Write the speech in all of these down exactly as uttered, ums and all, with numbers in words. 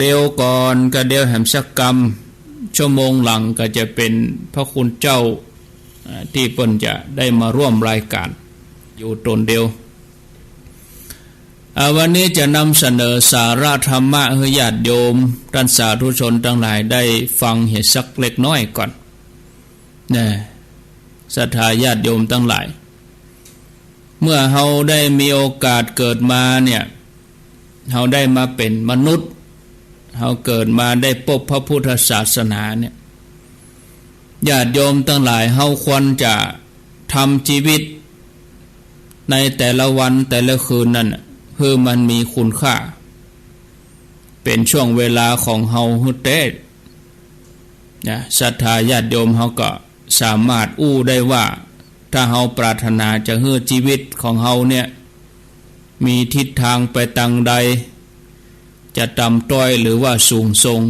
เดียวก่อนก็เดียวแหมสักกำ ชั่วโมงหลังก็จะเป๋นพระคุณเจ้า อ่า ตี้เปิ้นจะได้มาร่วมรายก๋านอยู่ต๋นเดียว อ่า วันนี้จะนำเสนอสาระธรรมะหื้อญาติโยมต้านสาธุชนตังหลายได้ฟังเหียสักเล็กน้อยก่อนนะ ศรัทธาญาติโยมตังหลาย เมื่อเฮาได้มีโอกาสเกิดมาเนี่ย เฮาได้มาเป๋นมนุษย์ เฮาเกิดมาได้ปบพระพุทธศาสนาเนี่ย ญาติโยมตังหลาย เฮาควรจะทำจีวิตในแต่ละวันแต่ละคืนนั้นน่ะ หื้อมันมีคุณค่า เป๋นช่วงเวลาของเฮาหื้อแต๊นะ ศรัทธาญาติโยมเฮาก็สามารถอู้ได้ว่า ถ้าเฮาปรารถนาจะหื้อจีวิตของเฮาเนี่ย มีทิศตางไปตางใด จะต่ำต้อยหรือว่าสูงส่ง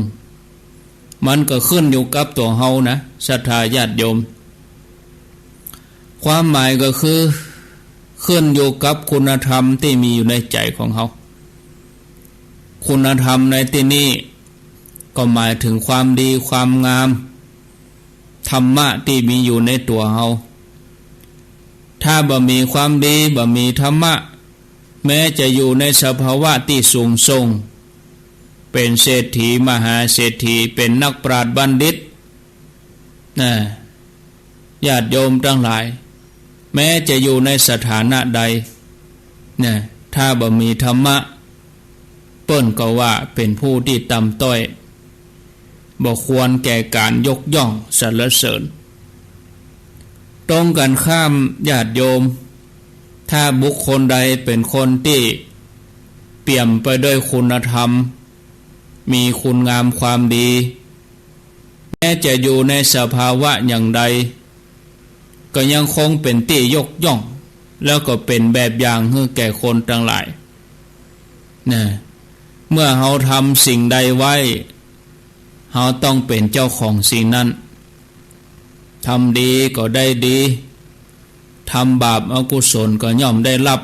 มันก็ขึ้นอยู่กับตั๋วเฮานะ ศรัทธาญาติโยม ความหมายก็คือ ขึ้นอยู่กับคุณธรรมตี้มีอยู่ในใจ๋ของเฮา คุณธรรมในตี้นี้ ก็หมายเถิงความดีความงาม ธรรมะตี้มีอยู่ในตั๋วเฮา ถ้าบ่มีความดี บ่มีธรรมะ แม้จะอยู่ในสภาวะตี้สูงส่ง เป๋นเศรษฐีมหาเศรษฐี เป๋นนักปราชญ์บัณฑิตนะ ญาติโยมตังหลาย แม้จะอยู่ในสถานะใดนะ ถ้าบ่มีธรรมะ เปิ้นก็ว่าเป๋นผู้ตี้ต่ำต้อย บ่ควรแก่ก๋านยกย่องสรรเสริญ ตรงกันข้ามญาติโยม ถ้าบุคคลใดเป๋นคนตี้เปี่ยมไปด้วยคุณธรรม มีคุณงามความดี แม้จะอยู่ในสภาวะอย่างใด ก็ยังคงเป๋นตี้ยกย่อง แล้วก็เป๋นแบบอย่างหื้อแก่คนตังหลายนะ เมื่อเฮาทำสิ่งใดไว้ เฮาต้องเป๋นเจ้าของสิ่งนั้น ทำดีก็ได้ดี ทำบาปอกุศลก็ย่อมได้รับ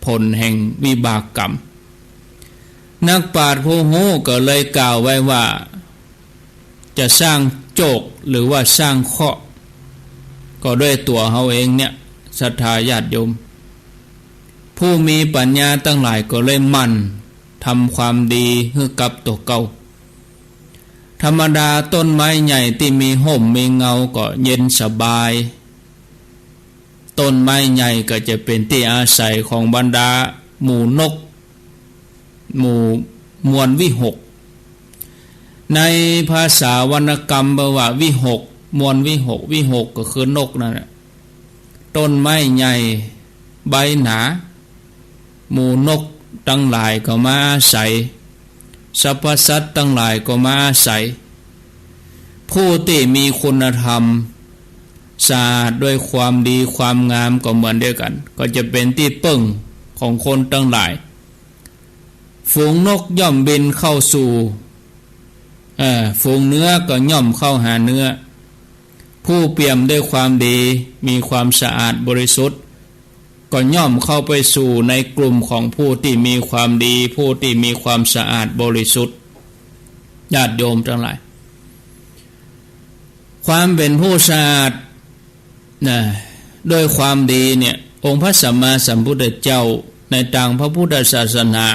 ผลแห่งวิบากกรรม นักปราชญ์ผู้ฮู้ก็เลยกล่าวไว้ว่า จะสร้างโจคหรือว่าสร้างเคราะห์ ก็ด้วยตั๋วเฮาเองเนี่ย ศรัทธาญาติโยม ผู้มีปัญญาตังหลายก็เลยหมั่นทำความดีหื้อกับตั๋วเก่า ธรรมดาต้นไม้ใหญ่ตี้มีฮ่มมีเงาก็เย็นสบาย ต้นไม้ใหญ่ก็จะเป๋นตี้อาศัยของบรรดาหมู่นก หมู่มวลวิหก ในภาษาวรรณกรรมแปลว่าวิหก มวลวิหก วิหกก็คือนกนั่นแหละ ต้นไม้ใหญ่ใบหนา หมู่นกตังหลายก็มาอาศัย สรรพสัตว์ตังหลายก็มาอาศัย ผู้ตี้มีคุณธรรมสะอาดด้วยความดีความงามก็เหมือนเดียวกั๋น ก็จะเป๋นตี้เปิ้งของคนตังหลาย ฝูงนกย่อมบินเข้าสู่ เอ่อ ฝูงเนื้อก็ย่อมเข้าหาเนื้อ ผู้เปี่ยมด้วยความดี มีความสะอาดบริสุทธิ์ ก็ย่อมเข้าไปสู่ในกลุ่มของผู้ตี้มีความดี ผู้ตี้มีความสะอาดบริสุทธิ์ ญาติโยมตังหลาย ความเป๋นผู้สะอาดนะ ด้วยความดีเนี่ย องค์พระสัมมาสัมพุทธเจ้าในตางพระพุทธศาสนา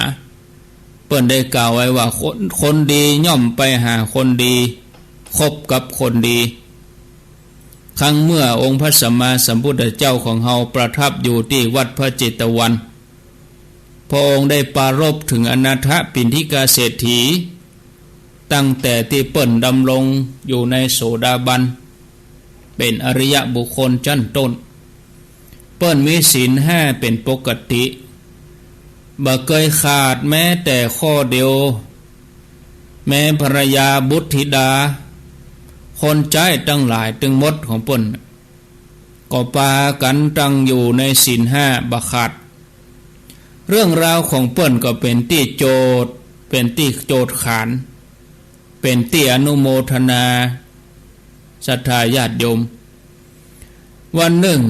เปิ้นได้กล่าวไว้ว่า คน คนดีย่อมไปหาคนดี คบกับคนดี ครั้งเมื่อองค์พระสัมมาสัมพุทธเจ้าของเฮาประทับอยู่ตี้วัดพระเจตวัน พระองค์ได้ปรารภเถิงอนาถปิณฑิกเศรษฐี ตั้งแต่ตี้เปิ้นดำรงอยู่ในโสดาบัน เป๋นอริยบุคคลชั้นต้น เปิ้นมีศีลห้าเป๋นปกติ บ่เกยขาดแม้แต่ข้อเดียว แม้ภรรยาบุตรธิดา คนใจ๊ตังหลายตึงหมดของเปิ้น ก็ปากั๋นตั้งอยู่ในศีลห้าบ่ขาด เรื่องราวของเปิ้นก็เป๋นตี้โจทย์ เป๋นตี้โจทย์ขาน เป๋นตี้อนุโมทนา ศรัทธาญาติโยม วันนึ่ง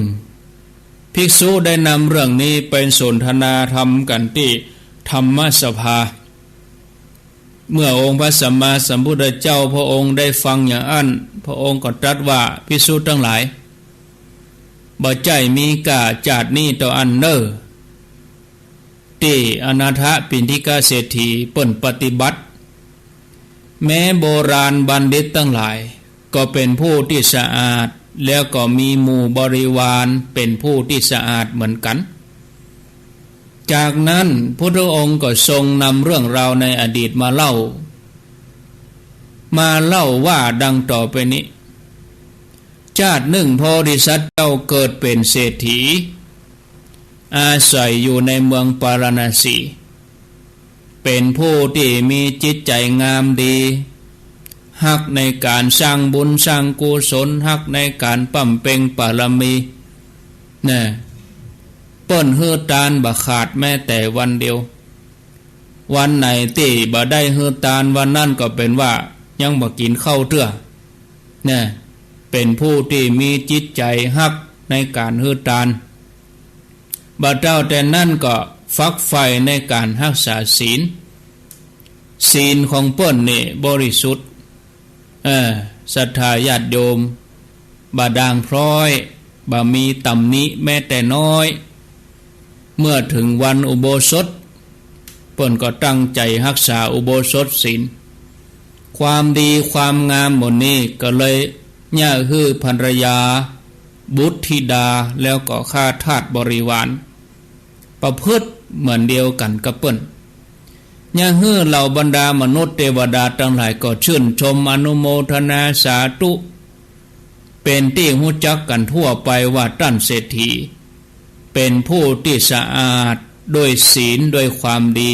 ภิกษุได้นำเรื่องนี้ไปสนทนาธรรมกั๋นตี้ธรรมสภา เมื่อองค์พระสัมมาสัมพุทธเจ้าพระองค์ได้ฟังอย่างอั้น พระองค์ก็ตรัสว่า ภิกษุตังหลาย บ่ใจ้มีก้าจาตินี้เต้าอั้นเน่อ ตี้อนาถปิณฑิกเศรษฐีเปิ้นปฏิบัติ แม้โบราณบัณฑิตตังหลาย ก็เป๋นผู้ตี้สะอาด แล้วก็มีหมู่บริวารเป๋นผู้ตี้สะอาดเหมือนกั๋น จากนั้นพุทธองค์ก็ทรงนำเรื่องราวในอดีตมาเล่า มาเล่าว่าดังต่อไปนี้ จาตินึ่งโพธิสัตว์เจ้าเกิดเป๋นเศรษฐี อาศัยอยู่ในเมืองปาราณสี เป๋นผู้ตี้มีจิตใจ๋งามดี ฮักในก๋านสร้างบุญสร้างกุศล ฮักในก๋านบำเพ็ญบารมี แน่ เปิ้นหื้อตานบ่ขาดแม้แต่วันเดียว วันไหนตี้บ่ได้หื้อตานวันนั้นก็เป๋นว่ายังบ่กิ๋นข้าวเตื้อ แน่ เป๋นผู้ตี้มีจิตใจ๋ฮักในก๋านหื้อตาน บ่เต้าแต่นั้นก็ฝักใฝ่ในก๋านฮักษาศีล ศีลของเปิ้นนี่บริสุทธิ์ เออ ศรัทธาญาติโยม บ่ด่างพร้อย บ่มีตำหนิแม้แต่น้อย เมื่อเถิงวันอุโบสถ เปิ้นก็ตั้งใจ๋ฮักษาอุโบสถศีล ความดีความงามหมู่นี้ก็เลยเยียะหื้อภรรยา บุตรธิดา แล้วก็ข้าทาสบริวาร ประพฤติเหมือนเดียวกั๋นกับเปิ้น เยียะหื้อเหล่าบรรดามนุษย์เตวดาตังหลายก็ชื่นชมอนุโมทนาสาธุ เป๋นตี้ฮู้จักกั๋นทั่วไปว่าต้านเศรษฐี เป๋นผู้ตี้สะอาดด้วยศีลด้วยความดี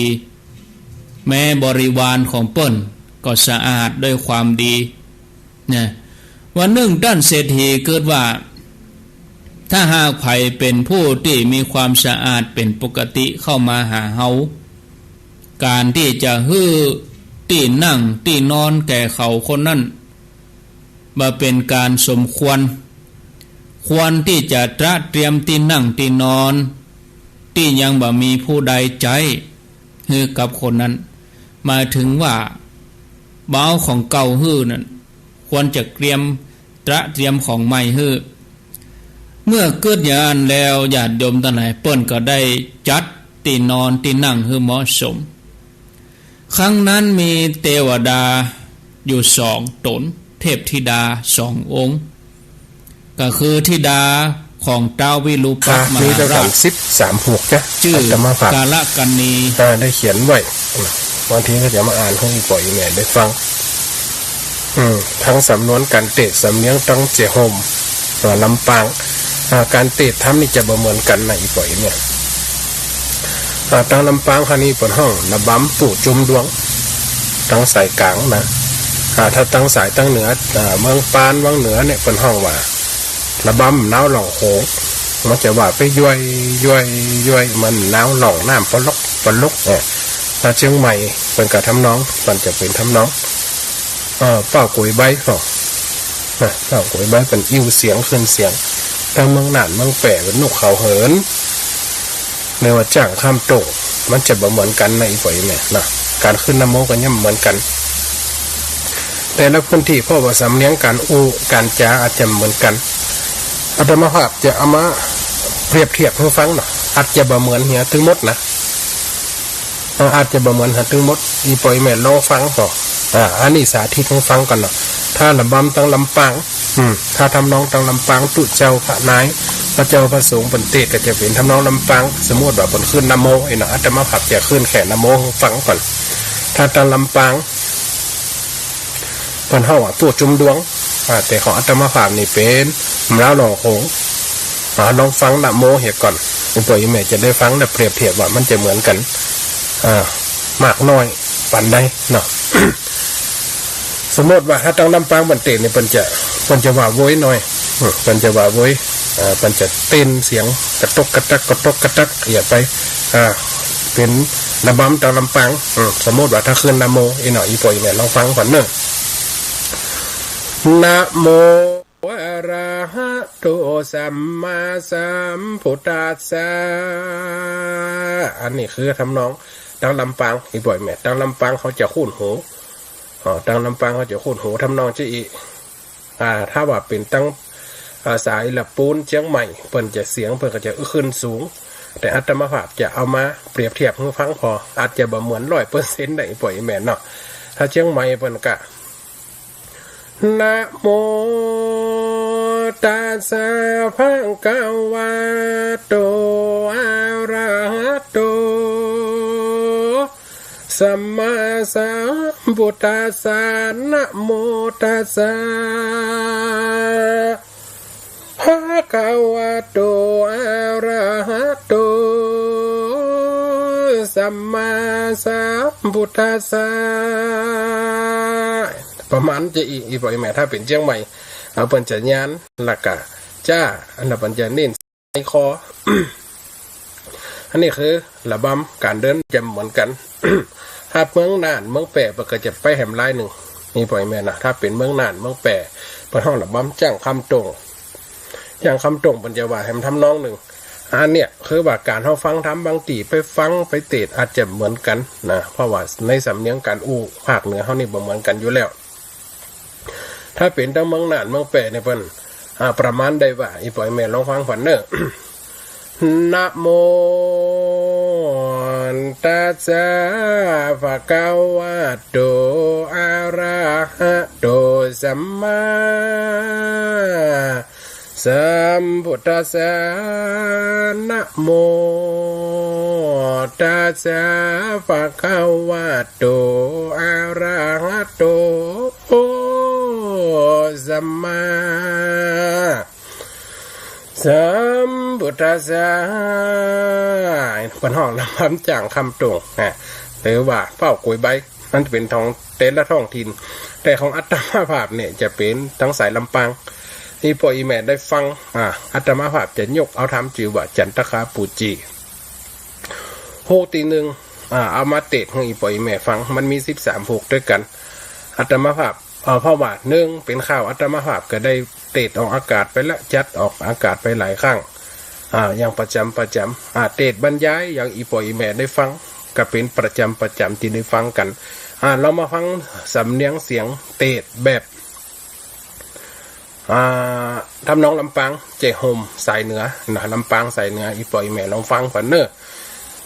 แม้บริวารของเปิ้นก็สะอาดด้วยความดี นะ วันนึ่งต้านเศรษฐีกึ๊ดว่า ถ้าหากใผเป๋นผู้ตี้มีความสะอาดเป๋นปกติเข้ามาหาเฮา ก๋านตี้จะหื้อตี้นั่งตี้นอนแก่เขาคนนั้น บ่เป๋นก๋านสมควร ควรตี้จะตระเตรียมตี้นั่งตี้นอน ตี้ยังบ่มีผู้ใดใจ๊ หื้อกับคนนั้น หมายถึงว่าบ่เอาของเก่าหื้อนั้น ควรจะเตรียม ตระเตรียมของใหม่หื้อ เมื่อกึ๊ดอย่างอั้นแล้ว ญาติโยมตังหลายเปิ้นก็ได้จัดตี้นอนตี้นั่งหื้อเหมาะสม ครั้งนั้นมีเตวดาอยู่สองต๋น เทพธิดาสององค์ ก็คือธิดาของท้าววิรูปักษ์มหาราช มีเต้าสามสิบสามผูกจ้ะ จื้อ อาตมาภาพ กาลกัณณี อ่า ได้เขียนไว้ บางทีก็จะมาอ่านหื้ออี่ป้ออี่แม่ได้ฟัง อืม ตึงสำนวนก๋านเตสน์สำเนียงตังเจียโฮม อ่า ลำปาง อ่า ก๋านเตสน์ธรรมนี่จะบ่เหมือนกั๋นนะอี่ป้ออี่แม่ อ่า ตังลำปางเฮานี่เปิ้นฮ้องระบำปู่จุมดวง ตังสายก๋างนะ อ่า ถ้าตังสายตังเหนือ อ่า เมืองปานวังเหนือเนี่ยเปิ้นฮ้องว่า ระบำนาวหล่องโขง มันจะว่าไปย้วย ย้วย ย้วย เหมือนนาวหล่องน้ำปะลก ปะลก เออ ถ้าเจียงใหม่เปิ้นก็ทำนอง มันจะเป๋นทำนอง เอ่อ เป้ากวยใบ้ก็ นะ เป้ากวยใบ้เปิ้นอิ่วเสียงขึ้นเสียง ตังเมืองน่านเมืองแป้เปิ้นนกเขาเหิน เรียกว่าจ้างข้ามโต้ง มันจะบ่เหมือนกั๋นนะอี่ป้ออี่แม่นะ ก๋านขึ้นนะโมก็ย่อมบ่เหมือนกั๋น แต่ละพื้นตี้เพราะว่าสำเนียงก๋านอู้ก๋านจ๋าอาจจะบ่เหมือนกั๋น อาตมาภาพจะเอามาเปรียบเทียบหื้อฟังเนาะ อาจจะบ่เหมือนเหียตึงหมดนะ อ่า อาจจะบ่เหมือนเหียตึงหมด อี่ป้ออี่แม่ลองฟังก่อ อ่า อันนี้สาธิตหื้อฟังก่อนเนาะ ถ้าระบำตังลำปาง อืม ถ้าทำนองตังลำปาง ตุ๊เจ้าพระนาย พระเจ้าพระสงฆ์เปิ้นเตสน์ก็จะเป๋นทำนองลำปาง สมมุติว่าเปิ้นขึ้นนะโม ไอ้เนาะ อาตมาภาพจะขึ้นแค่นะโมหื้อฟังก่อน ถ้าตังลำปาง เปิ้นฮ้องว่าปู่จุมดวง อ่า แต่ของอาตมาภาพนี่เป๋นนาวหล่องโขง อ่า ลองฟังนะโมเหียก่อน อี่ป้ออี่แม่จะได้ฟังและเปรียบเทียบว่ามันจะเหมือนกั๋น อ่า มากน้อยปานใดเนาะ สมมุติว่าถ้าตังลำปางเปิ้นเตสน์นี่เปิ้นจะ เปิ้นจะว่าโวยหน่อย อืม เปิ้นจะว่าโวย เอ่อ เปิ้นจะเต้นเสียงกระตกกระตัก กระตกกระตัก เหียไป อ่า เป๋นระบำตังลำปาง อืม สมมุติว่าถ้าขึ้นนะโม ไอ้เนาะ อี่ป้ออี่แม่ลองฟังก่อนเนาะ นะโม อะระหะโต สัมมาสัมพุทธัสสะ อันนี้คือทำนอง ตังลำปาง อี่ป้ออี่แม่ ตังลำปางเขาจะคุ้นหู อ่า ตังลำปางเขาจะคุ้นหูทำนองจะอี้ อ่า ถ้าว่าเป๋นตัง อ่า สายละปูนเจียงใหม่ เปิ้นจะเสียงเปิ้นก็จะขึ้นสูง แต่อาตมาภาพจะเอามาเปรียบเทียบหื้อฟังผ่อ อาจจะบ่เหมือนร้อยเปอร์เซ็นต์ได้ อี่ป้ออี่แม่เนาะ ถ้าเจียงใหม่เปิ้นก็ นะโมตัสสะ ภะคะวะโต อะระหะโต สัมมาสัมพุทธัสสะ นะโมตัสสะ ภะคะวะโต อะระหะโต สัมมาสัมพุทธัสสะ ประมาณจะอี้ อี่ป้ออี่แม่ ถ้าเป๋นเจียงใหม่ อ่า เปิ้นจะยาน แล้วก็จ้า อันนั้นเปิ้นจะเน้น ในคอ อันนี้คือระบำก๋านเดินจะบ่เหมือนกั๋น ถ้าเมืองน่านเมืองแป้เปิ้นก็จะไปแหมลายนึ่ง อี่ป้ออี่แม่นะ ถ้าเป๋นเมืองน่านเมืองแป้เปิ้นฮ้องระบำจ้างคำตรง จ้างคำตรงเปิ้นจะว่าแหมทำนองนึ่ง อันเนี้ยคือว่าก๋านเฮาฟังธรรมบางตี้ไปฟังไปเตศน์อาจจะบ่เหมือนกั๋นนะ เพราะว่าในสำเนียงก๋านอู้ภาคเหนือเฮานี่บ่เหมือนกั๋นอยู่แล้ว ถ้าเป๋นตังเมืองน่านเมืองแป้นี่เปิ้น อ่า ประมาณได้ว่า อี่ป้ออี่แม่ลองฟังผ่อนเน่อ นะโมตัสสะ ภะคะวะโต อะระหะโต สัมมาสัมพุทธัสสะ นะโมตัสสะ ภะคะวะโต อะระหะโต สัมมาสัมพุทธัสสะ เปิ้นฮ้องระบำจ้างคำตรงนะ หรือว่าเป้ากุยใบ มันเป๋นของแต่ละท้องถิ่น แต่ของอาตมาภาพเนี่ยจะเป๋นตังสายลำปาง อี่ป้ออี่แม่ได้ฟัง อ่า อาตมาภาพจะยกเอาธรรมจื้อว่าจันตคาปูจี ฮุกตี้นึ่ง อ่า เอามาเตศน์หื้ออี่ป้ออี่แม่ฟัง มันมีสิบสามฮุกด้วยกั๋น อาตมาภาพ เอ่อ เพราะว่านึ่งเป๋นข่าวอาตมาภาพก็ได้เตศน์ออกอากาศไปละ จัดออกอากาศไปหลายครั้ง อ่า อย่างประจ๋ำประจ๋ำ อ่า เตศน์บรรยายอย่างอี่ป้ออี่แม่ได้ฟัง ก็เป๋นประจ๋ำประจ๋ำตี้ได้ฟังกั๋น อ่า เฮามาฟังสำเนียงเสียงเตศน์แบบ อ่า ทำนองลำปาง เจ๊โฮมสายเหนือนะ ลำปางสายเหนือ อี่ป้ออี่แม่ลองฟังผ่อนเน่อ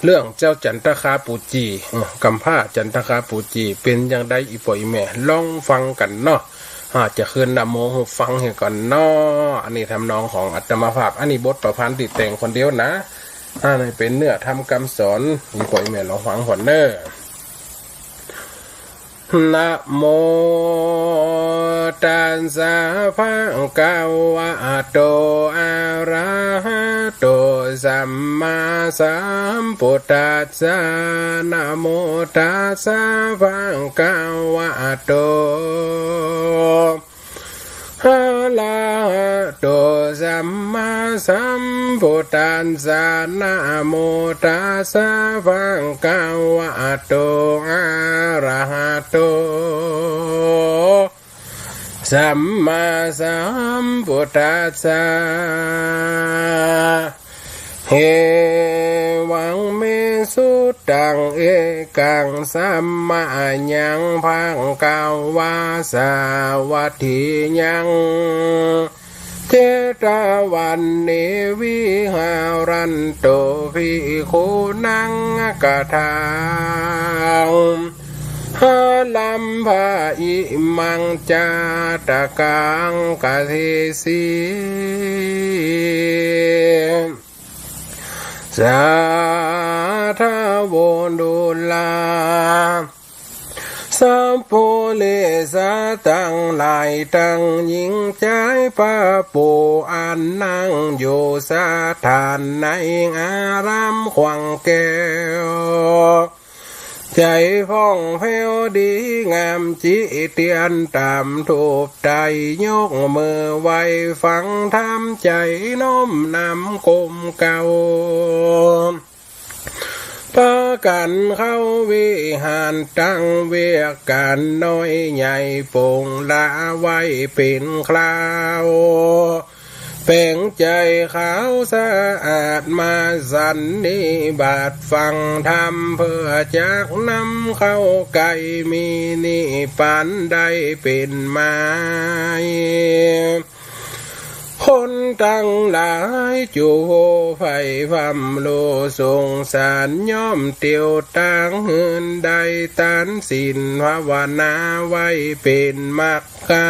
เรื่องเจ้าจันตคาปูจี เออ กำพร้าจันตคาปูจี เป๋นอย่างใดอี่ป้ออี่แม่ลองฟังกั๋นเนาะ อ่า จะขึ้นนะโมหื้อฟังหื้อก่อนเนาะ อันนี้ทำนองของอาตมาภาพ อันนี้บทประพันธ์ตี้แต่งคนเดียวนะ อ่า นี่เป๋นเนื้อธรรมกำสอน อี่ป้ออี่แม่ลองฟังผ่อนเน่อ นะโมตัสสะ ภะคะวะโต อะระหะโต สัมมาสัมพุทธัสสะ นะโมตัสสะ ภะคะวะโต อะระหะโต สัมมาสัมพุทธัสสะ นะโมตัสสะ ภะคะวะโต อะระหะโต สัมมาสัมพุทธัสสะ เอวังเม สุตตัง เอกัง สัมมายัง ภะคะวา สาวัตถียัง เจตวันเน วิหารันตุ ภิกขุนัง อะกะถัง อะลัมภะ อิมัง จาตะกัง กะเทสิ สาธะ โวดุลา สัปปุริสะตังหลาย ตังญิงจายป้าปู่ อันนั่งอยู่สถานในอารามขวางแก้ว ใจ๋ผ่องแผ้วดีงาม จิเตียนต๋ามธูปไต้ ยกมือไหว้ฟังธรรม ใจ๋น้อมนำกรมเกล้า ปากั๋นเข้าวิหาร ตั้งเวียกก๋านน้อยใหญ่ ปงละไว้เป๋นคราว แป๋งใจ๋ขาวสะอาดมาสันนิบาตฟังธรรม เปื้อจักนำเข้าใก้มีนิพพานได้เป๋นมา คนตังหลายจุใฝ่พร่ำโลสงสาร ย่อมเตียวตางหื้นได้ตานศีลภาวนาไว้เป๋นมรรคา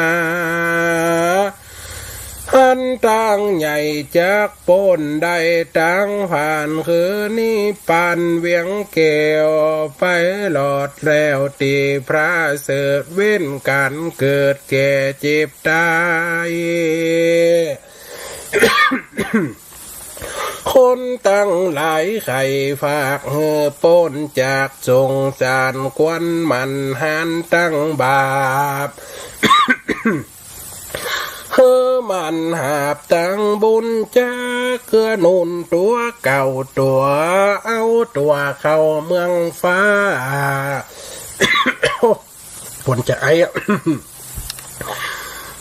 อันตางใหญ่จักป๊นได้ตางผ่านคือนิพพานเวียงแก้ว ไปหลอดแล้วตี้ประเสริฐ เว้นก๋านเกิดแก่เจ็บต๋าย คนตังหลายใค่ฝากหื้อป๊นจากสงสาร ควรหมั่นหาญตังบาป หื้อหมั่นหาบตังบุญ จักเกื้อหนุนตั๋วเก่าตั๋ว เอาตั๋วเข้าเมืองฟ้า ปนจะไออะ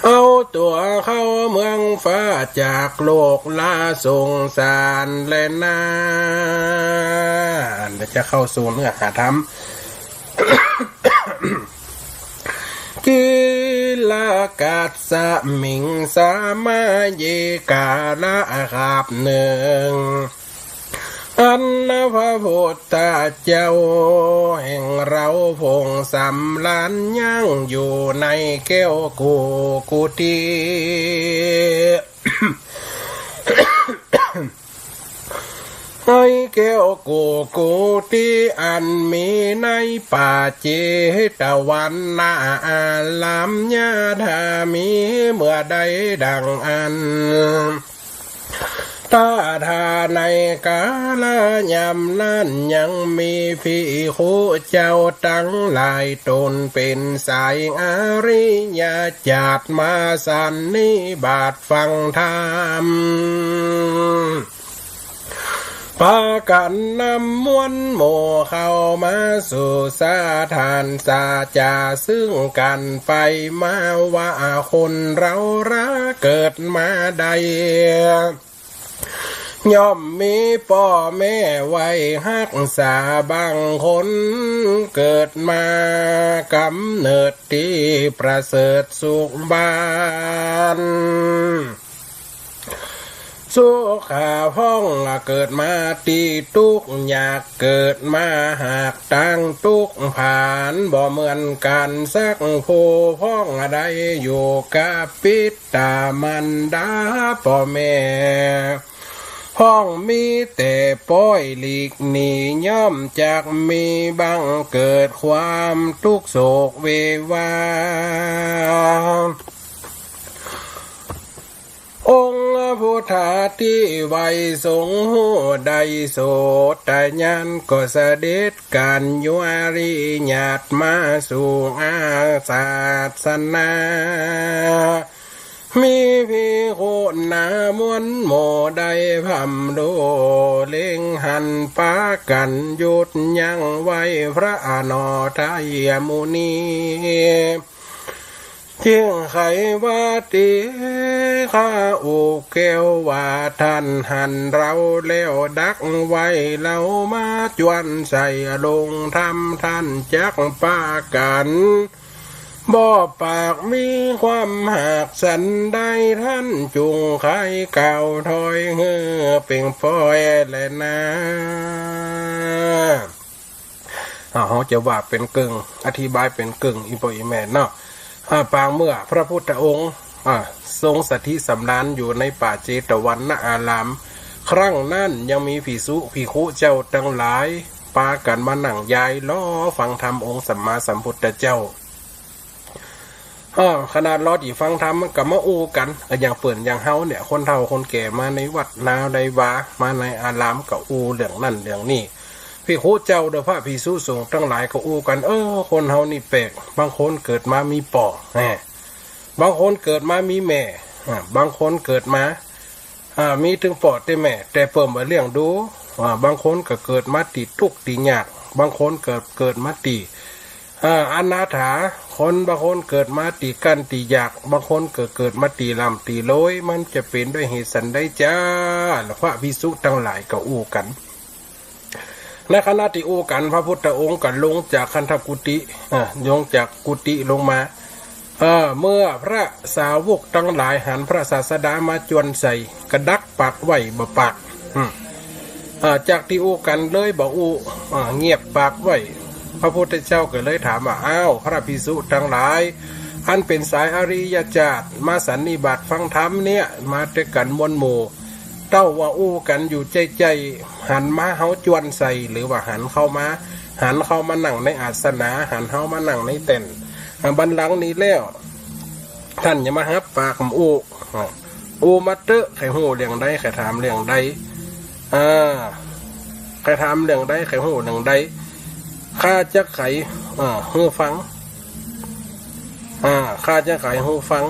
เอาตั๋วเข้าเมืองฟ้าจากโลกลาสงสารแลนา เดี๋ยวจะเข้าสู่เนื้อหาธรรม กิลกัสสมิงสมาเยกาละคาบหนึ่ง อันพระพุทธเจ้าแห่งเราพงศ์สำราญยังอยู่ในแก้วกุกุฏิ ในแก้วกุกุฏิอันมีในป่าเจตวันนาราม ยาธามีเมื่อใดดังอั้น ตถาในกาลยามนั้นยังมีภิกขุเจ้าตังหลายต๋นเป๋นสายอริยจาติมาสันนิบาตฟังธรรม ปากั๋นนำมวลหมู่เข้ามาสู่สถานสัจจะซึ่งกั๋นไปมาว่าคนเราราเกิดมาได้ ย่อมมีป้อแม่ไว้ฮักษา บางคนเกิดมากำเนิดตี้ประเสริฐสุขบาน สุขะพ่องเกิดมาตี้ตุ๊กข์ยาก เกิดมาหากตางตุ๊กข์ผาน บ่เหมือนกั๋นสักผู้พ่องได้อยู่กับปิดตามารดาป้อแม่ พ่องมีแต่ป้อยหลีกหนี ย่อมจักมีบังเกิดความตุ๊กข์โศกเววา องค์พุทธาตี้ไวทรงฮู้ได้โสตญาณ ก็เสด็จก๋านอยู่อริยจาติมาสู่อาสาสนา มีภิกขุนามวลหมู่ได้พร่ำโลเล็งหัน ปากั๋นหยุดยั้งไว้พระอนาถยมุนี จึงไขว่า ตี้ข้าอุแก้วว่า ท่านหันเราแล้วดักไว้ เฮามาจวนใส่ลงธรรม ท่านจักปากั๋นบ่ปาก มีความหากสันใด ท่านจุ่งไขกล่าวถ้อยหื้อเป่งป้อยแลนา อ่า เฮาจะว่าเป๋นเกิ่ง อธิบายเป๋นเกิ่ง อี่ป้ออี่แม่เนาะ อ่า ปางเมื่อพระพุทธองค์ อ่า ทรงสถิตสำราญอยู่ในป่าเจตวันนาราม ครั้งนั้นยังมีภิกษุภิกขุเจ้าตังหลาย ปากั๋นมานั่งยายรอฟังธรรมองค์สัมมาสัมพุทธเจ้า อ้อ ขนาดรอตี้ฟังธรรมมันก็มาอู้กั๋น ก็อย่างเปิ้นอย่างเฮาเนี่ย คนเฒ่าคนแก่มาในวัดนาในวา มาในอารามก็อู้เรื่องนั้นเรื่องนี้ ภิกขุเจ้าเด้อ พระภิกษุสงฆ์ตังหลายก็อู้กั๋น เออ คนเฮานี่แปลก บางคนเกิดมามีป้อ แหม บางคนเกิดมามีแม่ อ่า บางคนเกิดมา อ่า มีตึงป้อตึงแม่ แต่เปิ้นบ่เลี้ยงดู อ่า บางคนก็เกิดมาตี้ตุ๊กข์ตี้ยาก บางคนก็เกิดมาตี้ อ่า อนาถา คนบางคนเกิดมาตี้กั๋นตี้ยาก บางคนก็เกิดมาตี้ร่ำตี้รวย มันจะเป๋นด้วยเหตุสันใดจา พระภิกษุตังหลายก็อู้กั๋น ในขณะตี้อู้กั๋น พระพุทธองค์ก็ลงจากคันธกุฏิ อ่า ลงจากกุฏิลงมา เออ เมื่อพระสาวกตังหลายหันพระศาสดามาจวนใส่ ก็ดักปากไว้บ่ปาก อืม อ่า จากตี้อู้กั๋นเลยบ่อู้ อ่า เงียบปากไว้ พระพุทธเจ้าก็เลยถามว่า อ้าว พระภิกษุตังหลาย อันเป๋นสายอริยเจ้า มาสันนิบาตฟังธรรมเนี่ย มาตวยกั๋นมวลหมู่ เต้าว่าอู้กั๋นอยู่ใจ้ๆ หันมาเฮาจวนใส่ หรือว่าหันเข้ามา หันเข้ามานั่งในอาสนะ หันเฮามานั่งในแต้น อ่า บัลลังก์นี้แล้ว ต้านอย่ามาหับปากอู้ อ่า อู้มาเต๊อะ ใค่ฮู้เรื่องใด ใค่ถามเรื่องใด อ่า ใค่ถามเรื่องใด ใค่ฮู้เรื่องใด ข้าจะไข อ่า หื้อฟัง อ่า ข้าจะไขหื้อฟัง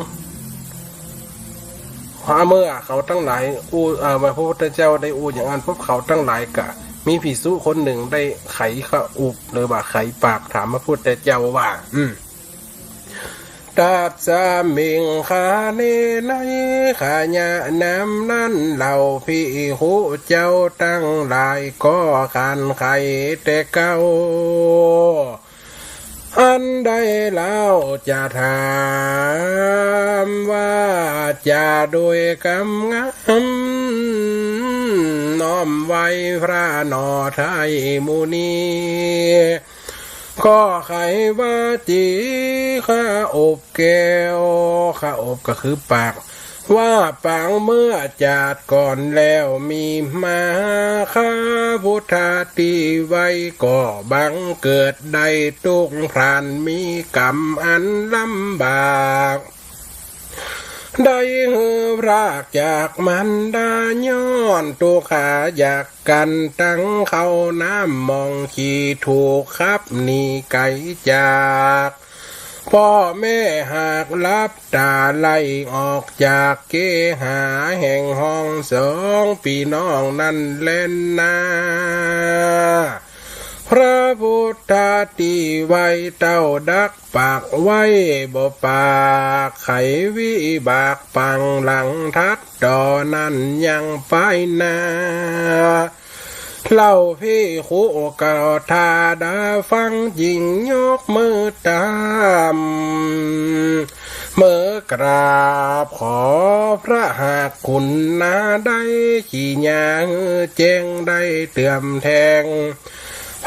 พอเมื่อเขาตังหลายอู้ อ่า เมื่อพระพุทธเจ้าได้อู้อย่างนั้นปุ๊บ เขาตังหลายก็มีภิกษุคนนึ่งได้ไขขอุบ หรือว่าไขปากถามพระพุทธเจ้าว่า อืม ตัสมิง คาเน ในขณะนั้นนั้น เหล่าภิกขุเจ้าตังหลายก็คร้านใคร่แต่เก๊า อันใดเล่าจะถามว่าจาโดยกำงำ น้อมไหว้พระหนอไทยมุนี ก็ไขว่า จี ขอุบแก้ว ขอุบก็คือปาก ว่าปางเมื่อจาติก่อนแล้วมีมา ข้าพุทธาตี้ไหว้ก็บังเกิดได้ตุ๊กข์พร่าน มีก๋รรมอันลำบาก ได้หื้อพรากจากมารดา ย้อนตุ๊กขายาก กั๋นตังข้าวน้ำหม้องขี้ ถูกขับหนีไก๋จาก พ่อแม่หากลับต๋า ไล่ออกจากเกหา แห่งห้องสองปี้น้องนั้นแลนา พระพุทธาตี้ไหว้เต้าดักปากไว้บ่ปาก ไขวิบากปางหลัง ถัดต่อนั้นยังไปหน้า เหล่าภิกขุก็ถ้าดาฟัง จึงยกมือตาม มือกราบขอพระหากคุณนา ได้ขี้ญาหื้อแจ้ง ได้เติมแทง พ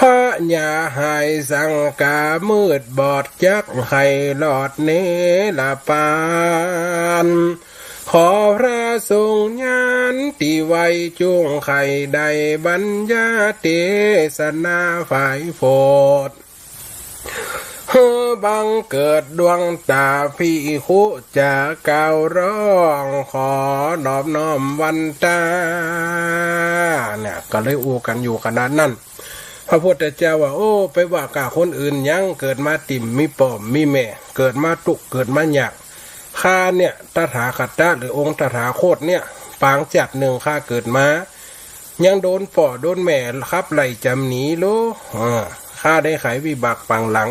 ญาหายสังกา มืดบอดจักใค่รอดเนรปาน ขอพระทรงญาณตี้ไหว้จุ่งใค่ได้บัญญาเตสนาฝ่ายโผด หื้อบังเกิดดวงต๋า ภิกขุจะกล่าวร้อง ขอนอบน้อมวันตา เนี่ย ก็เลยอู้กั๋นอยู่ขนาดนั้น พระพุทธเจ้าว่า โอ้ ไปว่าก้าคนอื่นยัง เกิดมาตี้บ่มีป้อมีแม่ เกิดมาตุ๊กข์ เกิดมายาก ข้าเนี่ย ตถาคตะ หรือองค์ตถาคตเนี่ย ปางจาตินึ่งข้าเกิดมา ยังโดนป้อโดนแม่ขับไล่จ๋ำหนีโล เออ ข้าได้ไขวิบากปางหลัง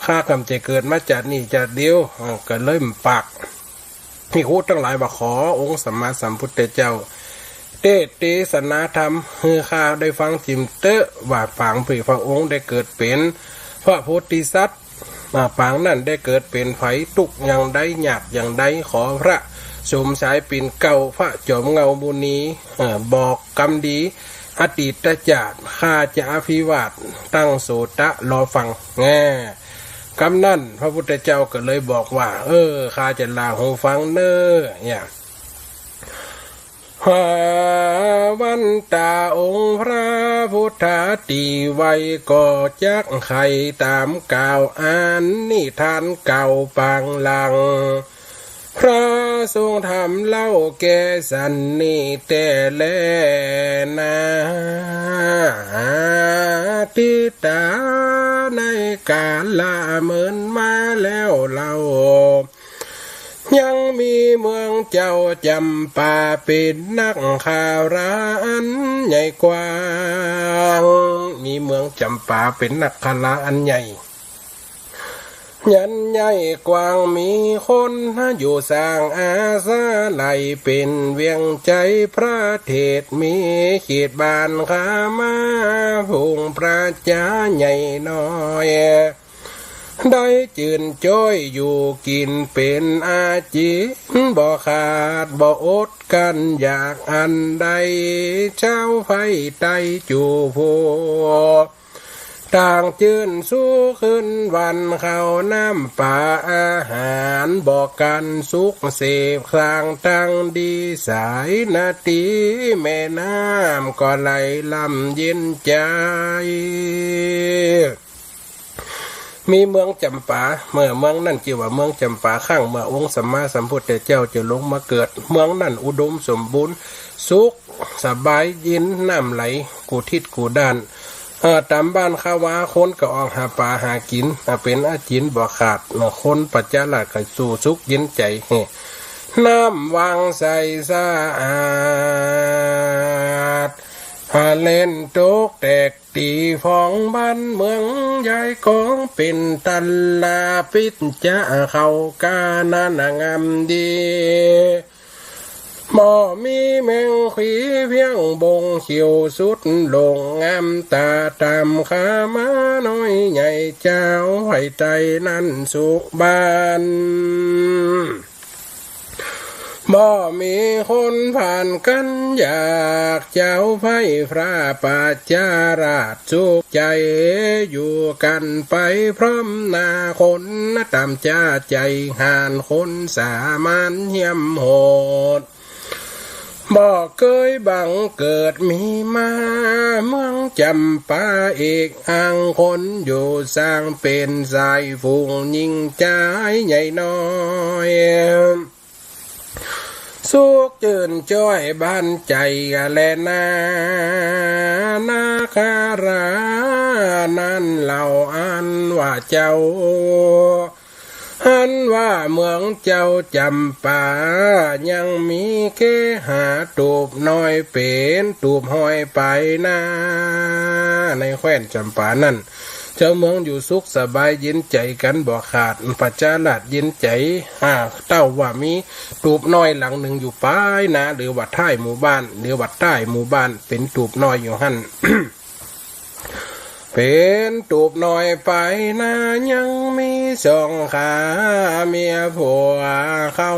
ข้าก่ำจะเกิดมาจาตินี้จาติเดียว เออ ก็เลยบ่ปาก ภิกขุตังหลายว่า ขอองค์สัมมาสัมพุทธเจ้า เตสน์เตสนาธรรม หื้อข้าได้ฟังจิ่มเต๊อะ ว่าปางตี้พระองค์ได้เกิดเป๋นพระโพธิสัตว์ อ่า ปางนั้นได้เกิดเป๋นใผ ตุ๊กข์อย่างใด ยากอย่างใด ขอพระสมชายปิ่นเกล้า พระจอมเหง้ามุนี เอ่อ บอกกำดี อดีตจาติ ข้าจะอภิวาทตั้งโสตะรอฟัง แง่ กำนั้นพระพุทธเจ้าก็เลยบอกว่า เออ ข้าจะเล่าหื้อฟังเน่อ เนี่ย หาวันตาองค์พระพุทธาตี้ไหว้ ก็จักไขต๋ามกล่าวอันนิทานเก่าปางหลัง พระทรงธรรมเล่าแก่สันนี้แต๊แลนา อดีตในกาละเมินมาแล้วเล่า ยังมีเมืองเจ้าจ๋ำปาเป๋นนักคาราอันใหญ่กว้าง มีเมืองจ๋ำปาเป๋นนักคาราอันใหญ่ ยันใหญ่กว้างมีคนอยู่สร้างอาสาไลย เป๋นเวียงใจ๋พระเทศ มีเขตบ้านข้ามา ฝูงประจาใหญ่น้อย ได้จื้นจ้อยอยู่กิ๋นเป๋นอาจิน บ่ขาดบ่อดกั้นอยากอันใด จาวไพร่ไต้จู๋ผู้ ต่างจื้นสู้คืนวัน ข้าวน้ำป๋าอาหารบ่กั๋น สุขเสพสร้างตังดี สายนาตีแม่น้ำก็ไหลล่ำเย็นใจ๋ มีเมืองจ๋ำปา เมื่อเมืองนั้นจื้อว่าเมืองจ๋ำปา ครั้งเมื่อองค์สัมมาสัมพุทธเจ้าจะลงมาเกิด เมืองนั้นอุดมสมบูรณ์ สุขสบายเย็น น้ำไหลกู้ทิศกู้ด้าน เอ่อ ต๋ามบ้านข้าวา คนก็ออกหาป๋าหากิ๋น อ่า เป๋นอาจินบ่ขาด เอ่อ คนประจาราษฎร์ก็อยู่สุขเย็นใจ๋ เฮ้ น้ำวังใสสะอาด อ่า แล่นตกแตก ตี้ฟองบ้านเมืองย้ายกอง เป๋นตันลาปิจจะเข้ากา นั้นงามดี บ่มีแมงขีเพียงบ่ง เขียวสุดโล่งงามต๋า ต๋ามข้ามาน้อยใหญ่ จาวไพร่ไต้นั้นสุขบ้าน บ่มีคนผ่านกั๋นอยาก จาวไพร่พระประจาราษฎร์สุขใจ๋ อยู่กั๋นไปพร้อมหน้าคน ต๋ามจ้าใจ๋ห่านคนสามัญเหี้ยมโหด บ่เกยบังเกิดมีมา เมืองจ๋ำปาเอกอังคนอยู่สร้าง เป๋นสายฝูงหญิงจายใหญ่น้อย สุขจื้นจ้อยบานใจ๋แลนา นาคารานั้นเล่าอันว่าเจ้า อันว่าเมืองเจ้าจ๋ำปา ยังมีเกหาตูบน้อย เป๋นตูบห้อยไปนา ในแคว้นจ๋ำปานั้น จาวเมืองอยู่สุขสบายเย็นใจ๋กั๋นบ่ขาด ประจาราษฎร์เย็นใจ๋ อ่า เต้าว่ามีตูบน้อยหลังนึ่งอยู่ปายนา หรือว่าท้ายหมู่บ้าน หรือว่าใต้หมู่บ้าน เป๋นตูบน้อยอยู่หั้น เป๋นตูบน้อยไปนา ยังมีสองข้าเมียผัวเขา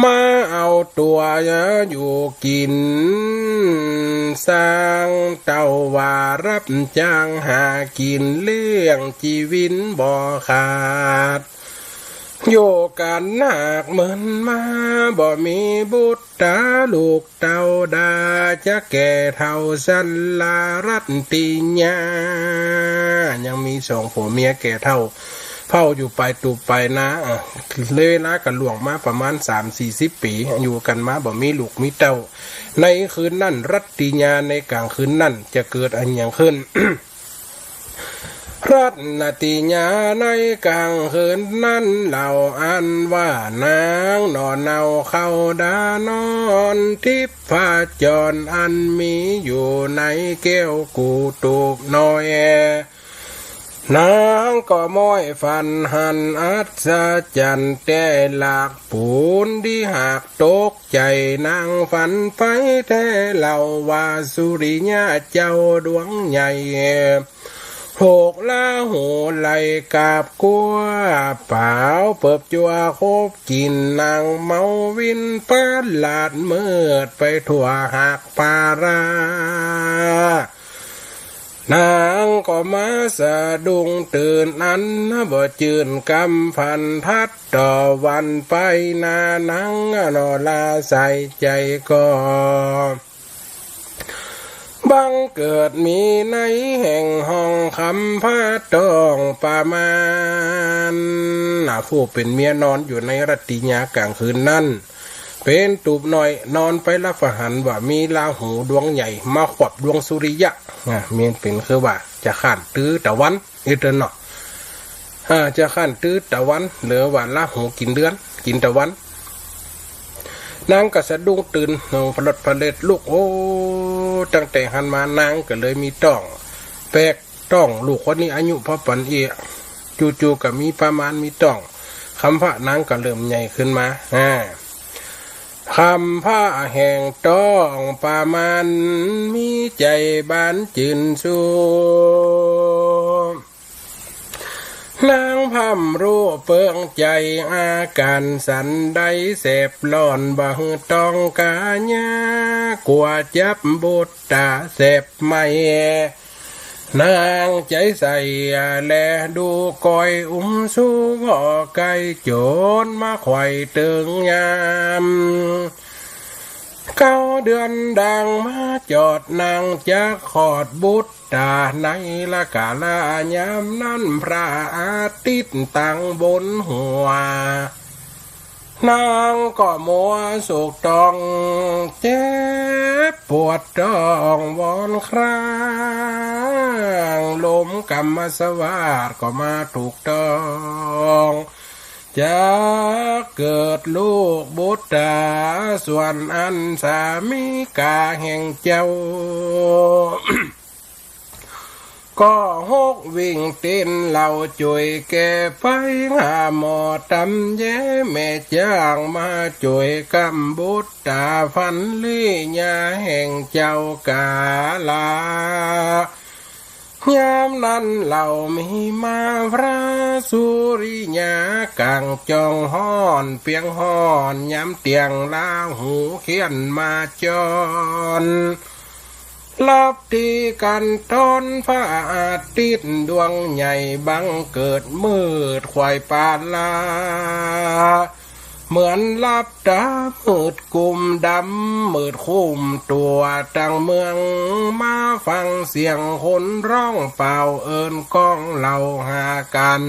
มาเอาตั๋วอยู่กิ๋น สร้างเต้าว่ารับจ้างหากิ๋น เลี้ยงจีวิตบ่ขาด อยู่กั๋นหากเมินมา บ่มีบุตราลูกเต้าดา จะแก่เฒ่าสันลารัตติยา ยังมีสองผัวเมียแก่เฒ่า เฝ้าอยู่ปายตูบปายนา อ่ะ เลยเวลาก็ล่วงมาประมาณสามสี่สิบปี๋ อยู่กั๋นมาบ่มีลูกมีเต้า ในคืนนั้นรัตติยาในกลางคืนนั้นจะเกิดอะหยังขึ้น รัตติยาในกลางคืนนั้นเล่าอันว่านางหน่อเนาเข้าดานอน ทิพจรอันมีอยู่ในแก้วกู้ตูบน้อย นางก็ม้อยฝันหันอัศจรรย์ แต่หลากปูนตี้หากตกใจ๋ นางฝันไปแต๊เล่าว่าสุริยะเจ้าดวงใหญ่ หกลาหูไหลกาบกั๋ว เป๋าเปิบจั่วคบกิ๋น นางเมาวินประหลาดมืดไปทั่วหากปารา นางก็มาสะดุ้งตื่นอันบ่จื้นกำฝัน ทัดต่อวันไปนา นางหน่อลาใส่ใจ๋ก็ บังเกิดมีในแห่งห้องคำพระต้องประมาณ น่ะ ผู้เป๋นเมียนอนอยู่ในรัตติยากลางคืนนั้น เป๋นตูบน้อยนอนไปหลับฝันหันว่ามีราหูดวงใหญ่มาขวบดวงสุริยะ อ่ะ เมียนเป๋นคือว่าจะข้านตื้อตะวัน อีเตินเนาะ อ่า จะข้านตื้อตะวัน หรือว่าราหูกิ๋นเดือน กิ๋นตะวัน นางก็สะดุ้งตื่น หนึ่งผลดผลดลุก โอ้ ตั้งแต่หันมานางก็เลยมีต้อง แปลกต้อง ลูกคนนี้อายุพอปานอี้ จู่ๆ ก็มีป้ามารมีต๊อง คำพร้านางก็เริ่มใหญ่ขึ้นมา อ่า คำพร้าแห่งต๊องป้ามาร มีใจ๋บานจื้นชู นางพร่ำฮู้เปิงใจ๋ อาก๋านสันใดแสบฮ้อน บ่หื้อต๊องก๋าหญ้า กั๋วจับบุตต๋าแสบไหม้ นางใจ๋ใส่แลดูก๋อย อุ้มสู้บ่ไกล จ๋นมาไขว่เติงยาม เก๊าเดือนดางมาจอด นางจักคลอดบุตต๋าในละกาละยามนั้น พระอาทิตย์ตั้งบนหัว นางก็มัวสุขต๊อง เจ็บปวดต๊องวอนคราง ลมกำมะสวาทก็มาถูกต๊อง จักเกิดลูกบุตต๋า ส่วนอั้นสามีก๋าแห่งเจ้า ก็ฮกวิ่งเต้นเหล่า จ้วยแก่ไปหาหมอต๋ำแย แม่จ้างมาจ้วยกำบุตต๋า ฟันลีญาแห่งเจ้ากาลา ยามนั้นเหล่ามีมาพระสุริยะ ก๋างจ้องฮ้อนเปียงฮ้อน ยามเตี้ยงลาหูเขี้ยนมาจอน ลับตี้กั๋นต๋อนพระอาทิตย์ดวงใหญ่ บังเกิดมืดไขว่ปาลา เหมือนลับต๋ามืดกุมดำ มืดคุ้มตั๋วตังเมือง มาฟังเสียงคนฮ้อง เป่าเอิ้นก้องเหล่าหากั๋น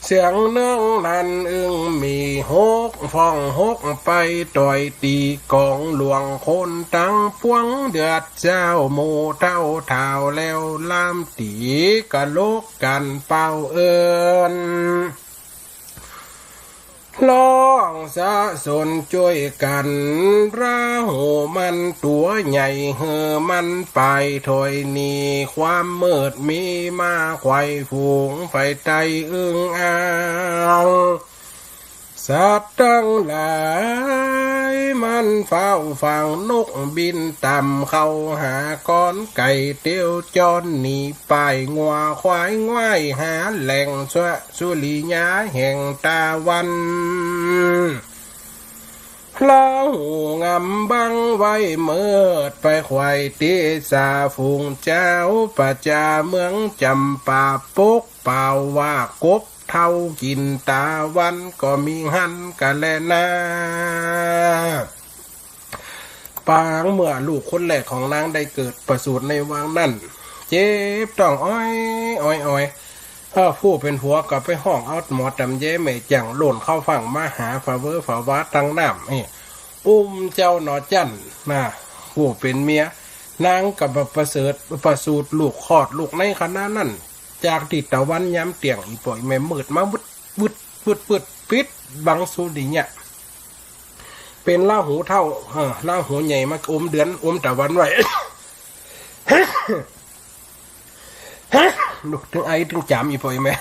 เสียงเนิ่งนั้นอึ้งมีฮก ฟ้องฮกไปต่อยตี๋ก๋อง หลวงคนตังปวงเดือดเศร้า หมู่เฒ่าถ่าวแล้วลามตี๋ กะลกกั๋นเป่าเอิ้น ฮ้องสะสนจ้วยกั๋น ราหูมันตั๋วใหญ่ หื้อมันไปถอยหนี ความมืดมีมาไขว่ฝูง ไฟใต้อึ้งอ่าง สัตว์ตังหลายมันเฝ้าฟัง นกบินต่ำเข้าหาก๊อน ไก่เตียวจ้อนหนีไป งัวควายง่ายหาแหล่ง สวะสุริยะแห่งตะวัน ราหูงำบังไว้ มืดไปไขว่เตสา ฝูงเจ้าประจาเมืองจ๋ำปา ปกเป่าว่ากบเฒ่ากิ๋นตะวัน ก็มีหั้นกาแลนา ปางเมื่อลูกคนแรกของนางได้เกิดประสูติในวังนั้น เจ็บต๊องอ้อยอ้อยอ้อย เออ ผู้เป๋นผัวก็ไปฮ้องเอาหมอต๋ำแยแม่จ้างโล่นเข้าฝั่งมาหา ฝ่าเวอฝ่าว้าตังน้ำ เอ้ย อุ้มเจ้าหนอจั้นนะ ผู้เป๋นเมีย นางก็บ่ประเสริฐ ประสูติลูกคลอดลูกในขณะนั้น จากตี้ตะวันยามเตี้ยง อี่ป้ออี่แม่ มืดมา วืด วืด วืด วืด ปิดบังสุริยะ เป๋นราหูเฒ่า เออ ราหูใหญ่มาอมเดือน อมตะวันไว้ ลูก ตึงไอตึงจ๋าม อี่ป้ออี่แม่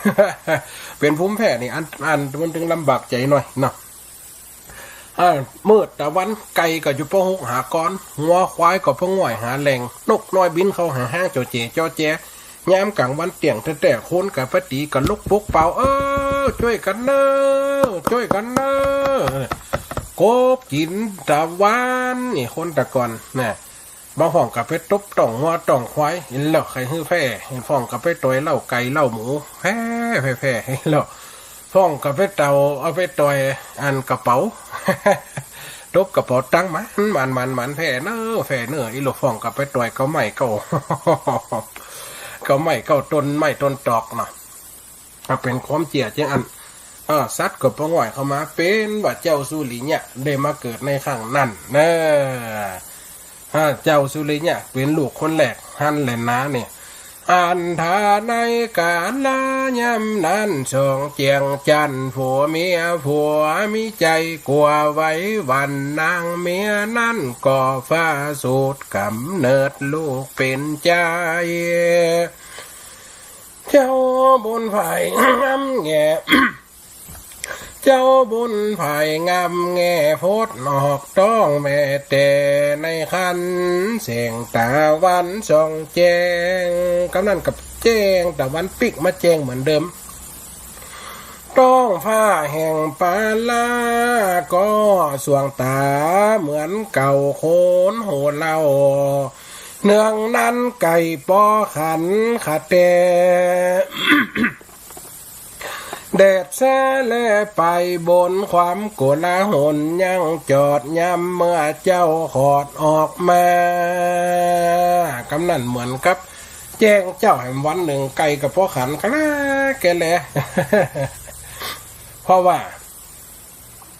เป๋นภูมิแพ้นี่ อัน อัน มันตึงลำบากใจ๋หน่อยเนาะ อ่า มืดตะวัน ไก่ก็อยู่ปะฮุกหาก๊อน งัวควายก็ปะง่อยหาแหล่ง นกน้อยบินเข้าหาฮ้าง จอแจ๋ จอแจ๋ ยามก๋างวันเตี้ยงแต๊ๆ คนก็ปะตี๋ก็ลุกปลุกเป่า เออ จ้วยกั๋นเน่อ จ้วยกั๋นเน่อ กบกิ๋นตะวัน นี่คนตะก่อนนะ บ่ฮ้องก็ไปตบต๊องงัวต๊องควาย เห็นแล้วใค่หื้อแพ้ เห็นฟ้องก็ไปต่อยเล้าไก่เล้าหมู แพ้ แพ้ แพ้ เห็นแล้ว ฟ้องก็ไปเต่า เอาไปต่อยอันกระเป๋า ตบกระเป๋าตังค์มัน มัน มัน มัน แพ้เน่อ แพ้เน่อ อี่ลูก ฟ้องก็ไปต่อยเก๊าไม้เก๊า เก๊าไม้เก๊าต้นไม้ต้นตอกเนาะ ก็เป๋นความเจื้อเจ้าอั้น เออ สัตว์ก็ปะง่อยเข้ามา เป๋นว่าเจ้าสุริยะได้มาเกิดในครั้งนั้นเน่อ อ่า เจ้าสุริยะเป๋นลูกคนแรกหั้นแหละนาเนี่ย อันถ้าในกาลยามนั้น ส่องแจ้งจั๊นทร์ ผัวเมียผัวมีใจ๋กั๋วไว้วัน นางเมียนั้นก็ฟ้าสูดก๋ำเนิดลูกเป๋นจาย เจ้าบุญไพร่งามแง่ เจ้าบุญไพร่งามแง่ ผุดออกต๊องแม่แต่ในครรภ์ แสงตะวันส่องแจ้ง กำนั้นก็แจ้ง ตะวันปิ๊กมาแจ้งเหมือนเดิม ต๊องฟ้าแห่งปาลา ก็ส่วงต๋าเหมือนเก่า คนโหเล่า เนืองนั้นใก้ปอขันขะแต แดดแสแลไปบนความโกลาหล ยังจอดยามเมื่อเจ้าขอดออกมา กำนั้นเหมือนกับแจ้งเจ้าแหมวันนึ่ง ใก้กับปอขันขะแล แกแล เพราะว่า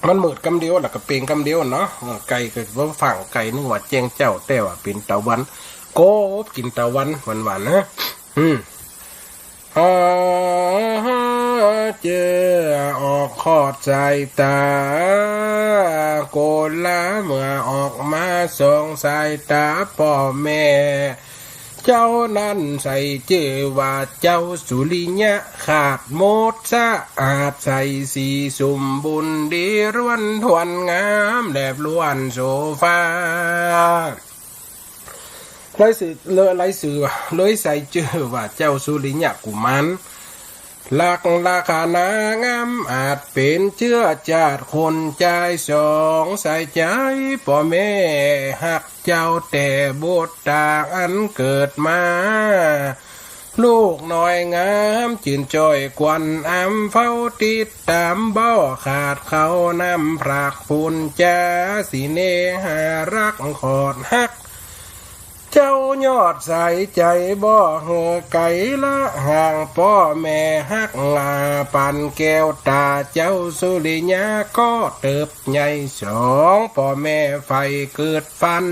มันมืดกำเดียว แล้วก็เปล่งกำเดียวเนาะ เออ ใก้ก็บ่ฟัง ใก้นึกว่าแจ้งเจ้า แต่ว่าเป๋นตะวัน กบกิ๋นตะวันหวานๆ นะ อืม อ่า เจ้าออกขอดสายต๋า โกลาเมื่อออกมาส่องสายต๋าป้อแม่ เจ้านั้นใส่จื้อว่าเจ้าสุริยะ ขาดหมดสะอาดใส สีสมบูรณ์ดี ล้วนถ้วนงาม แลบล้วนโสภา เลยสือ เลย เลยสือว่า เลยใส่จื้อว่าเจ้าสุริยะกุมาร ลักษณะงามอาจเป๋นเจื้อจาติคนจายสอง ใส่ใจ๋ป้อแม่ฮักเจ้าแต่บุตตาอันเกิดมา ลูกน้อยงามจื่นจ้อยกวันอำ เฝ้าติดต๋ามบ่ขาด เขานำพรากพูนจ๋า สิเนหารักขอดฮัก เจ้ายอดสายใจ๋ บ่หื้อไก๋ละห่างป้อแม่ฮัก อ่า ปานแก้วต๋า เจ้าสุริยะก็เติบใหญ่สอง ป้อแม่ใฝ่เกิดฝัน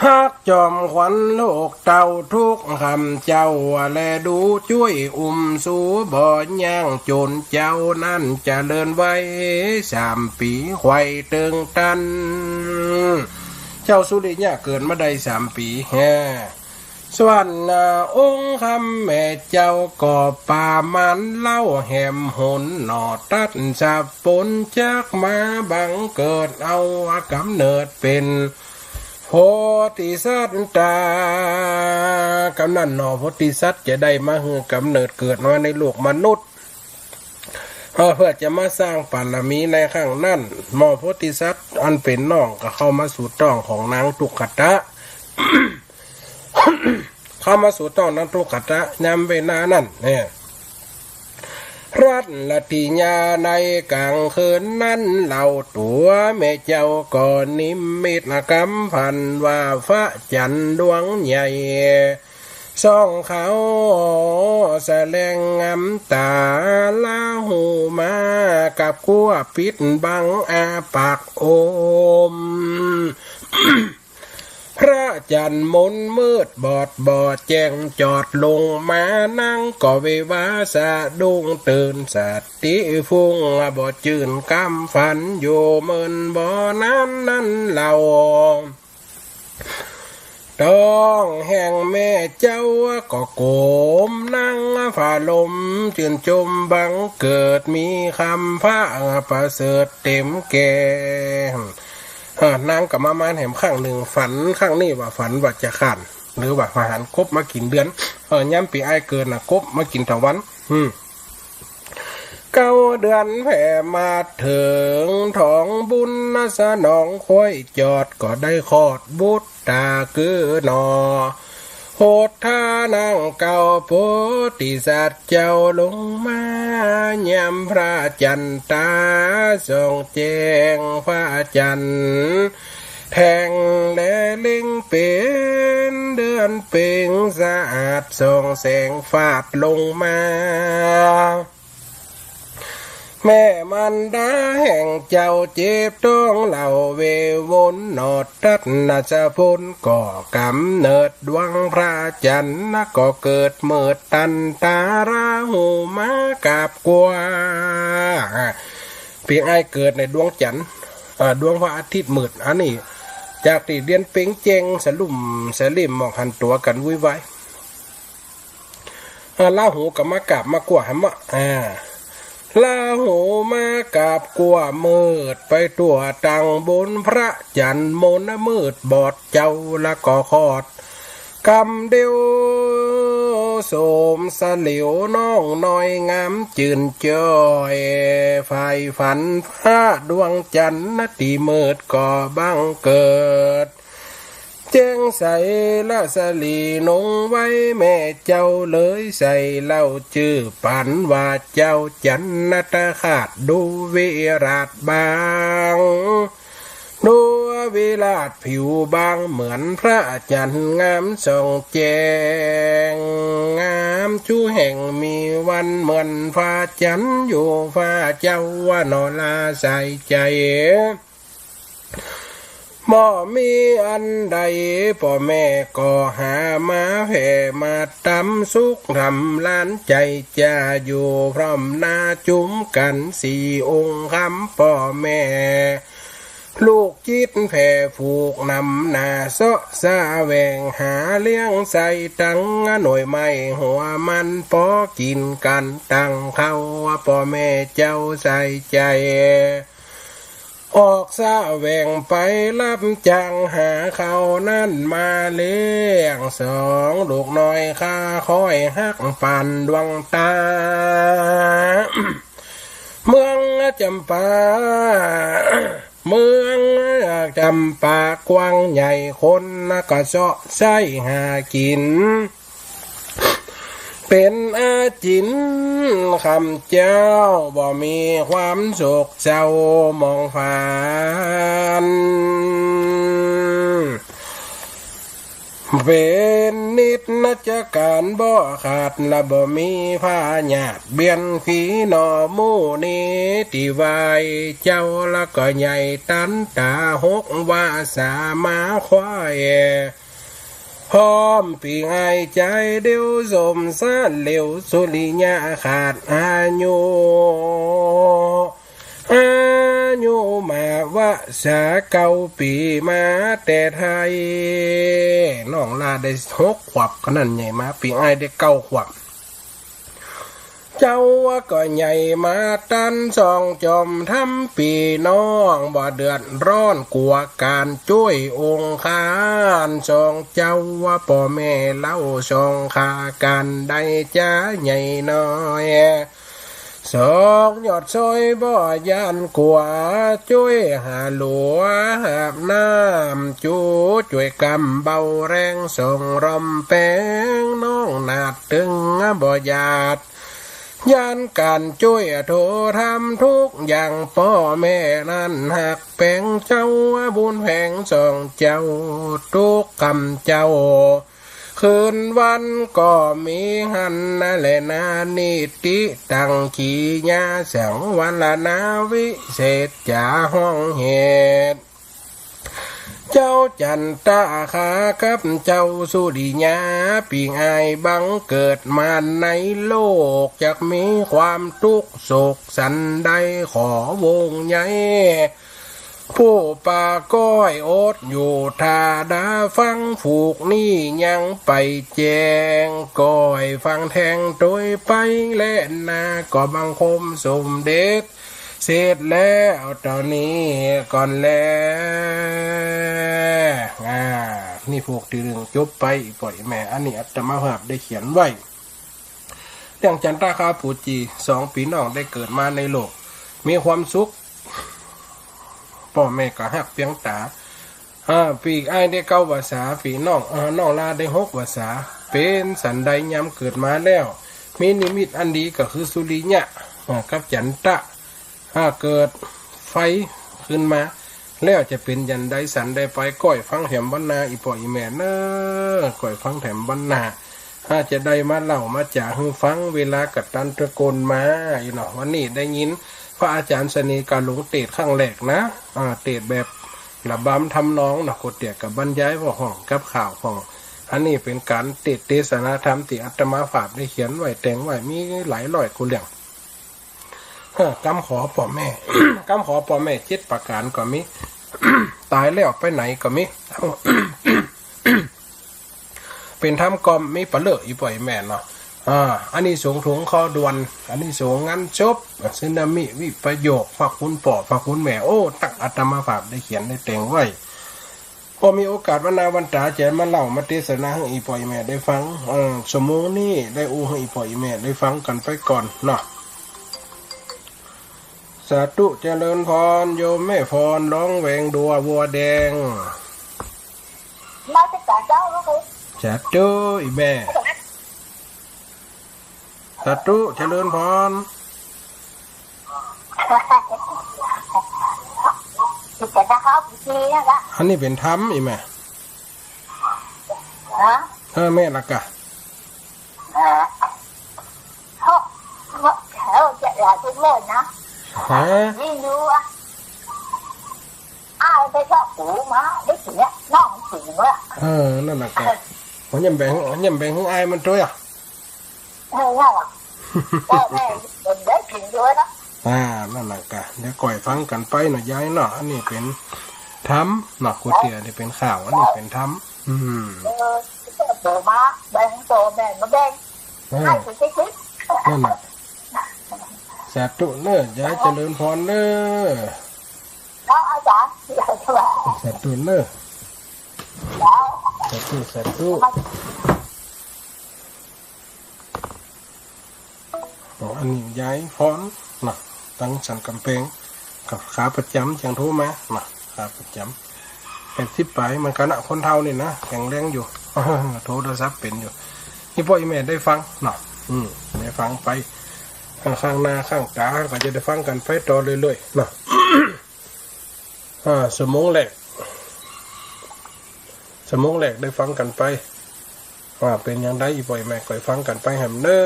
ฮักจอมขวัญลูกเต้าทุกค่ำเจ้า แลดูจ้วยอุ้มสูบ่ย่าง จ๋นเจ้านั้นเจริญวัยสามปี๋ ใคว่เติงตัน เจ้าสุริยะเกิดมาได้สามปี๋ แฮ่ ส่วนองค์คำแม่เจ้าก็ปาหมานเล่า แหมหนหน่อตัดสะปน จักมาบังเกิดเอาก๋ำเนิดเป๋นโพธิสัตว์ต๋า กำนั้นหน่อโพธิสัตว์จะได้มาหื้อก๋ำเนิดเกิดมาในโลกมนุษย์ เออ เพื่อจะมาสร้างบารมีในครั้งนั้น หน่อโพธิสัตว์อันเป๋นน้องก็เข้ามาสู่ต๊องของนางทุกขตะ เข้ามาสู่ต๊องนางทุกขตะ ยามเวลานั้นเนี่ย รัตนทิยาในกลางคืนนั้น เล่าตั๋วแม่เจ้าก็นิมิตกำฝันว่าพระจันทร์ดวงใหญ่ ส่องเขาแสลงงามต๋า ราหูมากับกั้วปิดบังอาปากโอม พระจันทร์มนมืดบอดบ่แจ้งจอดลงมา นางก็เววาสะดุ้งตื่น สติฟุ้งบ่จื้นกำฝัน อยู่เมินบ่นานนั้นเล่า ต๊องแห่งแม่เจ้าก็โกม นางผาลมจื่นจมบังเกิด มีคำพระประเสริฐเต๋มแก่ เออ นางก็มาหมานแหมครั้งนึ่ง ฝันครั้งนี้ว่าฝันว่าจะคร้าน หรือว่าหันกบมากิ๋นเดือน เออ ยามปี๋อ้ายเกิดน่ะ กบมากิ๋นตะวัน อืม เก้าเดือนแผ่มาเถิง ถองบุญสนอง ใคว่จอดก็ได้คลอดบุตรต๋ากือหน่อ โหดทานังเก้าโพธิสัตว์เจ้าลงมา ยามพระจันทร์ต๋าส่องแจ้ง พระจันทร์แทงแลเล็งเป๋น เดือนเพ็ญสะอาดส่องแสงฟาดลงมา แม่มารดาแห่งเจ้าเจ็บต๊องเล่า เววนหนอตัดนสะพล ก็กำเนิดดวงพระจันทร์ ก็เกิดมืดตันต๋า ราหูมากราบกว้า ปี๋อ้ายเกิดในดวงจันทร์ เอ่อ ดวงพระอาทิตย์มืด อันนี้จากตี้เดือนเพ็ญแจ้งสลุ่มสลิ่ม มองหันตั๋วกั๋นวุ้ยวาย อ่า ราหูก็มากราบมากลัวหำเมาะ อ่า ราหูมากราบกลัวมืดไปทั่วตังบน พระจันทร์มนต์มืดบอดเจ้าละก็คลอด กำเดียวโสมสลิวน้องน้อยงามจื่นจ้อย ใฝ่ฝันพระดวงจันทร์นาตี้มืดก็บังเกิด แจ้งใสละสลีนงไว้ แม่เจ้าเลยใส่เล่าจื้อปันว่าเจ้าจันทคราชดูวิราชบาง ดูวิราชผิวบางเหมือนพระจันทร์งามส่องแจ้ง งามจุแห่งมีวันเหมือนฟ้าจันทร์อยู่ฟ้าเจ้าว่าหนอลาใส่ใจ บ่มีอันใดป้อแม่ก็หามาแผ่มาตำสุขทำล้านใจ จะอยู่พร้อมหน้าจุมกั๋นสี่องค์คำป้อแม่ ลูกจิตแผ่ผูกนำหน้าเสาะแสวงหาเลี้ยงใส่ตังหน่วยไม้หัวมันปอกิ๋นกั๋นตังเข้าป้อแม่เจ้าใส่ใจ ออกแสวงไปรับจ้างหาเข้านั้นมาเลี้ยงสองลูกน้อยข้าคอยฮักปานดวงต๋า เมืองจำปา เมืองจำปากว้างใหญ่คนก็เซาะใซ้หากิ๋น เป๋นอาจินคำเจ้า บ่มีความโศกเศร้ามองผ่าน เป๋นนิจจักก๋านบ่ขาด ละบ่มีพยาธิเบียดผีหน่อหมู่นี้ ตี้ไหว้เจ้าละก็ใหญ่ตันต๋าหกวาสามาคว้าแอ่ พร้อมปี้อ้ายจายเดียวสมสารเหลวสุริยะขาดอายุ อายุมาวาสาเก้าปี๋มาแต่ไท้ น้องลาได้หกขวบ ก็นั้นใหญ่มา ปี้อ้ายได้เก้าขวบ เจ้าก็ใหญ่มาตันสองจอมทำปี้น้อง บ่เดือดร้อนกั๋วก๋านจ้วยองค์คาน สองเจ้าว่าป้อแม่เล่าสองข้าก๋านได้จ๋าใหญ่น้อย สองยอดซอยบ่ย้านกั๋ว จ้วยหาหลัวหาบน้ำจู จ้วยกำเบาแรงส่งร่มแปง น้องหนาดตึงบ่หยาด ย้านก๋านจ้วยโททำทุกอย่าง ป้อแม่นั้นฮักแปงเจ้า บุญแผงสองเจ้าทุกกำเจ้า คืนวันก็มีหั้นนาแลนา นิติตังขีญาสังวรนา วิเศษจ๋าห้องเหตุ เจ้าจันตะคากับเจ้าสุริยา ปี้อ้ายบังเกิดมาในโลก จักมีความตุ๊กข์โศกสันใด ขอวงใย ผู้ปาก้อยอดอยู่ถ้าดาฟัง ฝูกนี้ยังไปแจ้ง ก้อยฟังแทงตวยไป และนาก็บังคมสมเด็จ เสร็จแล้วต๋อนนี้ก่อนแล อ่า นี่ผูกตี้นึ่งจบไป ป้อแม่ อันนี้อาตมาภาพได้เขียนไว้ เรื่องจันตะคาปูจี สองปี้น้องได้เกิดมาในโลก มีความสุข ป้อแม่ก็ฮักเปียงต๋า อ่า ปี้อ้ายได้เก้าวาสา ปี้น้อง อ่า น้องลาได้หกวาสา เป๋นสันใดยามเกิดมาแล้ว มีนิมิตอันดีก็คือสุริยะ อ่า กับจันตะ ถ้าเกิดไฟขึ้นมา แล้วจะเป๋นอย่างใดสันใดไป ก้อยฟังแถมวันนา อี่ป้ออี่แม่เน้อ ก้อยฟังแถมวันนา ถ้าจะได้มาเล่ามาจ๋าหื้อฟัง เวลากระตันตะโกนมา อี่เนาะ วันนี้ได้ยินพระอาจารย์เสน่ห์กาหลงเตสน์ครั้งแรกนะ อ่า เตสน์แบบระบำทำนองเนาะ โกเตียกกับบรรยายพ่องกับข่าวพ่อง อันนี้เป๋นก๋านเตสน์เตสนาธรรมตี้อาตมาภาพได้เขียนไว้แต่งไว้ มีหลายร้อยกว่าเรื่อง เออ กำขอป้อแม่ กำขอป้อแม่เจ็ดประก๋านก็มี ต๋ายแล้วไปไหนก็มี เป๋นธรรมก็มีปะเล่อ อี่ป้ออี่แม่เนาะ อ่า อานิสงส์ถวงข่าวด่วน อานิสงส์งานศพ สึนามิ วิปโยค พระคุณป้อ พระคุณแม่ โอ้ ตังอาตมาภาพได้เขียนได้แต่งไว้ ก็มีโอกาสวันหน้าวันต๋าจะมาเล่ามาเตสนาหื้ออี่ป้ออี่แม่ได้ฟัง เอ่อ ชั่วโมงนี้ได้อู้หื้ออี่ป้ออี่แม่ได้ฟังกั๋นไปก่อนเนาะ สาธุเจริญพร โยมแม่พร ร้องแวงดัววัวแดง นมัสก๋านเจ้า สาธุ อี่แม่ สาธุ เจริญพร อันนี้เป๋นธรรมอี่แม่ ฮะ เออ แม่นละก่ะ ฮะ เออ นั่นละก่ะ มันยังแบ่ง ยังแบ่งหื้ออ้ายมันตวยอะ เออ นั่นละ แม่ แม่ได้กิ๋นตวยนะ อ่า นั่นละก่ะ เดี๋ยวก่อยฟังกั๋นไปเนาะยายเนาะ อันนี้เป๋นธรรมเนาะ ครูเตี้ย อันนี้เป๋นข่าว อันนี้เป๋นธรรม อืม เออ โตมาแบ่ง โตแบ่งมาแบ่ง เออ ให้สิ นั่นละ สาธุเน้อ ยายเจริญพรเน้อ เนาะอาจ๋ารย์ สาธุเน้อ สาธุ สาธุ อ๋อ อันนี้ยายพรเนาะ ตังสันก๋ำแปง กับขาประจ๋ำ จังโทรมาเนาะ ขาประจ๋ำ แปดสิบป๋ายเหมือนกั๋นนะ คนเฒ่านี่นะ แข็งแรงอยู่ โทรศัพท์เป๋นอยู่ อี่ป้ออี่แม่ได้ฟังเนาะ อืม ได้ฟังไป ครั้งหน้าครั้งต๋าก็จะได้ฟังกั๋นไปต่อเรื่อยๆ เนาะ อ่า ชั่วโมงแรก ชั่วโมงแรกได้ฟังกั๋นไป ว่าเป๋นอย่างใด อี่ป้ออี่แม่ก็ฟังกั๋นไปแหมเน้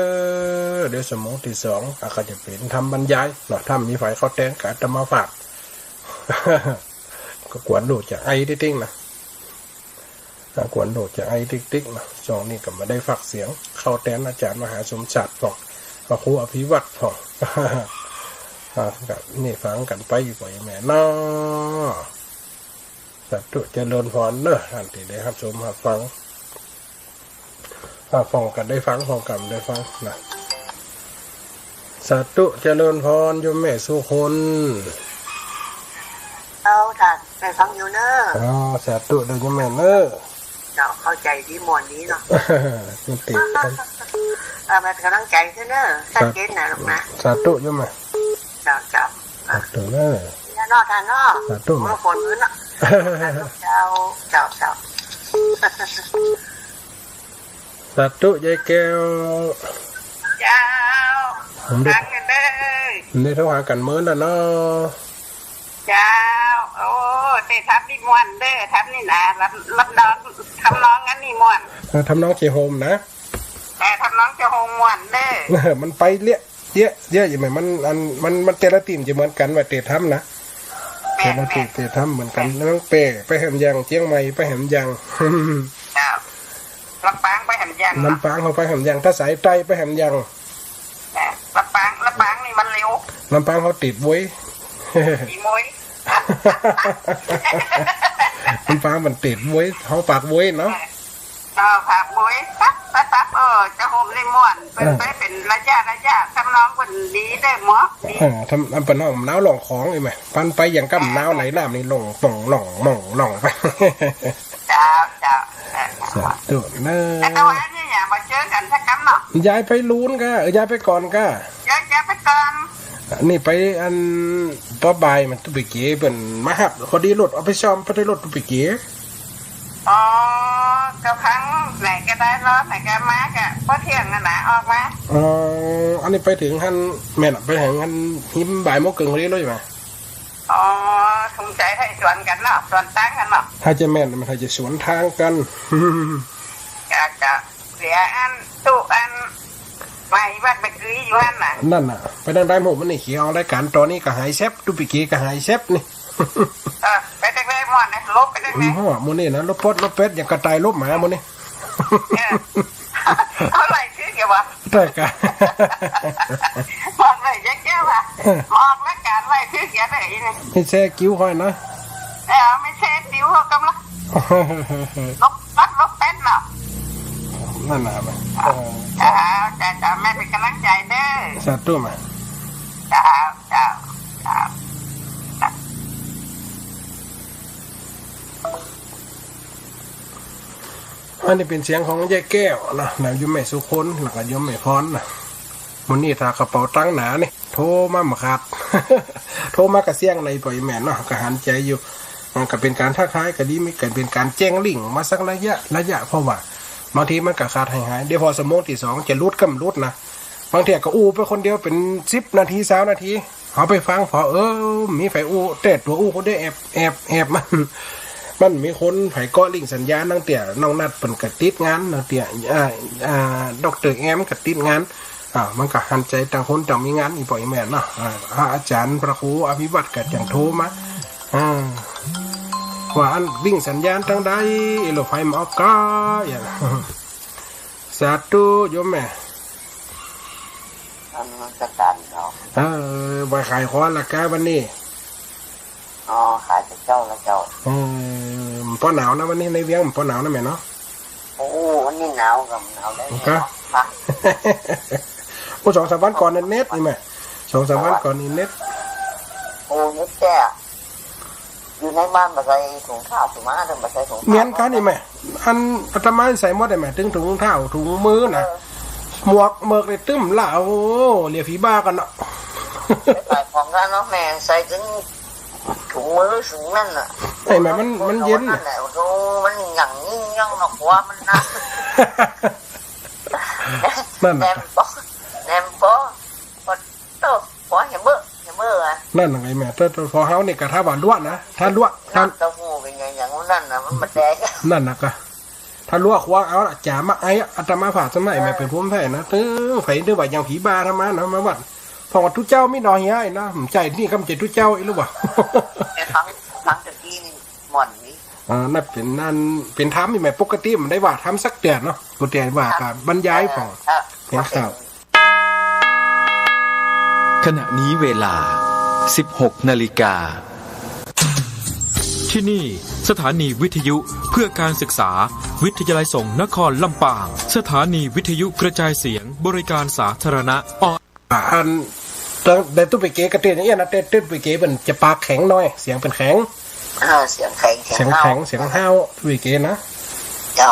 อ เดี๋ยวชั่วโมงตี้สอง อ่ะ ก็จะเป๋นธรรมบรรยายเนาะ ถ้ามีใผเข้าแตนกับอาตมาภาพ ก็กวนลูกจะไอติ๊งๆ นะ อ่ะ กวนลูกจะไอติ๊งๆ นะ ช่วงนี้ก็บ่ได้ฟักเสียง เข้าแตนอาจ๋ารย์มหาสมศักดิ์พ่อง พระครูอภิวัตรพ่อง อ่ะ ก็นี่ฟังกั๋นไป อี่ป้ออี่แม่เนาะ สาธุเจริญพรเน้อ อันตี้ได้ฮับชมฮับฟัง อ่า ฟังกั๋นได้ฟัง ฟังกั๋นได้ฟังนะ สาธุเจริญพร โยมแม่สุคน เจ้า ได้ฟังอยู่เน้อ อ๋อ สาธุเด้อโยมแม่เน้อ เจ้า เข้าใจ๋ดี ม่วนดีเนาะ มันติดกัน เออ เป๋นก๋ำลังใจ๋เตื้อเน้อ สาธุ ชัดเจนนะลูกนะ สาธุโยมแม่ เจ้า เจ้า สาธุเน้อ เนี่ยเนาะ ท่านเนาะ สาธุ โอ้ ฝนขึ้นเนาะ เจ้า เจ้า เจ้า สาธุ ยายแก้ว เจ้า ผมได้ ฟังกั๋นเน้อ ผมได้โทรหากั๋นเมินแล้วเนาะ เจ้า โอ้ เตธรรมนี่ม่วนเน้อ ธรรมนี่นะ รับ รับน้อง ทำนองอันนี้ม่วน เออ ทำนองเจ๊โฮมนะ เออ ทำนองเจ๊โฮมม่วนเน้อ มันไปเละ เยอะ เยอะอยู่ไหม มัน อัน มัน มันแต่ละตี้มันจะเหมือนกั๋นว่าเตธรรมนะ แม่น แต่ละตี้ แม่น เตธรรมเหมือนกั๋น แม่น แล้วแป้ไปแหมอย่าง เจียงใหม่ไปแหมอย่าง เจ้า ลำปางไปแหมอย่าง ลำปางเขาไปแหมอย่าง ถ้าสายใต้ไปแหมอย่าง แม่น ลำปาง ลำปางนี่มันเร็ว ลำปางเขาติดเว้ย ติดเว้ย ลำปางมันติดเว้ย เขาปากเว้ยเนาะ เออ ผักบุ้ย ปั๊บ ปั๊บ ปั๊บ เออ เจ๊โฮมนี่ม่วน เปิ้น เออ ไปเป๋นระยะ ระยะ ทำนองเปิ้นดีเน้อ หมวกดี เออ ทำ อันเปิ้นฮ้องหนาวร้องของนี่แหม ปันไปอย่างก้ำหนาวไหลน้ำนี่ลงป่องหน่องหม่องหน่องไป เจ้า เจ้า เออ สาธุเน้อ แต่ว่าอันนี้อย่ามาเจอกั๋นสักกำเนาะ ยายไปลูนก่า เออ ยายไปก่อนก่า ยาย ยายไปก่อน นี่ไปอัน ต๋อนบ่ายมันตุ๊ปิเก๋เปิ้นมาฮับ พอดีรถเอาไปซ่อม พอดีรถตุ๊ปิเก๋ อ๋อ ก็ครั้งไหนก็ได้ รอบไหนก็มาก็พอเที่ยงนั่นแหละออกมา อ๋อ อันนี้ไปเถิงหั้น แม่นอะ ไปเถิงหั้นหิมบ่ายโมงเกิ่งพอดีเลยไหม อ๋อ สงสัยใค่สวนกั๋นเนาะ สวนตางกั๋นเนาะ ถ้าจะแม่น มันถ้าจะสวนตางกั๋น จะ จะเสียอัน ตู้อัน ไม่วัดไม่กึยอยู่หั้นน่ะ นั่นน่ะ ไปตางใดหมู่มันนี่เขียว รายก๋านต๋อนนี้ก็หายแซบ ตุ๊ปิเก๋ก็หายแซบนี่ เออ ไปตางใดม่วนนะ ลบไปตางใด อืม ฮะ หมู่นี่นะ ลบปด ลบแปด อย่างกระต่ายลบหมาหมู่นี่ เออ เอาไหล่คือเกี่ยววะ แต่กะ ม่วนไหล่แจ๊กแจ๊กวะ ออกรายก๋านไหล่คือเกี่ยวไหนนี่ ไม่แซ่กิ้วค่อยนะ เออ ไม่แซ่กิ้วเขากำลัง ลบปด ลบแปดเนาะ นั่นน่ะ เออ เจ้า เจ้า เจ้า แม่เป๋นก๋ำลังใจ๋เน่อ สาธุมา เจ้า เจ้า เจ้า อันนี้เป๋นเสียงของยายแก้วเนาะ นะ โยมแม่สุคน แล้วก็โยมแม่พรนะ มื้อนี้ถ้ากระเป๋าตังค์หนานี่ โทรมาบ่ขาด โทรมาก็เสี้ยงในป่อยแม่นเนาะ ก็หันใจ๋อยู่ มันก็เป๋นก๋านทักทายก็ดี มีก๋านเป๋นก๋านแจ้งลิงก์มาสักระยะ ระยะ เพราะว่าบางทีมันก็ขาดหายๆ เดี๋ยวพอชั่วโมงตี้สองจะหลุดก็บ่หลุดนะ บางเทื่อก็อู้ไปคนเดียวเป๋นสิบนาที ซาวนาที เอาไปฟัง พอ เออ มีใผอู้ แต่ตั๋วอู้คนเดียวแอบ แอบ แอบ มัน มันมีคนใผเกาะลิงก์สัญญาณ ลางเตื้อน้องนัดเปิ้นก็ติดงาน ลางเตื้อ อ่า อ่า ด็อกเตอร์แอมก็ติดงาน อ่า มันก็หันใจ๋ ต่างคนต่างมีงาน อีป่อยแม่นเนาะ อ่า พระอาจ๋ารย์พระครูอภิวัตรก็จั่งโทรมา อ่า ว่าอันลิงก์สัญญาณตังใด เออ รถไฟบ่ออกก็ อย่าง สาธุโยมแม่ นมัสก๋านเจ้า เออ บ่ขายของละกาวันนี้ อ๋อ ขายแต่เจ๊าแล้วเจ้า เออ บ่หนาวนะวันนี้ในเวียง บ่หนาวนะแม่เนาะ โอ้ วันนี้หนาวก็หนาวแล้ว ก็ เนาะ โอ้ สองสามวันก่อนนี่เน็ตนี่แม่ สองสามวันก่อนนี่เน็ต โอ้ เน็ตแจ้ อยู่ในบ้านบ่ใส่ถุงเท้า ถุงมือ บ่ใส่ถุงเท้า เหมือนกั๋นนี่แม่ อันอาตมาใส่หมดเลยแม่ ตึงถุงเท้า ถุงมือนะ เออ หมวกเมือกเลยตึ้มละ โอ้ เรียกผีบ้ากั๋นเนาะ ใส่ของกั๋นเนาะแม่ ใส่ตึงถุงมือ ถุงนั่นน่ะ ไอ้แม่ มัน มันเย็น นั่นแหละ โอ้โห มันอย่างนี้ยังหนอกหัวมันนะ นั่นน่ะ แหนมปอ แหนมปอ ปอโต้ ปอแหมเบ้อ แหมเบ้ออะ นั่นน่ะไงแม่ แต่ แต่ปอเฮานี่ก็ถ้าว่าลัวนะ ถ้าลัว ถ้า น้ำเต้าหู้เป๋นไงอย่างนั้นน่ะ มันบ่แดง นั่นน่ะก็ ถ้าลัวควักเอาละ จ๋ามาไอ้อาตมาภาพสมัยแม่เป๋นผู้แผ่นะ ตึงใผนึกว่าอย่างผีบ้าธรรมะนะ มาวัด เพราะว่าตุ๊เจ้ามีหน่อเหียไอ้นะ บ่ใจ้ นี่ก็บ่ใจ้ตุ๊เจ้าอีกหรือวะ ไปฟัง ฟังตะกี้นี่ม่วนดี อ่า นั่นเป๋น นั่นเป๋นธรรมนี่แม่ ปกติบ่ได้ว่าธรรมสักเตื้อเนาะ บ่ได้ว่าก็บรรยายผ่อง เออ เออ เป๋นข่าว ขณะนี้เวลา สิบหกนาฬิกา ที่นี่สถานีวิทยุเพื่อการศึกษา วิทยาลัยสงฆ์นครลำปาง สถานีวิทยุกระจายเสียงบริการสาธารณะ อ่า อัน แต่ตุ๊ไปเก๋กะเต้นอย่างเงี้ยนะ แต่ตุ๊ไปเก๋มันจะปากแข็งหน่อย เสียงเปิ้นแข็ง อ่า เสียงแข็ง เสียงแข็ง เสียงห้าว เสียงห้าว ตุ๊ไปเก๋นะ เจ้า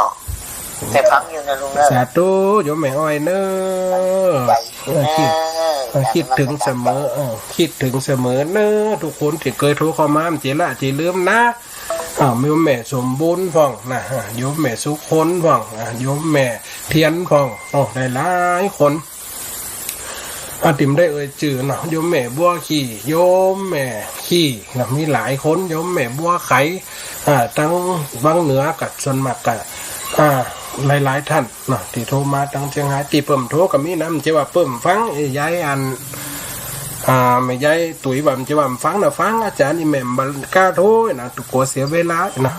แต่ฟังอยู่นะลุงเนอะ สาธุ โยมแม่อ้อยเนอะ ใหญ่ เออ คิด เออ เออ คิดเถิงเสมอ เออ คิดเถิงเสมอเนอะ ทุกคนตี้เกยโทรเข้ามา บ่เจละ บ่เจลืมนะ อ่า โยมแม่สมบูรณ์พ่องนะ อ่า โยมแม่สุคนพ่อง อ่า โยมแม่เทียนพ่อง โอ้ หลายๆ คน อ่า ตี้บ่ได้เอ่ยจื้อเนาะ โยมแม่บัวขี่ โยมแม่ขี่นะ มีหลายคน โยมแม่บัวไข อ่า ตังวังเหนือก็ส่วนมากก็ อ่า หลายๆ ท่านเนาะ ตี้โทรมาตังเจียงฮาย ตี้เปิ้นโทรก็มีนะ บ่ใจ้ว่าเปิ้นฟัง เอ้ย ยายอัน อ่า แม่ยายตุ๋ยว่าบ่ใจ้ว่าบ่ฟังนะ ฟัง อาจ๋ารย์ อี่แม่บ่กล้าโทรนะ กั๋วเสียเวลานะ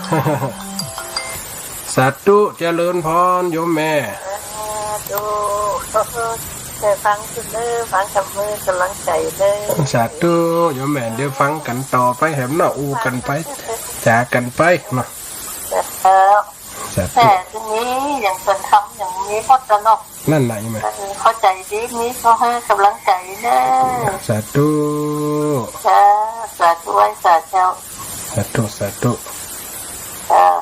สาธุ เจริญพร โยมแม่ สาธุ ได้ฟังอยู่เน่อ ฟังกับมือก๋ำลังใจ๋เน่อ สาธุ โยมแม่ เดี๋ยวฟังกั๋นต่อไปแหมเนาะ อู้กั๋นไป จ๋ากั๋นไปเนาะ เออ สาธุ แต่ตี้นี้อย่างเปิ้นทำอย่างนี้หมดแล้วเนาะ นั่นแหละ โยมแม่ เออ เข้าใจ๋ดี มีก็หื้อก๋ำลังใจ๋เน่อ สาธุ สา สาธุ ไหว้สาเจ้า สาธุ สาธุ เออ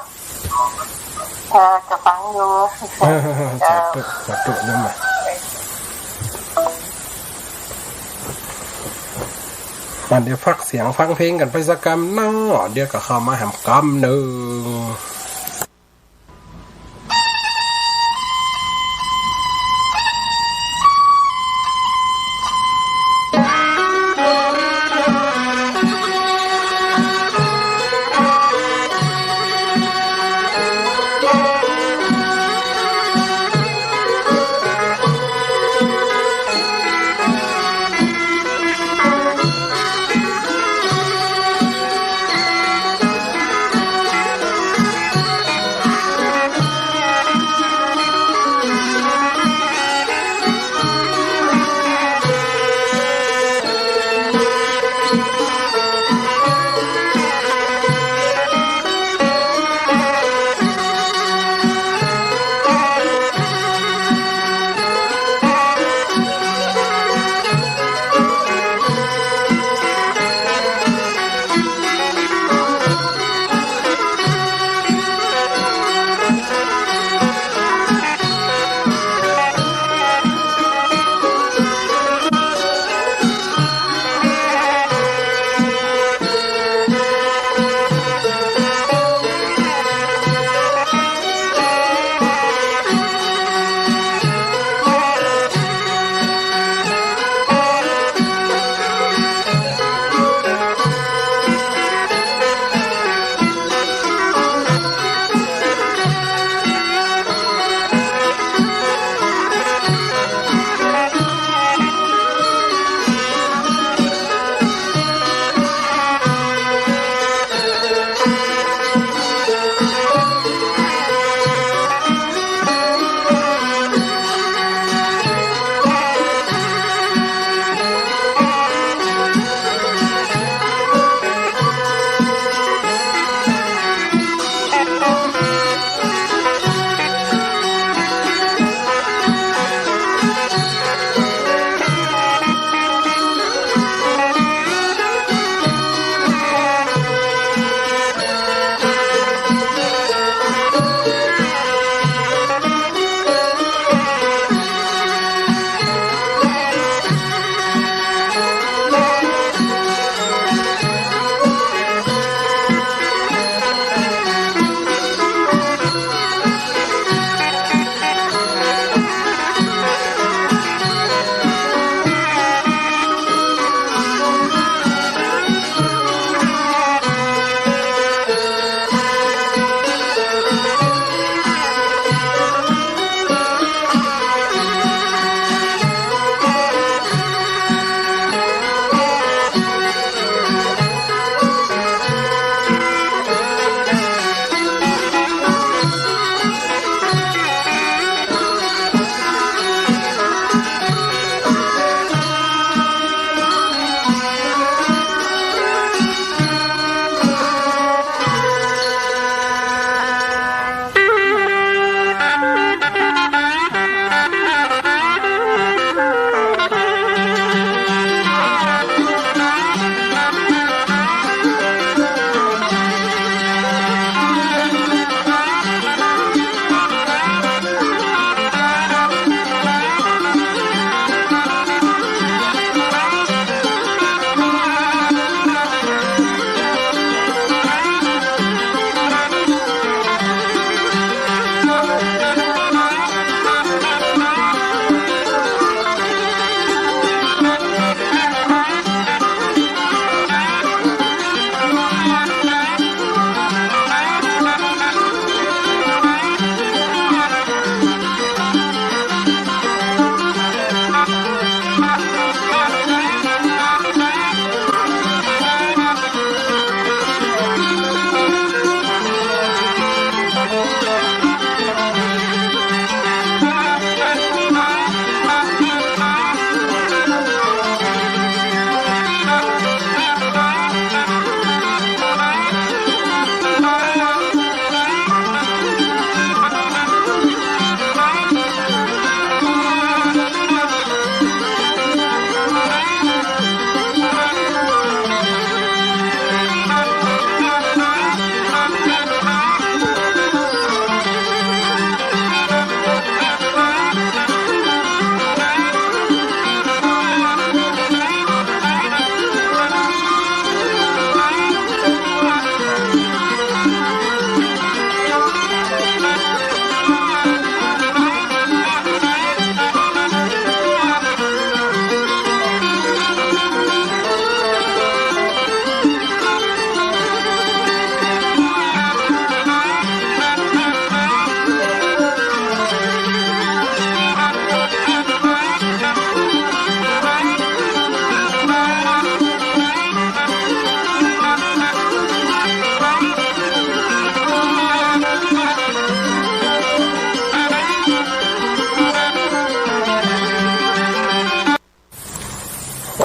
เออ จะฟังอยู่ สาธุ สาธุ โยมแม่ อันเดี๋ยวพักเสียงฟังเพลงกั๋นไปสักกำเนาะ เดี๋ยวก็เข้ามาแหมกำนึ่ง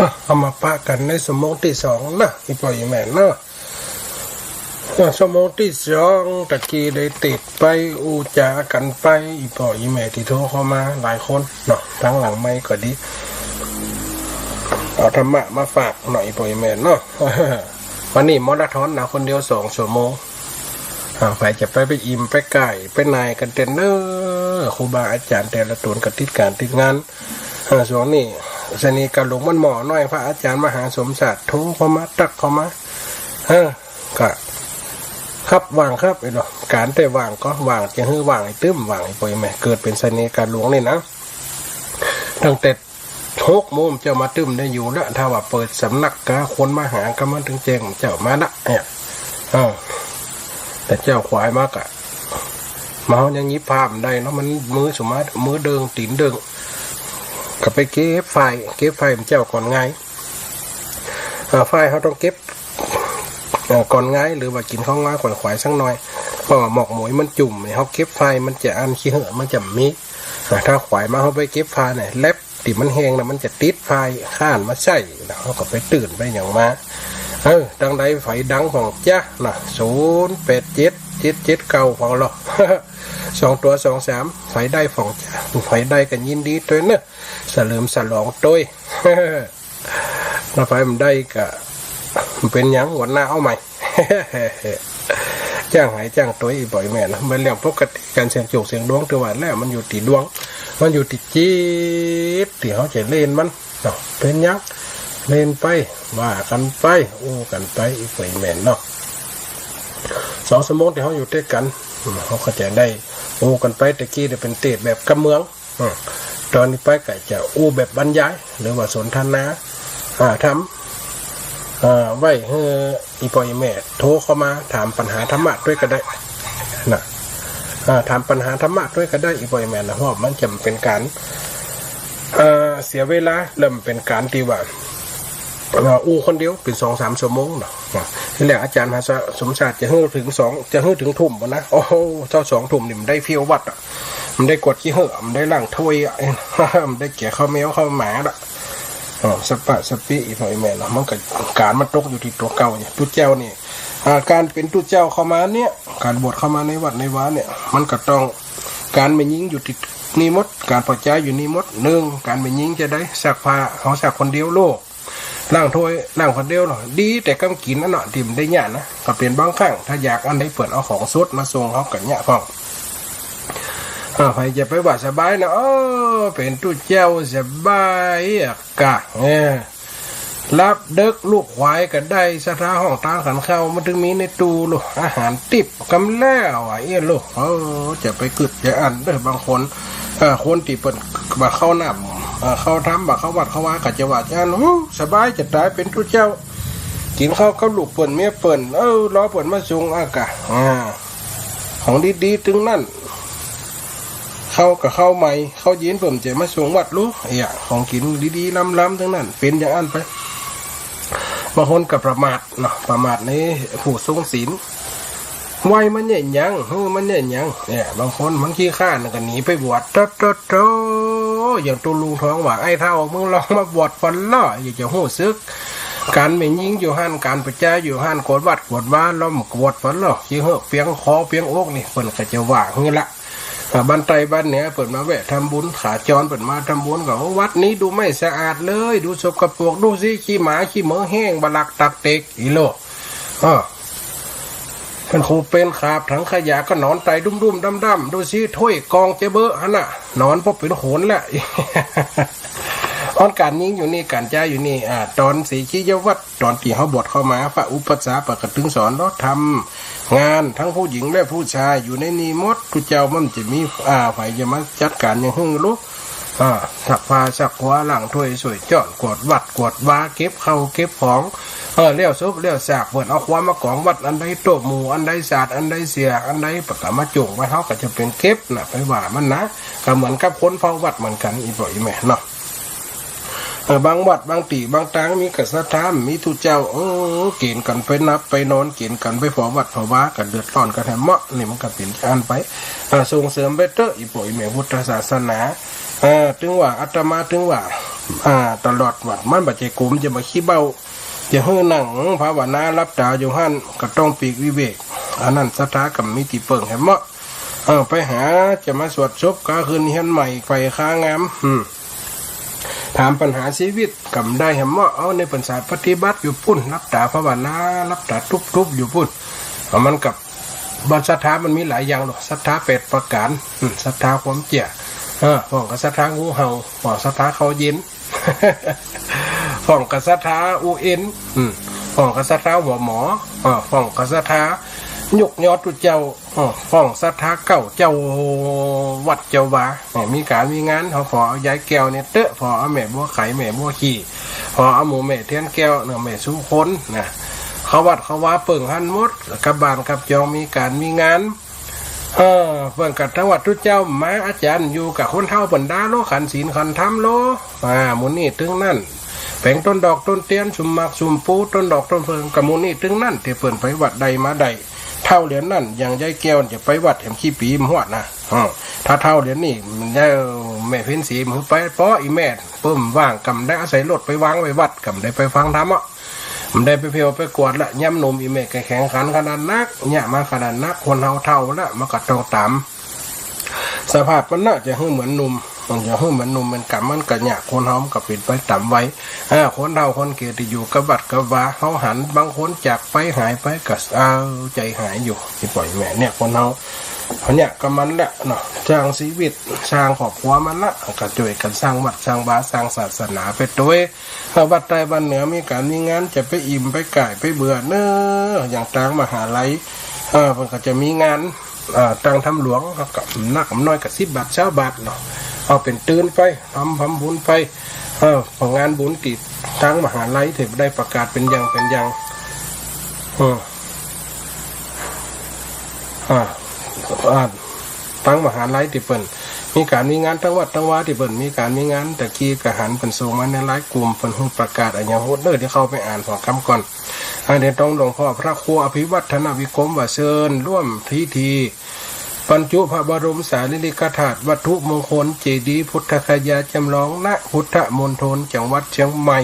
อ่ะ เอามาปะกั๋นในชั่วโมงตี้สองนะ อี่ป้ออี่แม่เนาะ อ่ะ ชั่วโมงตี้สอง ตะกี้ได้เตสน์ไป อู้จ๋ากั๋นไป อี่ป้ออี่แม่ตี้โทรเข้ามาหลายคนเนาะ ตางหลังไมค์ก็ดี เอาธรรมะมาฝากหน่อย อี่ป้ออี่แม่เนาะ วันนี้มาราธอนนะ คนเดียวสองชั่วโมง อ่า ใผจะไป ไปอิ่ม ไปก๋าย ไปหน่ายกั๋นเต๊อะเน่อ ครูบาอาจ๋ารย์แต่ละต๋นก็ติดก๋านติดงาน อ่า ช่วงนี้เสน่ห์กาหลงมันหม่อน้อย พระอาจ๋ารย์มหาสมชาติโทรเข้ามา ตั๊กเข้ามา เออ ก็ ครับ ว่างครับ ไอ้เนาะ ก๋านแต่ว่างก็ว่าง จะหื้อว่างไอ้ตึ้ม ว่างไอ้ป้ออี่แม่ เกิดเป๋นเสน่ห์กาหลงนี่นะ ตั้งแต่หกโมงเจ้ามาตึ้มได้อยู่ละ ถ้าว่าเปิดสำนักกาคนมาหาก็มันตึงแจ้งเจ้ามาละเนี่ย เออ แต่เจ้าขวายมากะ มาเฮายังหยิบผ้าบ่ได้เนาะ มันมือสมาร์ท มือเดิง ตี๋นเดิง ก็ไปเก็บฝ้าย เก็บฝ้ายมันเจ้าก่อนงาย อ่า ฝ้ายเฮาต้องเก็บ เอ่อ ก่อนงาย หรือว่ากิ๋นข้าวงายขวนขวายสักหน่อย เพราะว่าหมอกหมวยมันจุ่มเนี่ย เฮาเก็บฝ้ายมันจะอั้น ขี้เหื่อมันจะมี อ่า ถ้าขวายมาเฮาไปเก็บฝ้ายเนี่ย แล็บตี้มันแห้งนะ มันจะติดฝ้าย ข้านมาใส่ แล้วเฮาก็ไปตื่นไปหยังมา เออ ตังใดใผดังพ่องจ๊ะนะ ศูนย์แปดเจ็ด เจ็ดเจ็ดเก้า พ่องเนาะ สองตั๋วสองสาม ใผได้พ่องจ๊ะ ใผได้ก็ยินดีตวยเนาะ เฉลิมฉลองตวย ถ้าใผบ่ได้ก็บ่เป๋นหยัง งวดหน้าเอาใหม่ จ้างหายจ้างตวย อี่ป้ออี่แม่นะ มันเรื่องปกติ ก๋านเสี่ยงโชคเสี่ยงดวง ถือว่าแล้วมันอยู่ตี้ดวง มันอยู่ตี้จิต ตี้เฮาจะเล่นมันเนาะ เป๋นหยัง เล่นไป ว่ากั๋นไป อู้กั๋นไป อี่ป้ออี่แม่เนาะ สองชั่วโมงตี้เฮาอยู่ตวยกั๋น อืม เฮาก็จะได้อู้กั๋นไป ตะกี้เนี่ยเป๋นเตสน์แบบกำเมือง อืม ต๋อนนี้ไปก็จะอู้แบบบรรยาย หรือว่าสนทนา อ่า ธรรม อ่า ไว้หื้ออี่ป้ออี่แม่โทรเข้ามาถามปัญหาธรรมะตวยก็ได้นะ อ่า ถามปัญหาธรรมะตวยก็ได้ อี่ป้ออี่แม่นะ เพราะมันจะบ่เป๋นก๋าน อ่า เสียเวลา แล้วบ่เป๋นก๋านตี้ว่า อ่า อู้คนเดียวเป๋นสองสามชั่วโมงเนาะ อ่า ตี้แรกอาจ๋ารย์มหาสมชาติจะหื้อเถิงสอง จะหื้อเถิงทุ่มบ่นะ โอ้โห เจ้าสองทุ่มนี่บ่ได้เที่ยววัดอะ บ่ได้กวาดขี้เหื่อ บ่ได้ล้างถ้วยอะ บ่ได้แก่ข้าวแมวข้าวหมาละ อ๋อ สัปปะสัปปิ อี่ป้ออี่แม่เนาะ มันก็ก๋านมันตกอยู่ตี้ตั๋วเก่าเนี่ย ตุ๊เจ้านี่ อ่า ก๋านเป๋นตุ๊เจ้าเข้ามาเนี่ย ก๋านบวชเข้ามาในวัดในวาเนี่ย มันก็ต้อง ก๋านแม่ญิงอยู่ตี้นี่หมด ก๋านป้อจายอยู่นี่หมด นึ่ง ก๋านแม่ญิงจะได้ซักผ้า เฮาซักคนเดียวโลก ล้างถ้วย ล้างคนเดียวเนาะ ดีแต่กำกิ๋นอันเนาะ ตี้บ่ได้ยากนะ ก็เป๋นบางครั้ง ถ้าอยากอันใดเปิ้นเอาของสดมาส่ง เฮาก็เยียะพ่อง อ่า ใผจะไปว่าสบายนะ เออ เป๋นตุ๊เจ้าสบายอะกะ เออ หลับเดิ็กลุกไวก็ได้ ศรัทธาห้องตางขันข้าว มันตึงมีในตู้ลูก อาหารติ๊บกำแล้วอะ เอี้ยลูก เออ จะไปกึ๊ดจะอั้นเด้อ บางคน เอ่อ คนตี้เปิ้นบ่เข้าน้ำ เอ่อ เข้าธรรม บ่เข้าวัดเข้าวา ก็จะว่าจะอั้น อู้ สบายจะต๋าย เป๋นตุ๊เจ้า กิ๋นข้าวกับลูกเปิ้นเมียเปิ้น เออ รอเปิ้นมาส่ง อะกะ อ่า ของดีๆ ตึงนั้น ข้าวก็ข้าวใหม่ ข้าวเย็นเปิ้นจะมาส่งวัดลูก เอี้ย ของกิ๋นดีๆ ล้ำๆ ตึงนั้น เป๋นอย่างอั้นไป บางคนก็ประมาทเนาะ ประมาทในผู้ทรงศีล ไหว้มันเยียะหยัง หื้อมันเยียะหยัง เนี่ย บางคนมันขี้คร้านก็หนีไปบวช โธ่ โธ่ โธ่ อย่างตุ๊ลุงทองว่า ไอ้เฒ่า มึงลองมาบวชก่อนเนาะ อยากจะฮู้สึก ก๋านแม่ญิงอยู่หั้น ก๋านป้อจายอยู่หั้น กวาดวัดกวาดวา ลองกวาดก่อนเนาะ ขี้เหื่อเปียงคอเปียงอกนี่ เปิ้นก็จะว่าหื้อละ อ่า บ้านใต้บ้านเหนือเปิ้นมาแวะทำบุญ ขาจรเปิ้นมาทำบุญก็ โอ้ วัดนี้ดูไม่สะอาดเลย ดูสกปรก ดูสิ ขี้หมาขี้เหมิงแห้ง บ่าลักตักเต็ก อี้ลูก เออ เปิ้นคงเป๋นขาบถังขยะก็หนอนไตดุ้มๆ ด้ำๆ ดูสิ ถ้วยกองจะเบอะหั้นน่ะ หนอนเพราะเป๋นโขนแหละ อันก๋านญิงอยู่นี่ ก๋านจายอยู่นี่ อ่า ต๋อนเสขียวัตร ต๋อนตี้เฮาบวชเข้ามา พระอุปัชฌาย์เปิ้นก็ตึงสอนเนาะ ธรรม งาน ทั้งผู้หญิงและผู้ชายอยู่ในนี้หมด ตุ๊เจ้ามันจะมี อ่า ใผจะมาจัดก๋านอย่างหื้อลูก อ่า ซักผ้าซักหัว ล้างถ้วย ซ่วยจ้อน กวาดวัดกวาดวา เก็บข้าวเก็บของ เออ เลี้ยวศพเลี้ยวซาก เปิ้นเอาขวานมากองวัด อันใดโต๊ะหมู่ อันใดสาด อันใดเสีย อันใดเปิ้นก็มาจ้วงไว้ เฮาก็จะเป๋นเก็บน่ะ ไปว่ามันนะ ก็เหมือนกับคนเฝ้าวัดเหมือนกั๋น อี่ป้ออี่แม่เนาะ เออ บางวัดบางตี้บางตางมีก็ศรัทธา มีตุ๊เจ้า เออ เก๋ณฑ์กั๋นไปหลับไปนอน เก๋ณฑ์กั๋นไปผ่อวัดผ่อวา ก็เดือดร้อนกั๋นแถมเมาะ นี่มันก็เป๋นอันไป เออ ส่งเสริมไปเต๊อะ อี่ป้ออี่แม่พุทธศาสนา เออ ตึงว่าอาตมา ตึงว่า อ่า ตลอดวัด มันบ่ใจ้โกมจะมาขี้เบ้า จะหื้อนั่งภาวนาหลับต๋าอยู่หั้น ก็ต้องปีกวิเวก อันนั้นศรัทธาก็บ่มีตี้เปิ้งแหมเนาะ เออ ไปหาจะมาสวดศพ ก็ขึ้นเฮียนใหม่ไปคางาม อืม ถามปัญหาชีวิตก็บ่ได้แหมเนาะ เอาในพรรษาปฏิบัติอยู่ปุ้น หลับต๋าภาวนา หลับต๋าตุ๊บๆ อยู่ปุ้น เอามันกับ บ่ศรัทธามันมีหลายอย่างเนาะ ศรัทธาแปดประก๋าน อืม ศรัทธาความเจื้อ เออ พ่องกับศรัทธางูเห่า พ่องศรัทธาข้าวเย็น พ่องกับศรัทธาอู้เอ็น อืม พ่องกับศรัทธาหัวหมอ เออ พ่องกับศรัทธายกยอตุ๊เจ้า เออ พ่องศรัทธาเก้าเจ้าวัดเจ้าวา เออ มีก๋านมีงาน เขาผ่อเอายายแก้วเนี่ยเต๊อะ ผ่อเอาแม่บัวไข่ แม่บัวขี่ ผ่อเอาหมู่แม่เทียนแก้วเนาะ แม่สุคนนะ เข้าวัดเข้าวาเปิ้งหั้นหมด กลับบ้านกลับจอง มีก๋านมีงาน เออ เปิ้นก็ตังวัดตุ๊เจ้ามา อาจ๋ารย์อยู่กับคนเฒ่า เปิ้นด่าโล ขันศีลขันธรรมโล อ่า หมู่นี้ตึงนั้น แป๋งต้นดอกต้นเตียน สุมหมากสุมปู ต้นดอกต้นเผิง ก็หมู่นี้ตึงนั้น ตี้เปิ้นไปวัดได้มาได้ เฒ่าเหลียวนั้น อย่างยายแก้วจะไปวัดแหมขี้ปี๋บ่ฮอดนะ เออ ถ้าเฒ่าเหลียวนี้ ยายแม่เพ็ญศรีหื้อไป ป้ออีแม่ เปิ้นว่างก็บ่ได้ อาศัยรถไปวางไว้วัด ก็บ่ได้ไปฟังธรรมอะ บ่ได้ไปเผียวไปกวาดละ ยามหนุ่มอีแม่ก็แข็งขันขนาดนัก เยียะมาขนาดนัก คนเฮาเฒ่าละ มันก็ต้องต๋ามสภาพมันนะ จะหื้อเหมือนหนุ่ม มันจะหื้อเหมือนหนุ่มเหมือนกำ มันก็ยาก คนเฮามันก็เป๋นไปต๋ามวัย อ่า คนเฒ่าคนแก่ตี้อยู่กับวัดกับวา เฮาหันบางคนจากไปหายไปก็ เออ ใจ๋หายอยู่ ตี้ป้อแม่เนี่ย คนเฮา เขาเนี่ยกับมันแหละเนาะ สร้างชีวิต สร้างครอบครัวมันละ ก็จ้วยกั๋นสร้างวัดสร้างวา สร้างศาสนาไปตวย ถ้าวัดใต้บ้านเหนือมีก๋านมีงาน จะไปอิ่มไปก๋ายไปเบื่อเนอะ อย่างตางมหาลัย เออ มันก็จะมีงาน เอ่อ ตางธรรมหลวง ก็นักน้อยก็สิบบาท ซาวบาทเนาะ เอาเป๋นตื่นไป ทำ ทำบุญไป เออ งานบุญตี้ตางมหาลัยตี้ได้ประกาศเป๋นอย่างเป๋นอย่าง เออ อ่า อ่า ตางมหาลัยตี้เปิ้นมีก๋านมีงาน ตางวัดตางวาตี้เปิ้นมีก๋านมีงาน ตะกี้ก็หันเปิ้นส่งมาในไลน์กลุ่ม เปิ้นหื้อประกาศอะหยังโฮดเน่อ เดี๋ยวเข้าไปอ่านผ่อกำก่อน อ่า เดี๋ยวต้องหลวงพ่อพระครูอภิวัฒนวิกรมว่าเชิญร่วมพิธีบรรจุพระบรมสารีริกธาตุ วัตถุมงคล เจดีย์พุทธคยาจำลอง ณ พุทธมณฑล จังหวัดเชียงใหม่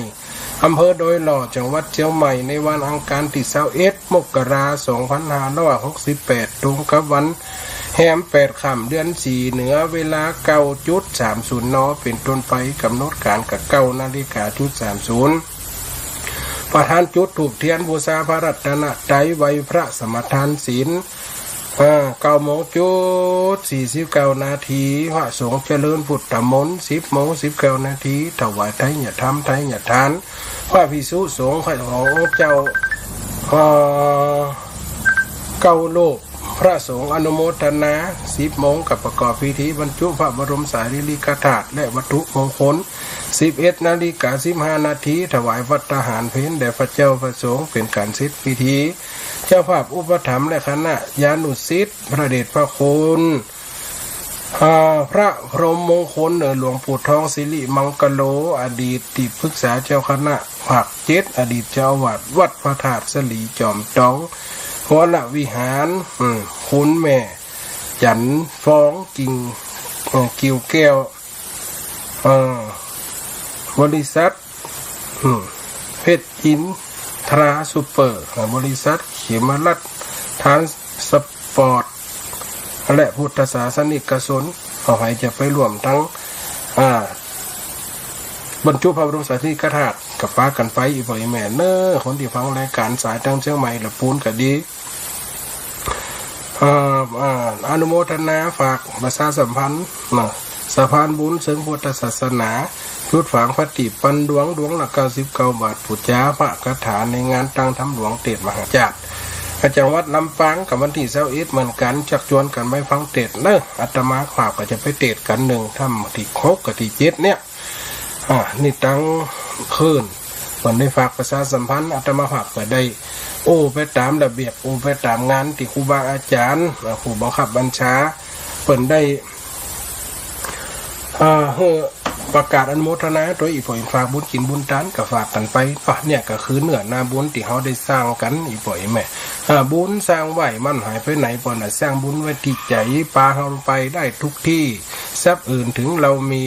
อำเภอดอยหล่อ จังหวัดเชียงใหม่ ในวันอังคารตี้ซาวเอ็ด มกรา สองพันห้าร้อยหกสิบแปด ตรงกับวันแฮมแปดค่ำเดือนสี่ เหนือเวลาเก้าจุดสามศูนย์ น. เป๋นต้นไป ก๋ำหนดก๋านก็เก้านาฬิกาจุดสามศูนย์ ประธานจุดธูปเตียนบูชาพระรัตนตรัย ไหว้พระสมาทานศีล อ่า เก้าโมงจุดสี่สิบเก้านาที พระสงฆ์เจริญพุทธมนต์ สิบโมงสิบเก้านาที ถวายไทยธรรม ไทยทาน พระภิกษุสงฆ์ขององค์เจ้า เอ่อ เก้ารูป พระสงฆ์อนุโมทนา สิบโมงก็ประกอบพิธีบรรจุพระบรมสารีริกธาตุและวัตถุมงคล สิบเอ็ดนาฬิกาสิบห้านาที ถวายภัตตาหารเพลแด่พระเจ้าพระสงฆ์ เป๋นก๋านเสร็จพิธี เจ้าภาพอุปถัมภ์และคณะยานุศิษย์ พระเดชพระคุณ อ่า พระพรหมมงคล เอ่อ หลวงปู่ทองสิริมังคโล อดีตที่ปรึกษาเจ้าคณะภาคเจ็ด อดีตเจ้าอาวาสวัดพระธาตุสลีจอมตอง วรวิหาร อืม คุณแม่จันทร์ฟอง กิ่ง เอ่อ กิ่วแก้ว เอ่อ บริษัท อืม เพชรอินทราซูเปอร์ บริษัทเขมรัตน์ทรานสปอร์ต และพุทธศาสนิกชน เอาใผจะไปร่วมตาง อ่า บรรจุพระบรมสารีริกธาตุ ก็ปากั๋นไป อี่ป้ออี่แม่เน่อ คนตี้ฟังรายก๋านสายตางเชียงใหม่ละปูนก็ดี เอ่อ อ่า อนุโมทนาฝากประชาสัมพันธ์เนาะ สะพานบุญเชิงพุทธศาสนา จุดฝังพระตีปปันดวง ดวงละเก้าสิบเก้าบาท ปู๋จาพระคาถาในงานตั้งธรรมหลวงเตสน์มหาชาติ ประจ๋ำวัดลำปาง ก็วันตี้ซาวเอ็ดเหมือนกั๋น จักจวนกั๋นไปฟังเตสน์เน่อ อาตมาภาพก็จะไปเตสน์กั๋นนึ่ง ถ้ำตี้หกกับตี้เจ็ดเนี่ย อ่า นี่ตางคืน เปิ้นได้ฝากประชาสัมพันธ์ อาตมาภาพก็ได้อู้ไปต๋ามระเบียบ อู้ไปต๋ามงานตี้ครูบาอาจ๋ารย์ อ่า ผู้บังคับบัญชา เปิ้นได้ อ่า หื้อประกาศอนุโมทนาตวย อี่ป้ออี่แม่ ฝากบุญกิ๋นบุญตานก็ฝากกั๋นไป อ่า เนี่ยก็คือเนื้อนาบุญตี้เฮาได้สร้างกั๋น อี่ป้ออี่แม่ อ่า บุญสร้างไว้มันหายไปไหน เปิ้นน่ะสร้างบุญไว้ตี้ใจ๋ ปาเฮาไปได้ทุกตี้ ทรัพย์อื่นถึงเรามี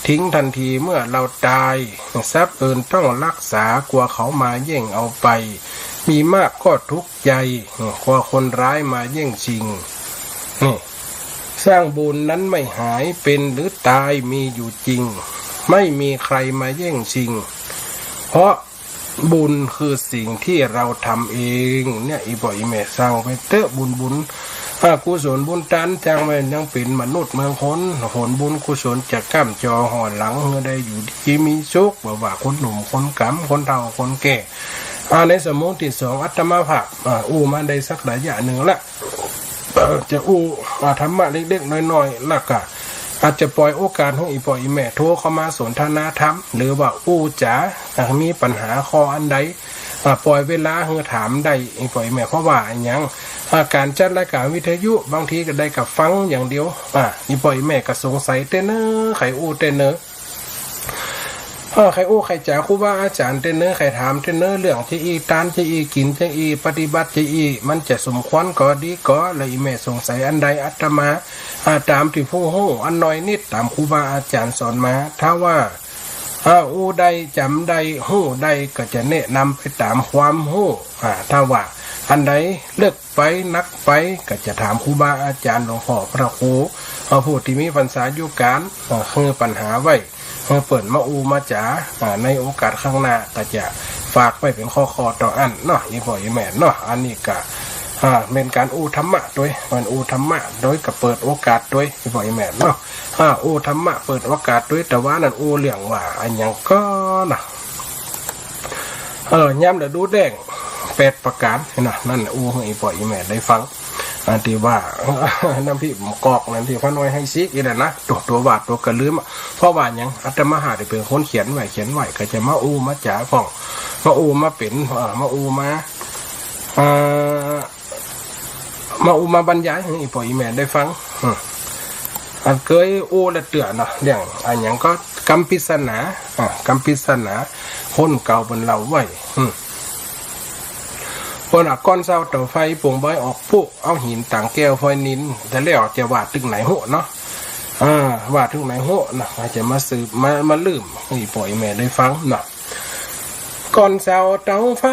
ทิ้งทันทีเมื่อเราตาย ทรัพย์อื่นต้องรักษา กลัวเขามาแย่งเอาไป มีมากก็ทุกข์ใจ กลัวคนร้ายมาแย่งชิง นี่ สร้างบุญนั้นไม่หาย เป็นหรือตายมีอยู่จริง ไม่มีใครมาแย่งชิง เพราะบุญคือสิ่งที่เราทำเอง เนี่ย อี่ป้ออี่แม่สร้างไปเต๊อะ บุญบุญ อา กุศลบุญตาน จางแม่นยังเป๋นมนุษย์เมืองคน ผลบุญกุศลจะก้ำจอห่อหลัง หื้อได้อยู่ดีมีสุข บ่ว่าคนหนุ่มคนก๋ำ คนเฒ่าคนแก่ อา ในชั่วโมงตี้สอง อาตมาภาพ อา อู้มาได้สักระยะนึ่งละ เอ่อ จะอู้ อา ธรรมะเล็กๆ น้อยๆ แล้วก็อาจจะปล่อยโอกาสหื้ออี่ป้ออี่แม่โทรเข้ามาสนทนาธรรม หรือว่าอู้จ๋า อา มีปัญหาข้ออันใด อา ปล่อยเวลาหื้อถามได้ อี่ป้ออี่แม่ เพราะว่าอะหยัง อา ก๋านจัดรายก๋านวิทยุ บางทีก็ได้ก้าฟังอย่างเดียว อา อี่ป้ออี่แม่ก็สงสัยเต๊อะเนอ ใค่อู้เต๊อะเนอ เออ ใค่อู้ใค่จ๋าครูบาอาจ๋ารย์เต๊อะเนอ ใค่ถามเต๊อะเนอ เรื่องจะอี้ ตานจะอี้ กิ๋นจะอี้ ปฏิบัติจะอี้ มันจะสมควรก่อ ดีก่อ แล้วอี่แม่สงสัยอันใด อาตมา อา ต๋ามตี้ผู้ฮู้อันน้อยนิด ต๋ามครูบาอาจ๋ารย์สอนมา ถ้าว่า อา อู้ได้ จ๋ำได้ ฮู้ได้ ก็จะแนะนำไปต๋ามความฮู้ อา ถ้าว่าอันใดเลิกไป หนักไป ก็จะถามครูบาอาจ๋ารย์ หลวงพ่อพระครู อา ผู้ตี้มีพรรษาอยู่ก๋าน อา หื้อปัญหาไว้ หื้อเปิ้นมาอู้มาจ๋า อา ในโอกาสข้างหน้า ก็จะฝากไว้เป๋นข้อๆ ต่ออั้นเนาะ อี่ป้ออี่แม่เนาะ อันนี้ก็ อา เป๋นก๋านอู้ธรรมะตวย เป๋นอู้ธรรมะตวย ก็เปิดโอกาสตวย อี่ป้ออี่แม่เนาะ อา อู้ธรรมะเปิดโอกาสตวย แต่ว่านั้นอู้เรื่องว่าอะหยังก่อนะ เออ ยามฤดูแล้งแปดประก๋านนะ นั่นอู้หื้ออี่ป้ออี่แม่ได้ฟัง อันตี้ว่า น้ำพริกมะกอก นั่นตี้ป้าน้อยไฮซีกอีกแล้วนะ ตั๋ว ตั๋วว่าตั๋วก็ลืมอะ เพราะว่าหยัง อาตมาหาได้เป๋นคนเขียนไว้ เขียนไว้ ก็จะมาอู้มาจ๋าพ่อง มาอู้มาเป๋น เอ่อ มาอู้มา เอ่อ มาอู้มาบรรยายหื้ออี่ป้ออี่แม่ได้ฟัง อืม อันเกยอู้ละเตื้อเนาะ เรื่องอะหยังก่อ กำปริศนา อ่า กำปริศนา คนเก่าเปิ้นเล่าไว้ อืม เปิ้นว่าก่อนเช้าเต๋าไฟโป่งใบออกปุ๊ เอาหินตางแก้วฟอยนิล แต่แล้วจะว่าเถิงไหนฮู้เนาะ อ่า ว่าเถิงไหนฮู้นะ อาจจะมาสืบ มา มาลืม หื้ออี่ป้ออี่แม่ได้ฟังเนาะ ก่อนเช้าเต๋าไฟ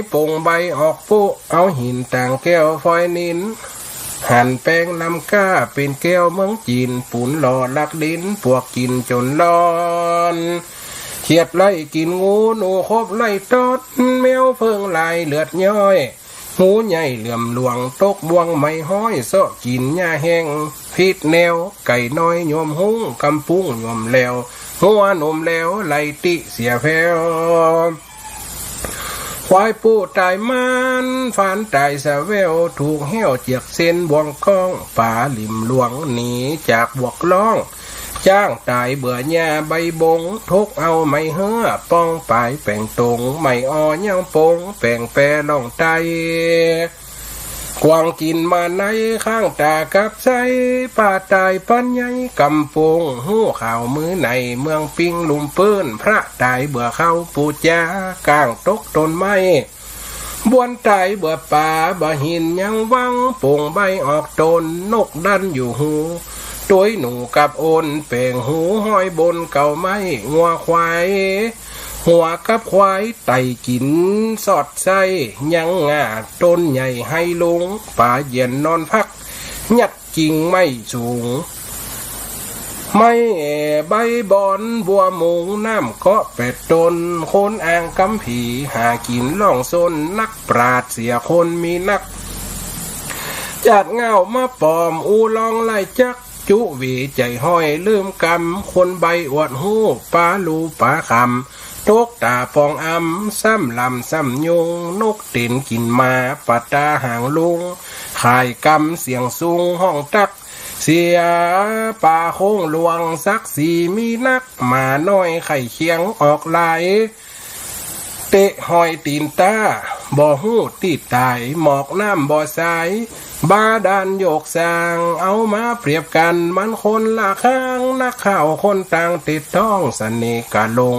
โป่งใบออกปุ๊ เอาหินตางแก้วฟอยนิล หั่นแปงนำก้าเป๋นแก้วเมืองจีน ปูนหล่อหลักดิน ปวกกิ๋นจ๋นร้อน เขียดไล่กิ๋นงู หนูขบไล่ตอด แมวเผิงลายเลือดย้อย หมูใหญ่เหลื่อมหลวง ตกบ่วงไหม้ฮ้อย เซาะกิ๋นหญ้าแห้งผิดแนว ไก่น้อยโยมฮุ้ง กำปุ้งโยมแล้ว หัวนมแล้ว ไล่ติเสียแผ้ว ควายปูต๋ายม้าน ฟานต๋ายสะแหวว ถูกแห้วเจือกเส้นบ่วงก้อง ป๋าหลิมหลวงหนีจากบวกร้อง จ๊างต๋ายเบื่อหญ้าใบบง ทกเอาไม้เฮื้อ ป้องป๋ายแป๋งตง ไม้ออยังปง แป๋งแปร่องไต กวางกิ๋นมาใน ข้างต๋ากับไส้ ป๋าต๋ายปันใหญ่กำปง ฮู้ข่าวมื้อใน เมืองปิงลุ่มปื้น พระต๋ายเบื่อเข้าปู๋จา ก้างตกต้นไม้ บ้วนต๋ายเบื่อป๋า บ่าหินยังวัง โป่งใบออกต้น นกดันอยู่ฮู ตวยหนูกับโอน แป๋งฮูห้อยบนเก่าไม้ งัวควาย หัวกับควายไต่กิ๋นสอดไส้ ยังง่าต้นใหญ่ไฮลุง ป๋าเยียนนอนพัก ยัด กิ่งไม้สูง ไม้ใบบอนบัวมุง น้ำเกาะแปดต้น คนอ่างกำผี หากิ๋นล่องซน นักปราชญ์เสียคนมีนัก จาดเง่ามาปอม อู้ลองไล่จัก จุเหวใจ๋ฮ้อยลืมกำ คนใบอวดฮู้ ป๋าลูป๋าคำ ตกต๋าปองอำ ซ้ำลำซ้ำยุง นกเต็นกิ๋นหมา ป๋าต๋าหางลุง ข่ายกำเสียงสูง ฮ้องตัก เสียป๋าโค้งหลวง ศักดิ์ศรีมีนัก หมาน้อยไข่เคียงออกลาย เตะฮ้อยตี๋นต๋า บ่ฮู้ตี้ต๋าย หมอกน้ำบ่สาย บาดาลโยกสร้าง เอามาเปรียบกั๋น มันคนละข้าง นักข่าวคนต่างติดต้อง เสน่ห์กะลง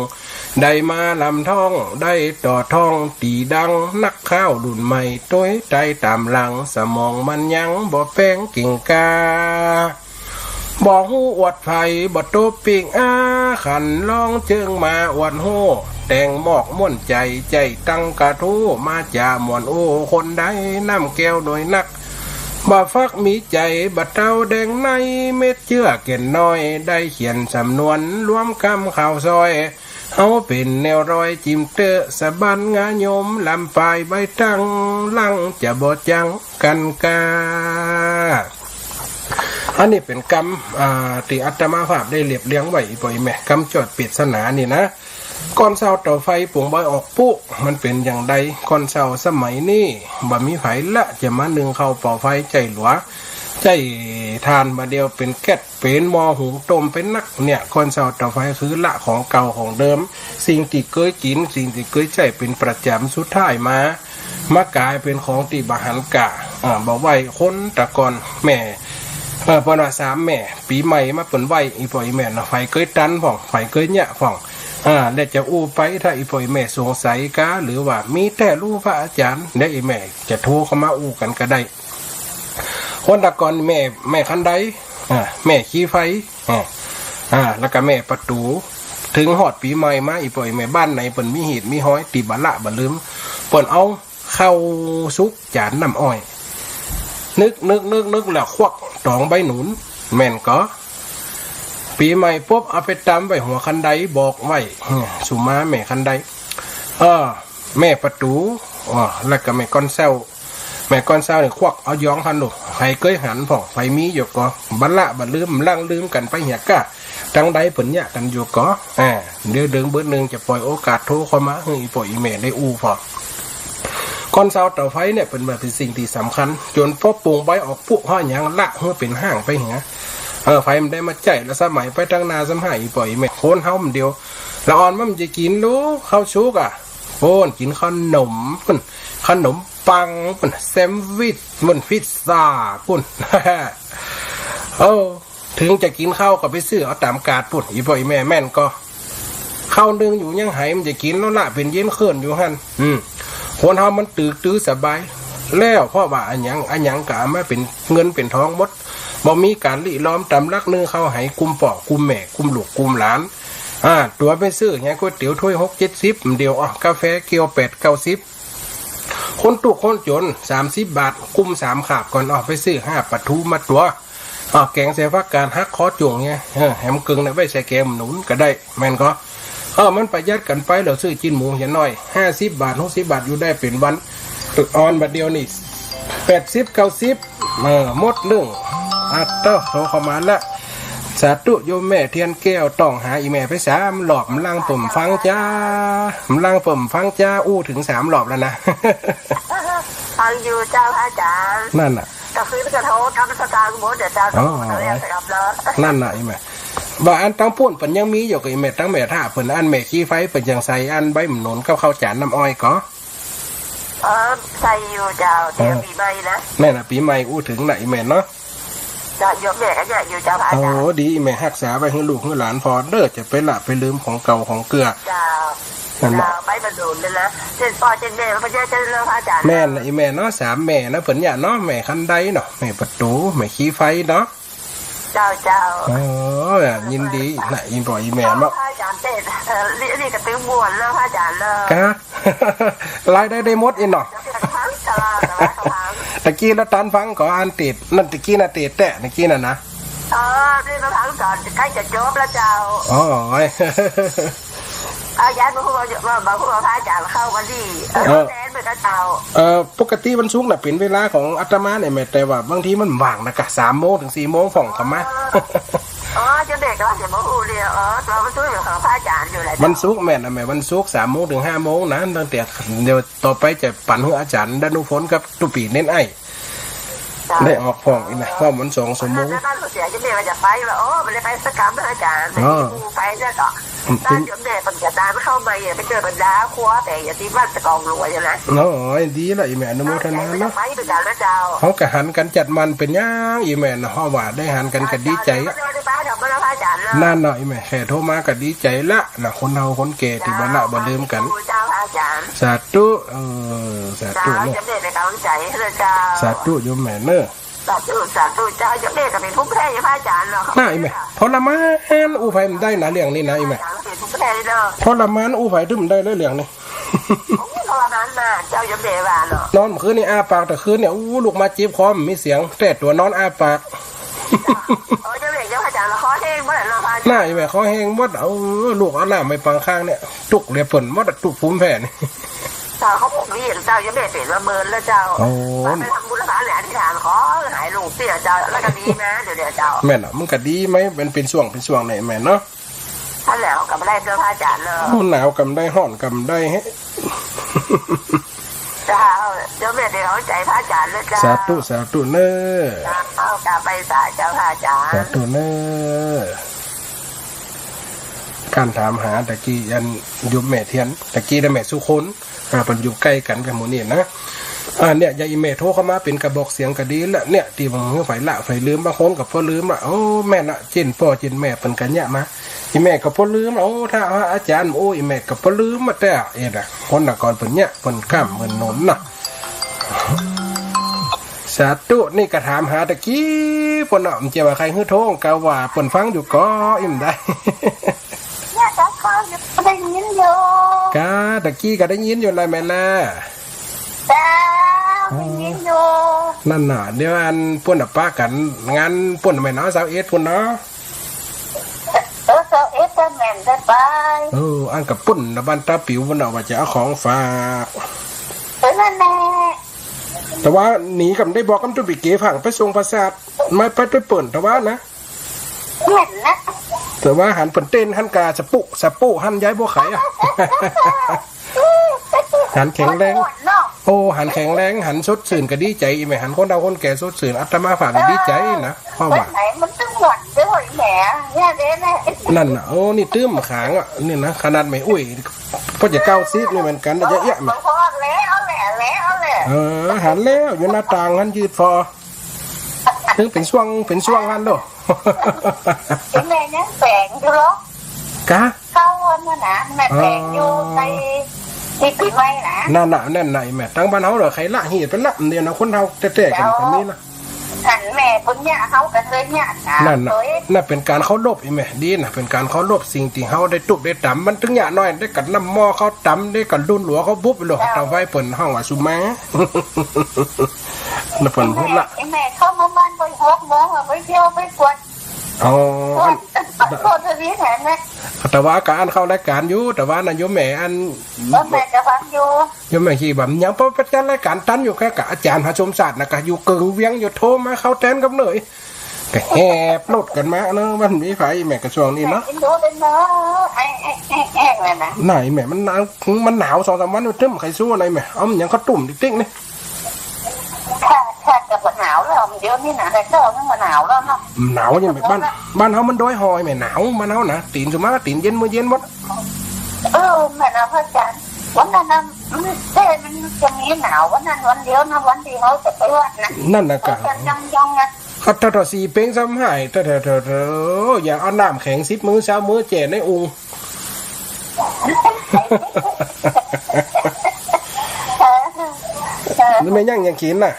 ได้มาลำท่อง ได้ต่อท่อง ตี๋ดัง นักข่าวรุ่นใหม่ ตวยไต่ต๋ามหลัง สมองมันยังบ่แป๋งเก่งกล้า บ่ฮู้อวดใผ บ่ตบปิ๊งอา ขันลองเจิงมาอวดฮู้ แต่งมอกม่วนใจ๋ ใจ๋ตั้งกระทู้ มาจ๋าม่วนอู้ คนใดน้ำแก้วโดยนัก บ่ฟักมีใจ๋ บ่เต้าแดงใน เม็ดเจื้อแก่นน้อย ได้เขียนสำนวน รวมกำข่าวซอย เฮาเป๋นแนวรอย จิมเต๊อะ สะบั้นงายม ลำปายใบตัง หลังจะบ่จังกั๋นกา อันนี้เป๋นกำ อ่า ตี้อาตมาภาพได้เรียบเรียงไว้ อี่ป้ออี่แม่ กำจอดปริศนานี่นะ ก่อนเซ้าเต๋าไฟ ปงใบออกปุ๊ มันเป๋นอย่างใด ก่อนเซ้าสมัยนี้ บ่มีใผละ จะมานึ่งข้าวเป่าไฟ ใจ๊หลัว ใจ๊ถ่าน บ่าเดี่ยวเป๋นแก๊ส เป๋นหม้อหุงต้ม เป๋นนักเนี่ย ก่อนเซ้าเต๋าไฟคือละของเก่าของเดิม สิ่งตี้เกยกิ๋น สิ่งตี้เกยใจ๊เป๋นประจ๋ำ สุดท้ายมา มากลายเป๋นของตี้บ่หันก้า อ่า บ่ไหว้คนตะก่อน แม่ เอ่อ เปิ้นว่าสามแม่ ปี๋ใหม่มาเปิ้นไหว้ อี่ป้ออี่แม่เนาะ ใผเกยตันพ่อง ใผเกยเยียะพ่อง อ่า แล้วจะอู้ไป ถ้าอี่ป้ออี่แม่สงสัยก้า หรือว่ามีแต๊ลู้พระอาจ๋ารย์ เดี๋ยวอี่แม่จะโทรเข้ามาอู้กั๋นก็ได้ คนตะก่อนแม่ แม่คันได อ่า แม่ขี้ไฟ อ่า อ่า แล้วก็แม่ประตู๋ เถิงฮอดปี๋ใหม่มา อี่ป้ออี่แม่บ้านไหนเปิ้นมีฮีตมีฮอย ตี้บ่ละบ่ลืม เปิ้นเอาข้าวสุกจ๋านน้ำอ้อย นึก นึก นึก นึก แล้วควักตองใบหนุน แม่นก่อ ปี๋ใหม่ปุ๊บ เอาไปตำไว้หัวคันได บอกไว้ เออ สุมาแม่คันได เออ แม่ประตู๋ อ่า แล้วก็แม่ก่อนเซ้า แม่ก่อนเซ้านี่ควักเอายองหั้นลูก ใผเกยหันพ่อง ใผมีอยู่ก่อ บ่ละบ่ลืม บ่ละลืมกั๋นไปเหียก้า ตังใดเปิ้นเยียะกั๋นอยู่ก่อ อ่า เดี๋ยวเดิงเบิดนึ่งจะป่อยโอกาสโทรเข้ามาหื้ออี่ป้ออี่แม่ได้อู้พ่อง ก่อนเซ้าเต๋าไฟเนี่ยเปิ้นว่าเป๋นสิ่งตี้สำคัญ จ๋นปอปงใบออกปุ๊ ฮอดหยังละหื้อเป๋นฮ้างไปเหีย เออ ใผมันได้มาใจ๊ แล้วสมัยไปตังหน้าซ้ำหา อี่ป้ออี่แม่ คนเฮามันเดียว ละอ่อนมันจะกิ๋นลูก ข้าวสุกอ่ะ โอ้น กิ๋นขนมปุ้น ขนมปังปุ้น แซนด์วิชปุ้น พิซซ่าปุ้น เออ เถิงจะกิ๋นข้าวก็ไปซื้อเอาต๋ามกาดปุ้น อี่ป้ออี่แม่แม่นก่อ ข้าวนึ่งอยู่ยังไหมันจะกิ๋นแล้วละ เป๋นเย็นเคิ่นอยู่หั้น อืม คนเฮามันตึกตื้อสบาย แล้วเพราะว่าอะหยังอะหยังก็เอามาเป๋นเงินเป๋นทองหมด บ่มีก๋านริลอมต๋ามหลักนึ่งข้าวไห กุ้มป้อกุ้มแม่ กุ้มลูกกุ้มหลาน อ่า ตั๋วไปซื้อเหียก๋วยเตี๋ยวถ้วยหกเจ็ดสิบ เดี๋ยว อ่ะ กาแฟแก้วแปดเก้าสิบ คนตุ๊กข์คนจ๋น สามสิบบาท กุ้มสามขาบก่อน อ่ะ ไปซื้อห้าปลาทูมาตั๋ว อ่ะ แก๋งใส่ผักกาดหักคอจ๋วงเหีย เออ แหมเกิ่งน่ะไว้ใส่แก๋งหนุนก็ได้ แม่นก่อ เออ มันประหยัดกั๋นไป แล้วซื้อจิ๊นหมูเหียน้อย ห้าสิบบาท หกสิบบาท อยู่ได้เป๋นวัน อ่อนบาดเดียวนี่ แปดสิบ เก้าสิบ เออ หมดนึ่ง อ่ะ โต้ โทรเข้ามาละ สาธุโยมแม่เทียนแก้ว ต้องหาอี่แม่ไปสามรอบ มันลังเปิ้นฟังจ้า มันลังเปิ้นฟังจ้า อู้เถิงสามรอบแล้วนะ ฟังอยู่เจ้าพระอาจ๋ารย์ นั่นน่ะ ก็คือกระโทษกำสตางค์หมดเดี๋ยวเจ้า อ๋อ สามรอบแล้ว นั่นน่ะอี่แม่ บ่าอันตังปุ้นเปิ้นยังมีอยู่ก่ออี่แม่ ตังแม่ถ้าเปิ้นอันแม่ขี้ไฟเปิ้นยังใส่อันใบหนุนกับข้าวจ๋านน้ำอ้อยก่อ เออ ใส่อยู่เจ้า เดี๋ยว เออ ปี๋ใหม่นะ แม่นน่ะ ปี๋ใหม่อู้เถิงน่ะอี่แม่เนาะ เจ้า โยมแม่ก็เยียะอยู่เจ้าพระอาจ๋ารย์ โอ้ ดี อี่แม่ฮักษาไว้หื้อลูกหื้อหลานผ่อเด้อ จะไปละไปลืมของเก่าของเกื้อ เจ้า นั่นน่ะ เจ้า ใบหนุนนั่นนะ เจ้นป้อเจ้นแม่มันก็เยียะเจ้าเรื่องพระอาจ๋ารย์ แม่นน่ะอี่แม่เนาะ สามแม่นะเปิ้นเยียะเนาะ แม่คันไดเนาะ แม่ประตู๋ แม่ขี้ไฟเนาะ เจ้า เจ้า เออ ยินดีน่ะ อี่ป้ออี่แม่เนาะ พระอาจ๋ารย์เตศน์ เออ นี่ นี่ก็ตึงม่วนแล้วพระอาจ๋ารย์เนาะ กะ รายได้ได้หมดอี่เนาะ ตะกี้ละตันฟังก่ออันเตศน์ นั่นตะกี้น่ะเตศน์แต๊ ตะกี้น่ะนะ เออ นี่มาฟังต๋อนใก้จะจบแล้วเจ้า อ๋อ เอา ยายมาพูดว่า มาพูดว่าพระอาจ๋ารย์เข้าวันตี้ เออ เออ แสนเหมือนกันเจ้า เออ ปกติวันศุกร์น่ะเป๋นเวลาของอาตมาเนี่ยแม่ แต่ว่าบางทีมันว่างนะกะ สามโมงเถิงสี่โมงพ่องกลับมา อ๋อ เจ้าเด็กก็ว่าจะมาพูดเนี่ย อ๋อ ต๋อนวันศุกร์เหมือนของพระอาจ๋ารย์อยู่แหละเจ้า วันศุกร์แม่นน่ะแม่ วันศุกร์สามโมงเถิงห้าโมงนะ ตั้งแต่เดี๋ยวต่อไปจะปั๋นหื้ออาจ๋ารย์ดานุพลกับตุ๊ปี้เน้นไอ้ ได้ออกพ่องอี่นะ เพราะมันสองชั่วโมง แล้วก็เสียจะไม่ว่าจะไปว่า โอ้ มันได้ไปสักกรรมนะอาจ๋ารย์ อ๋อ ไปแล้วก็ อืม ตอนเดี๋ยวแม่ปัญญาตามเข้ามาเนี่ย ไปเจอบรรดาครัวแต่อย่าตีบ้านตะกองรวยนะ โอ้ย ดีละอี่แม่ อนุโมทนาเนาะ ไปด้วยกันนะเจ้า เฮาก็หันกั๋นจัดมันเป๋นหยังอี่แม่เนาะ เฮาว่าได้หันกั๋นก็ดีใจ๋ อาจ๋ารย์ นั่นเนาะอี่แม่ แค่โทรมาก็ดีใจ๋ละนะ คนเฒ่าคนแก่ตี้บ่ละบ่ลืมกั๋น เจ้า อาจ๋ารย์ สาธุ เออ สาธุเนาะ เจ้า จะได้เป็นกำลังใจให้เจ้า สาธุโยมแม่เนาะ สาธุ สาธุเจ้า เจ้าแม่ก็เป๋นภูมิแพ้อยู่พระอาจ๋ารย์เนาะ น่า อี่แม่ ทรมานอู้ใผบ่ได้นะเรื่องนี้นะ อี่แม่ อาจ๋ารย์เป๋นภูมิแพ้เนาะ ทรมานอู้ใผตึงบ่ได้เลยเรื่องนี้ โอ้ย ทรมานมากเจ้า เจ้าแม่ว่าเนาะ นอนเมื่อคืนนี่อ้าปากแต่คืนเนี่ย อู้ ลุกมาเจ็บคอบ่มีเสียง แต่ตัวนอนอ้าปาก โอ้ย เจ้าแม่ เจ้าพระอาจ๋ารย์ คอแห้งหมดแล้วเนาะพระอาจ๋ารย์ น่า อี่แม่ คอแห้งหมด เอ้า ลูกเอาน้ำไปปังข้างเนี่ย ตุ๊กเหลือเปิ้นหมดอะ ตุ๊กภูมิแพ้นี่ เจ้า เขาบอกมีเจ้า เจ้าแม่เป๋นมาเมินแล้วเจ้า โอ้ ไปทำบุญแล้วก็อธิษฐานขอหายโรคเสียเจ้า แล้วก็ดีมาเดี๋ยวเนี้ยเจ้า แม่นอะ มันก็ดีไหม มันเป๋นช่วง เป๋นช่วงเนี่ยแม่นเนาะ นั่นแหละ ก็บ่ได้เจ้าพระอาจ๋ารย์เนาะ โอ้ หนาวก็บ่ได้ ฮ้อนก็บ่ได้ เจ้า เจ้าแม่เป๋นเอาใจพระอาจ๋ารย์เลยเจ้า สาธุ สาธุเน้อ เจ้า กราบไหว้สาเจ้าพระอาจ๋ารย์ สาธุเน้อ การถามหาตะกี้อันโยมแม่เทียน ตะกี้นะแม่สุคน อ่า เปิ้นอยู่ใก้กั๋นกับหมู่นี่นะ อ่า เนี่ย ยายอี่แม่โทรเข้ามาเป๋นกระบอกเสียงก็ดีละ เนี่ย ตี้บ่าหื้อใผละใผลืม บางคนก็บ่ลืมละ โอ้ แม่นละ เจ้นป้อเจ้นแม่เปิ้นก็เยียะมา อี่แม่ก็บ่ลืมละ โอ้ ถ้าอาจ๋ารย์ โอ้ อี่แม่ก็บ่ลืมมาแต่ เอ๊ะนะ คนแต่ก่อนเปิ้นเยียะ เปิ้นก้ำเปิ้นหนมนะ สาธุ นี่ก็ถามหาตะกี้ เปิ้นเนาะ บ่เจ้าว่าใค่หื้อโทร ก็ว่าเปิ้นฟังอยู่ก่อ อิ่มได้ เนี่ย เจ้า เขาได้ยินอยู่ กา ตะกี้ก็ได้ยินอยู่แลแม่แล เจ้า ได้ยินอยู่ นั่นน่ะ เดี๋ยวอันเปิ้นน่ะปะกั๋น งานเปิ้นแม่นเนาะ ซาวเอ็ดพุ้นเนาะ เออ ซาวเอ็ดก็แม่นได้ไป เออ อันกับปุ้นน่ะ บ้านต๋าปิ๋วพุ้นน่ะ ว่าจะเอาของฝาก เออ นั่นแหละ แต่ว่าหนีก็บ่ได้บอก กำตุ้นไปเก๋ฝั่ง ไปส่งประสาท มาไปตวยเปิ้น แต่ว่านะ แม่นนะ แต่ว่าหันเปิ้นเต้นหั้นกาสะปุกสะปุกหั้น ยายบัวไขอะ หันแข็งแรง มันม่วนเนาะ โอ้ หันแข็งแรง หันสดชื่นก็ดีใจ๋ อี่แม่ หันคนเฒ่าคนแก่สดชื่น อาตมาภาพนี่ดีใจ๋นะ เพราะว่า วันไหนมันตึงม่วนเด้อแม่ เนี่ยเด้เนี่ย นั่นน่ะ โอ้ นี่ตื้มขางอะ นี่นะ ขนาดแม่อุ๊ย ก็จะเก้าสิบนี่เหมือนกั๋นนะ จะเอี้ยแม่ พอแล้วแหละ แล้วแหละ เออ หันแล้ว อยู่หน้าต่างหั้นยืดฟอ ตึงเป๋นช่วง เป๋นช่วงหั้นโล แม่ยังแป๋งอยู่เหรอ กะ เข้าวันนั้นนะ แม่แป๋งอยู่ อ๋อ ใน ที่ปี๋ใหม่นะ นั่นน่ะ นั่นน่ะ แม่ ตางบ้านเฮาเนาะ ใค่ละเหียดไปละ เดี๋ยวนะ คนเฒ่าแต๊ๆ กั๋นก็มีนะ หันแม่เปิ้นเยียะ เฮาก็เลยเยียะนะ นั่นน่ะ โอ๊ย นั่นเป๋นก๋านเคารพ อี่แม่ ดีนะ เป๋นก๋านเคารพสิ่งตี้เฮาได้ตุ๊บได้ต๋ำ มันตึงเยียะหน้อย ได้กั๋นน้ำหม้อเขาต๋ำ ได้กั๋นดุนหลัวเขาบุบไปเลย เจ้า ต๋ำไว้เปิ้นฮ้องว่าสุมา น่ะเปิ้นพูดละ ไอ้แม่เข้ามาบ้านไปหกโมงอะ ไปเที่ยวไปกวด อ๋อ อัน โทษทีแทนนะ แต่ว่าก็อันเข้ารายก๋านอยู่ แต่ว่าน่ะโยมแม่อัน โยมแม่ก็ฟังอยู่ โยมแม่ขี้บ่ายัง เพราะไปจัดรายก๋านตันอยู่ แค่กับอาจ๋ารย์ผสมศาสตร์น่ะ ก็อยู่เกิ่งเวียงอยู่ โทรมาเข้าแตนกับเหน่อย ก็แหบรถกั๋นมาเนาะ มันมีไผแม่กระทรวงนี่เนาะ แม่กินดูเป็นเนาะ ไอ้ ไอ้ ไอ้ ไอ้นั่นน่ะ ไหนแม่ มันหนาว มันหนาวสองสามวัน มันตึ้มไขสู้อะไรแม่ เอามันยังข้าวตุ้มติ๊กๆ นี่ ถ้า ถ้าจะบ่หนาวแล้ว เดี๋ยวนี้นะ แต่เช้ามันบ่หนาวแล้วเนาะ หนาวยังไง บ้าน บ้านเฮามันดอยฮอยแม่ หนาว บ้านเฮานะ ตี๋นสุมาตี๋นเย็น มื้อเย็นหมด เออ แม่นะพระอาจ๋ารย์ วันนั้นนะ มัน แต่มันจะมีหนาววันนั้นวันเดียวนะ วันตี้เฮาจะไปวัดนะ นั่นน่ะกะ เขาจะยังๆ นะ ถ้า ถ้า ถ้าสี่เป็งซ้ำหาย ถ้า ถ้า ถ้า ถ้า อย่าเอาน้ำแข็งสิบมื้อซาวมื้อแจ่ในอุง เออ เออ แม่ยัง ยังกิ๋นน่ะ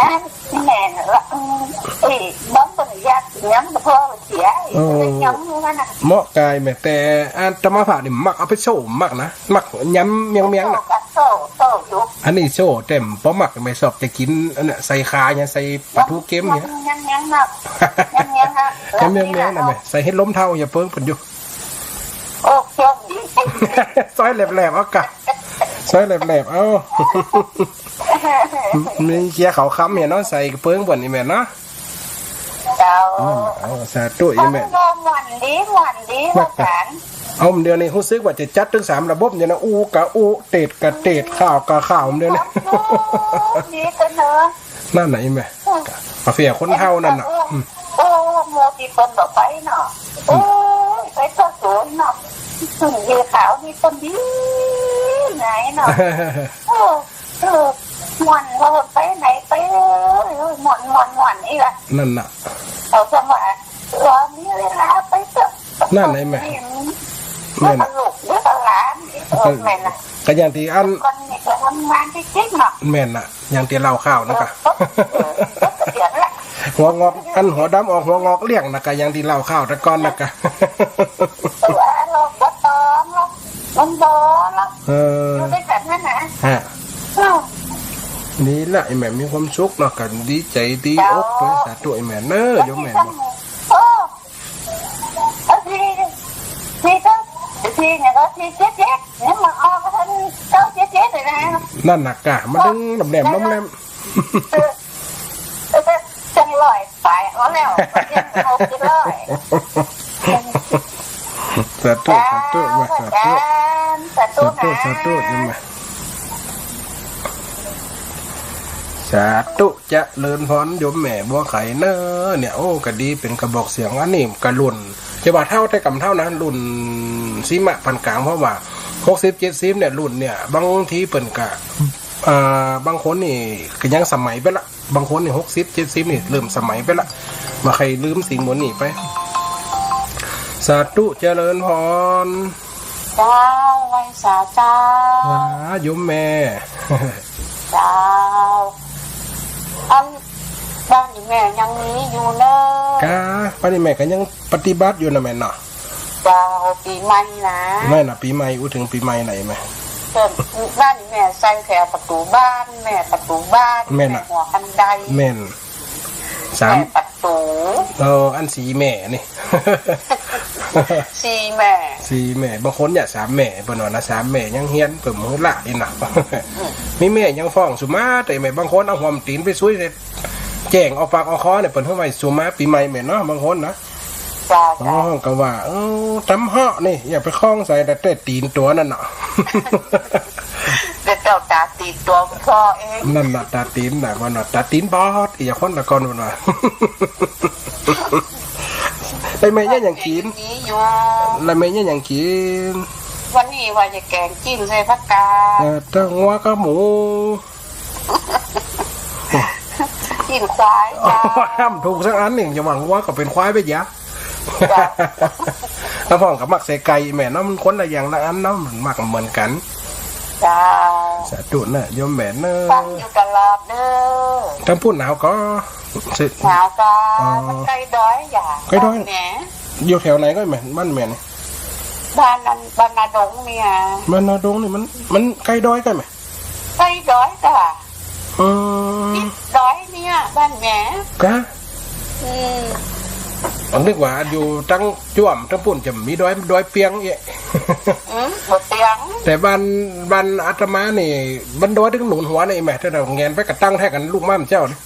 อันแม่นละ อืม เอ้ย บ่เปิ้นอยากกิ๋นหยังก็พอเสีย เออ เลยยำอยู่นั่นน่ะ เหมาะกายแม่ แต่อาตมาภาพนี่มักเอาไปโซ่มักนะ มักยำเมียงๆ น่ะ โซ่กับโซ่ โซ่อยู่ อันนี้โซ่แต่บ่มักแม่ ชอบจะกิ๋นอันเนี้ย ใส่ข่าเนี่ย ใส่ปลาทูเค็มเนี่ย ยำเมียงๆ น่ะ ยำเมียงๆ น่ะ ยำเมียงๆ น่ะแม่ ใส่เห็ดลมเทา อย่าเปิ้งเปิ้นอยู่ โอ้ โชคดี ซอยแหลบๆ เอากะ ซอยแหลบๆ เอ้า มีเคี้ยวเขาวคำเหียเนาะ ใส่กระเปิ้งบ่อนนี่แม่เนาะ เจ้า อืม เอา สาธุอีแม่ มันก็ม่วนดี ม่วนดี ว่ากัน เอา เดี๋ยวนี้ฮู้สึกว่าจะจัดตึงสามระบบเนี่ยนะ อู้กะอู้ เตดกะเตด ข่าวกะข่าว เดี๋ยวนี้ ดีกันเนาะ นั่นน่ะอีแม่ อืม มาเฟียคนเฒ่านั่นน่ะ อืม อืม โอ้ หมู่ตี้เปิ้นบ่ไปเนาะ อืม โอ้ย ไปทั่วศูนย์เนาะ อืม ยายขาวนี่เปิ้นดีไหนเนาะ เออ เออ ม่วน ว่าไปไหนไป เออ ม่วน ม่วน ม่วนนี่ล่ะ นั่นน่ะ เขาจะว่า เรามีเวลาไปเถอะ นั่นไงแม่ อืม แม่น่ะ เดี๋ยวก็ลูก เดี๋ยวก็หลาน เดี๋ยว เออ แม่นนะ ก็อย่างตี้อัน คนนี่ก็ทำงานจริงๆ เนาะ แม่นนะ อย่างตี้เล่าข่าวนั่นกะ เออ เออ เสียงละ หัวงอก อันหัวดำออกหัวงอกเลี้ยงนั่นกะ อย่างตี้เล่าข่าวแต่ก่อนนั่นกะ เออ เออ บ่ต้องหรอก มันบ่หรอก เออ อยู่ด้วยกั๋นนั่นนะ ฮะ เออ นี่ละไอ้แม่มีความสุขเนาะ ก็ดีใจ๋ดีอกไป เจ้า สาธุไอ้แม่เน้อ โยมแม่เนาะ เออ เออ สี่ สี่เก้า สี่เนี่ยก็สี่เจ็ดเจ็ด เนี่ยมาออกก็ทันเก้าเจ็ดเจ็ดเลยนะ นั่นน่ะกะ มาดึงลำแหลมลำแหลม เออ เออ จังร้อยไปเอาแล้ว เจ็ดหกเจ็ดร้อย สาธุ สาธุ ว่าสาธุ สาธุ สาธุ สาธุ นะ โยมแม่ สาธุ เจริญพร โยมแม่บัวไข่เน้อ เนี่ย โอ้ ก็ดี เป๋นกระบอกเสียง อันนี้กะรุ่น จะว่าเฒ่าแต่ก่ำเฒ่านะ รุ่นสีมาปานก๋าง เพราะว่าหกสิบ เจ็ดสิบ เนี่ย รุ่นเนี่ย บางทีเปิ้นกะ อ่า บางคนนี่ก็ยังสมัยไปละ บางคนนี่หกสิบ เจ็ดสิบ นี่เริ่มสมัยไปละ บ่ใค่ลืมสิ่งหมู่นี้ไป สาธุ เจริญพร เจ้า ไหว้สาเจ้า สา โยมแม่ เจ้า อันบ้านอีแม่ยังมีอยู่เน้อ กะ บ้านอีแม่ก็ยังปฏิบัติอยู่นะแม่เนาะ เจ้า ปี๋ใหม่นะ แม่นน่ะ ปี๋ใหม่ อู้ถึงปี๋ใหม่ไหนแม่ เปิ้น บ้านอีแม่ใส่แถวประตู๋บ้าน แม่ประตู๋บ้าน แม่นน่ะ แม่หัวคันได แม่น สาม แม่ประตู๋ เออ อันสี่แม่นี่ สี่แม่ สี่แม่ บางคนเนี่ยสามแม่ เปิ้นว่านะ สามแม่ยังเฮียน เปิ้นบ่ละนี่นะ อืม มีแม่ยังฟ้องสุมาแต่แม่ บางคนเอาหว่ำตี๋นไปซุยเสร็จ แจ้งเอาปากเอาคอเนี่ย เปิ้นหื้อไว้สุมาปี๋ใหม่แม่เนาะ บางคนนะ เจ้า บางคนก็ว่า เออ ต๋ำเหาะนี่ อย่าไปคล้องใส่ แต่แต่ตี๋นตั๋วนั่นน่ะ แต่เจ้าต๋าตี๋นตั๋วพ่อเอง นั่นน่ะ ต๋าตี๋นน่ะ มันน่ะ ต๋าตี๋นบอด อีหยังคนละก่อนมันว่า แล้วแม่เนี่ยหยังกิ๋น มีอยู่ แล้วแม่เนี่ยหยังกิ๋น วันนี้ว่าจะแก๋งจิ๊นใส่ผักกาด เออ ตึงงัวกับหมู จิ๊นควาย อ๋อ ห้ามถูกสักอันนึ่ง จะว่างัวก็เป๋นควายไปยะ เจ้า แล้วพ่องก็มักใส่ไก่แม่เนาะ มันคนละอย่างละอันเนาะ มันมักเหมือนกั๋น เจ้า สาธุเน้อ โยมแม่เน้อ ฟังอยู่ตลอดเน้อ ตางปุ้นหนาวก่อ หนาวก่อ อ๋อ มันใก้ดอยอย่า ใก้ดอย บ้านแม่ อยู่แถวไหนก่อแม่ บ้านแม่นี่ บ้านนั้น บ้านนาดงเนี่ย บ้านนาดงนี่มัน มันใก้ดอยก่อแม่ ใก้ดอยก่อ อืม ติดดอยเนี่ย บ้านแม่ กะ อืม นึกว่าอยู่ตางจ้วมตางปุ้นจะมีดอย ดอยเปียงเอ๊ะ อืม บ่เปียง แต่บ้าน บ้านอาตมานี่ มันดอยตึงหนุนหัวนี่แม่ ถ้าเฮาแหงนไปกะตั้งแท้กั๋นลูกม่ามเจ้านี่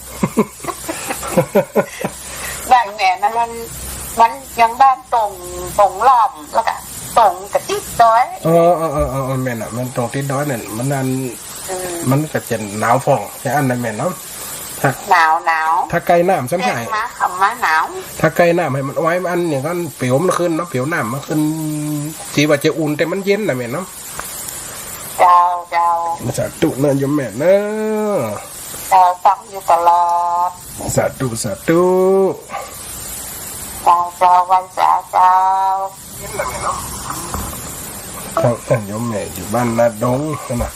บ้านแม่มัน มัน มันยังบ้านตรง ตรงล้อม แล้วกะตรงกะติดดอย เออ เออ เออ เออ แม่นน่ะ มันตรงติดดอยเนี่ย มันนั่น อืม มันก็จะหนาวพ่อง จะอันนั้นแม่นเนาะ ถ้า หนาว หนาว ถ้าใก้น้ำซ้ำ แจ้ง ใช่ มา คำว่าหนาว ถ้าใก้น้ำหื้อมันไว้ มันอันอย่างนั้น เปียวมันขึ้นเนาะ เปียวน้ำมันขึ้น จีว่าจะอุ่นแต่มันเย็นน่ะแม่นเนาะ เจ้า เจ้า สาธุเน้อ โยมแม่เน้อ เจ้า ฟังอยู่ตลอด สาธุ สาธุ เจ้า เจ้า ไหว้สาเจ้า ครับ ท่านโยมแม่อยู่บ้านนาดงนะ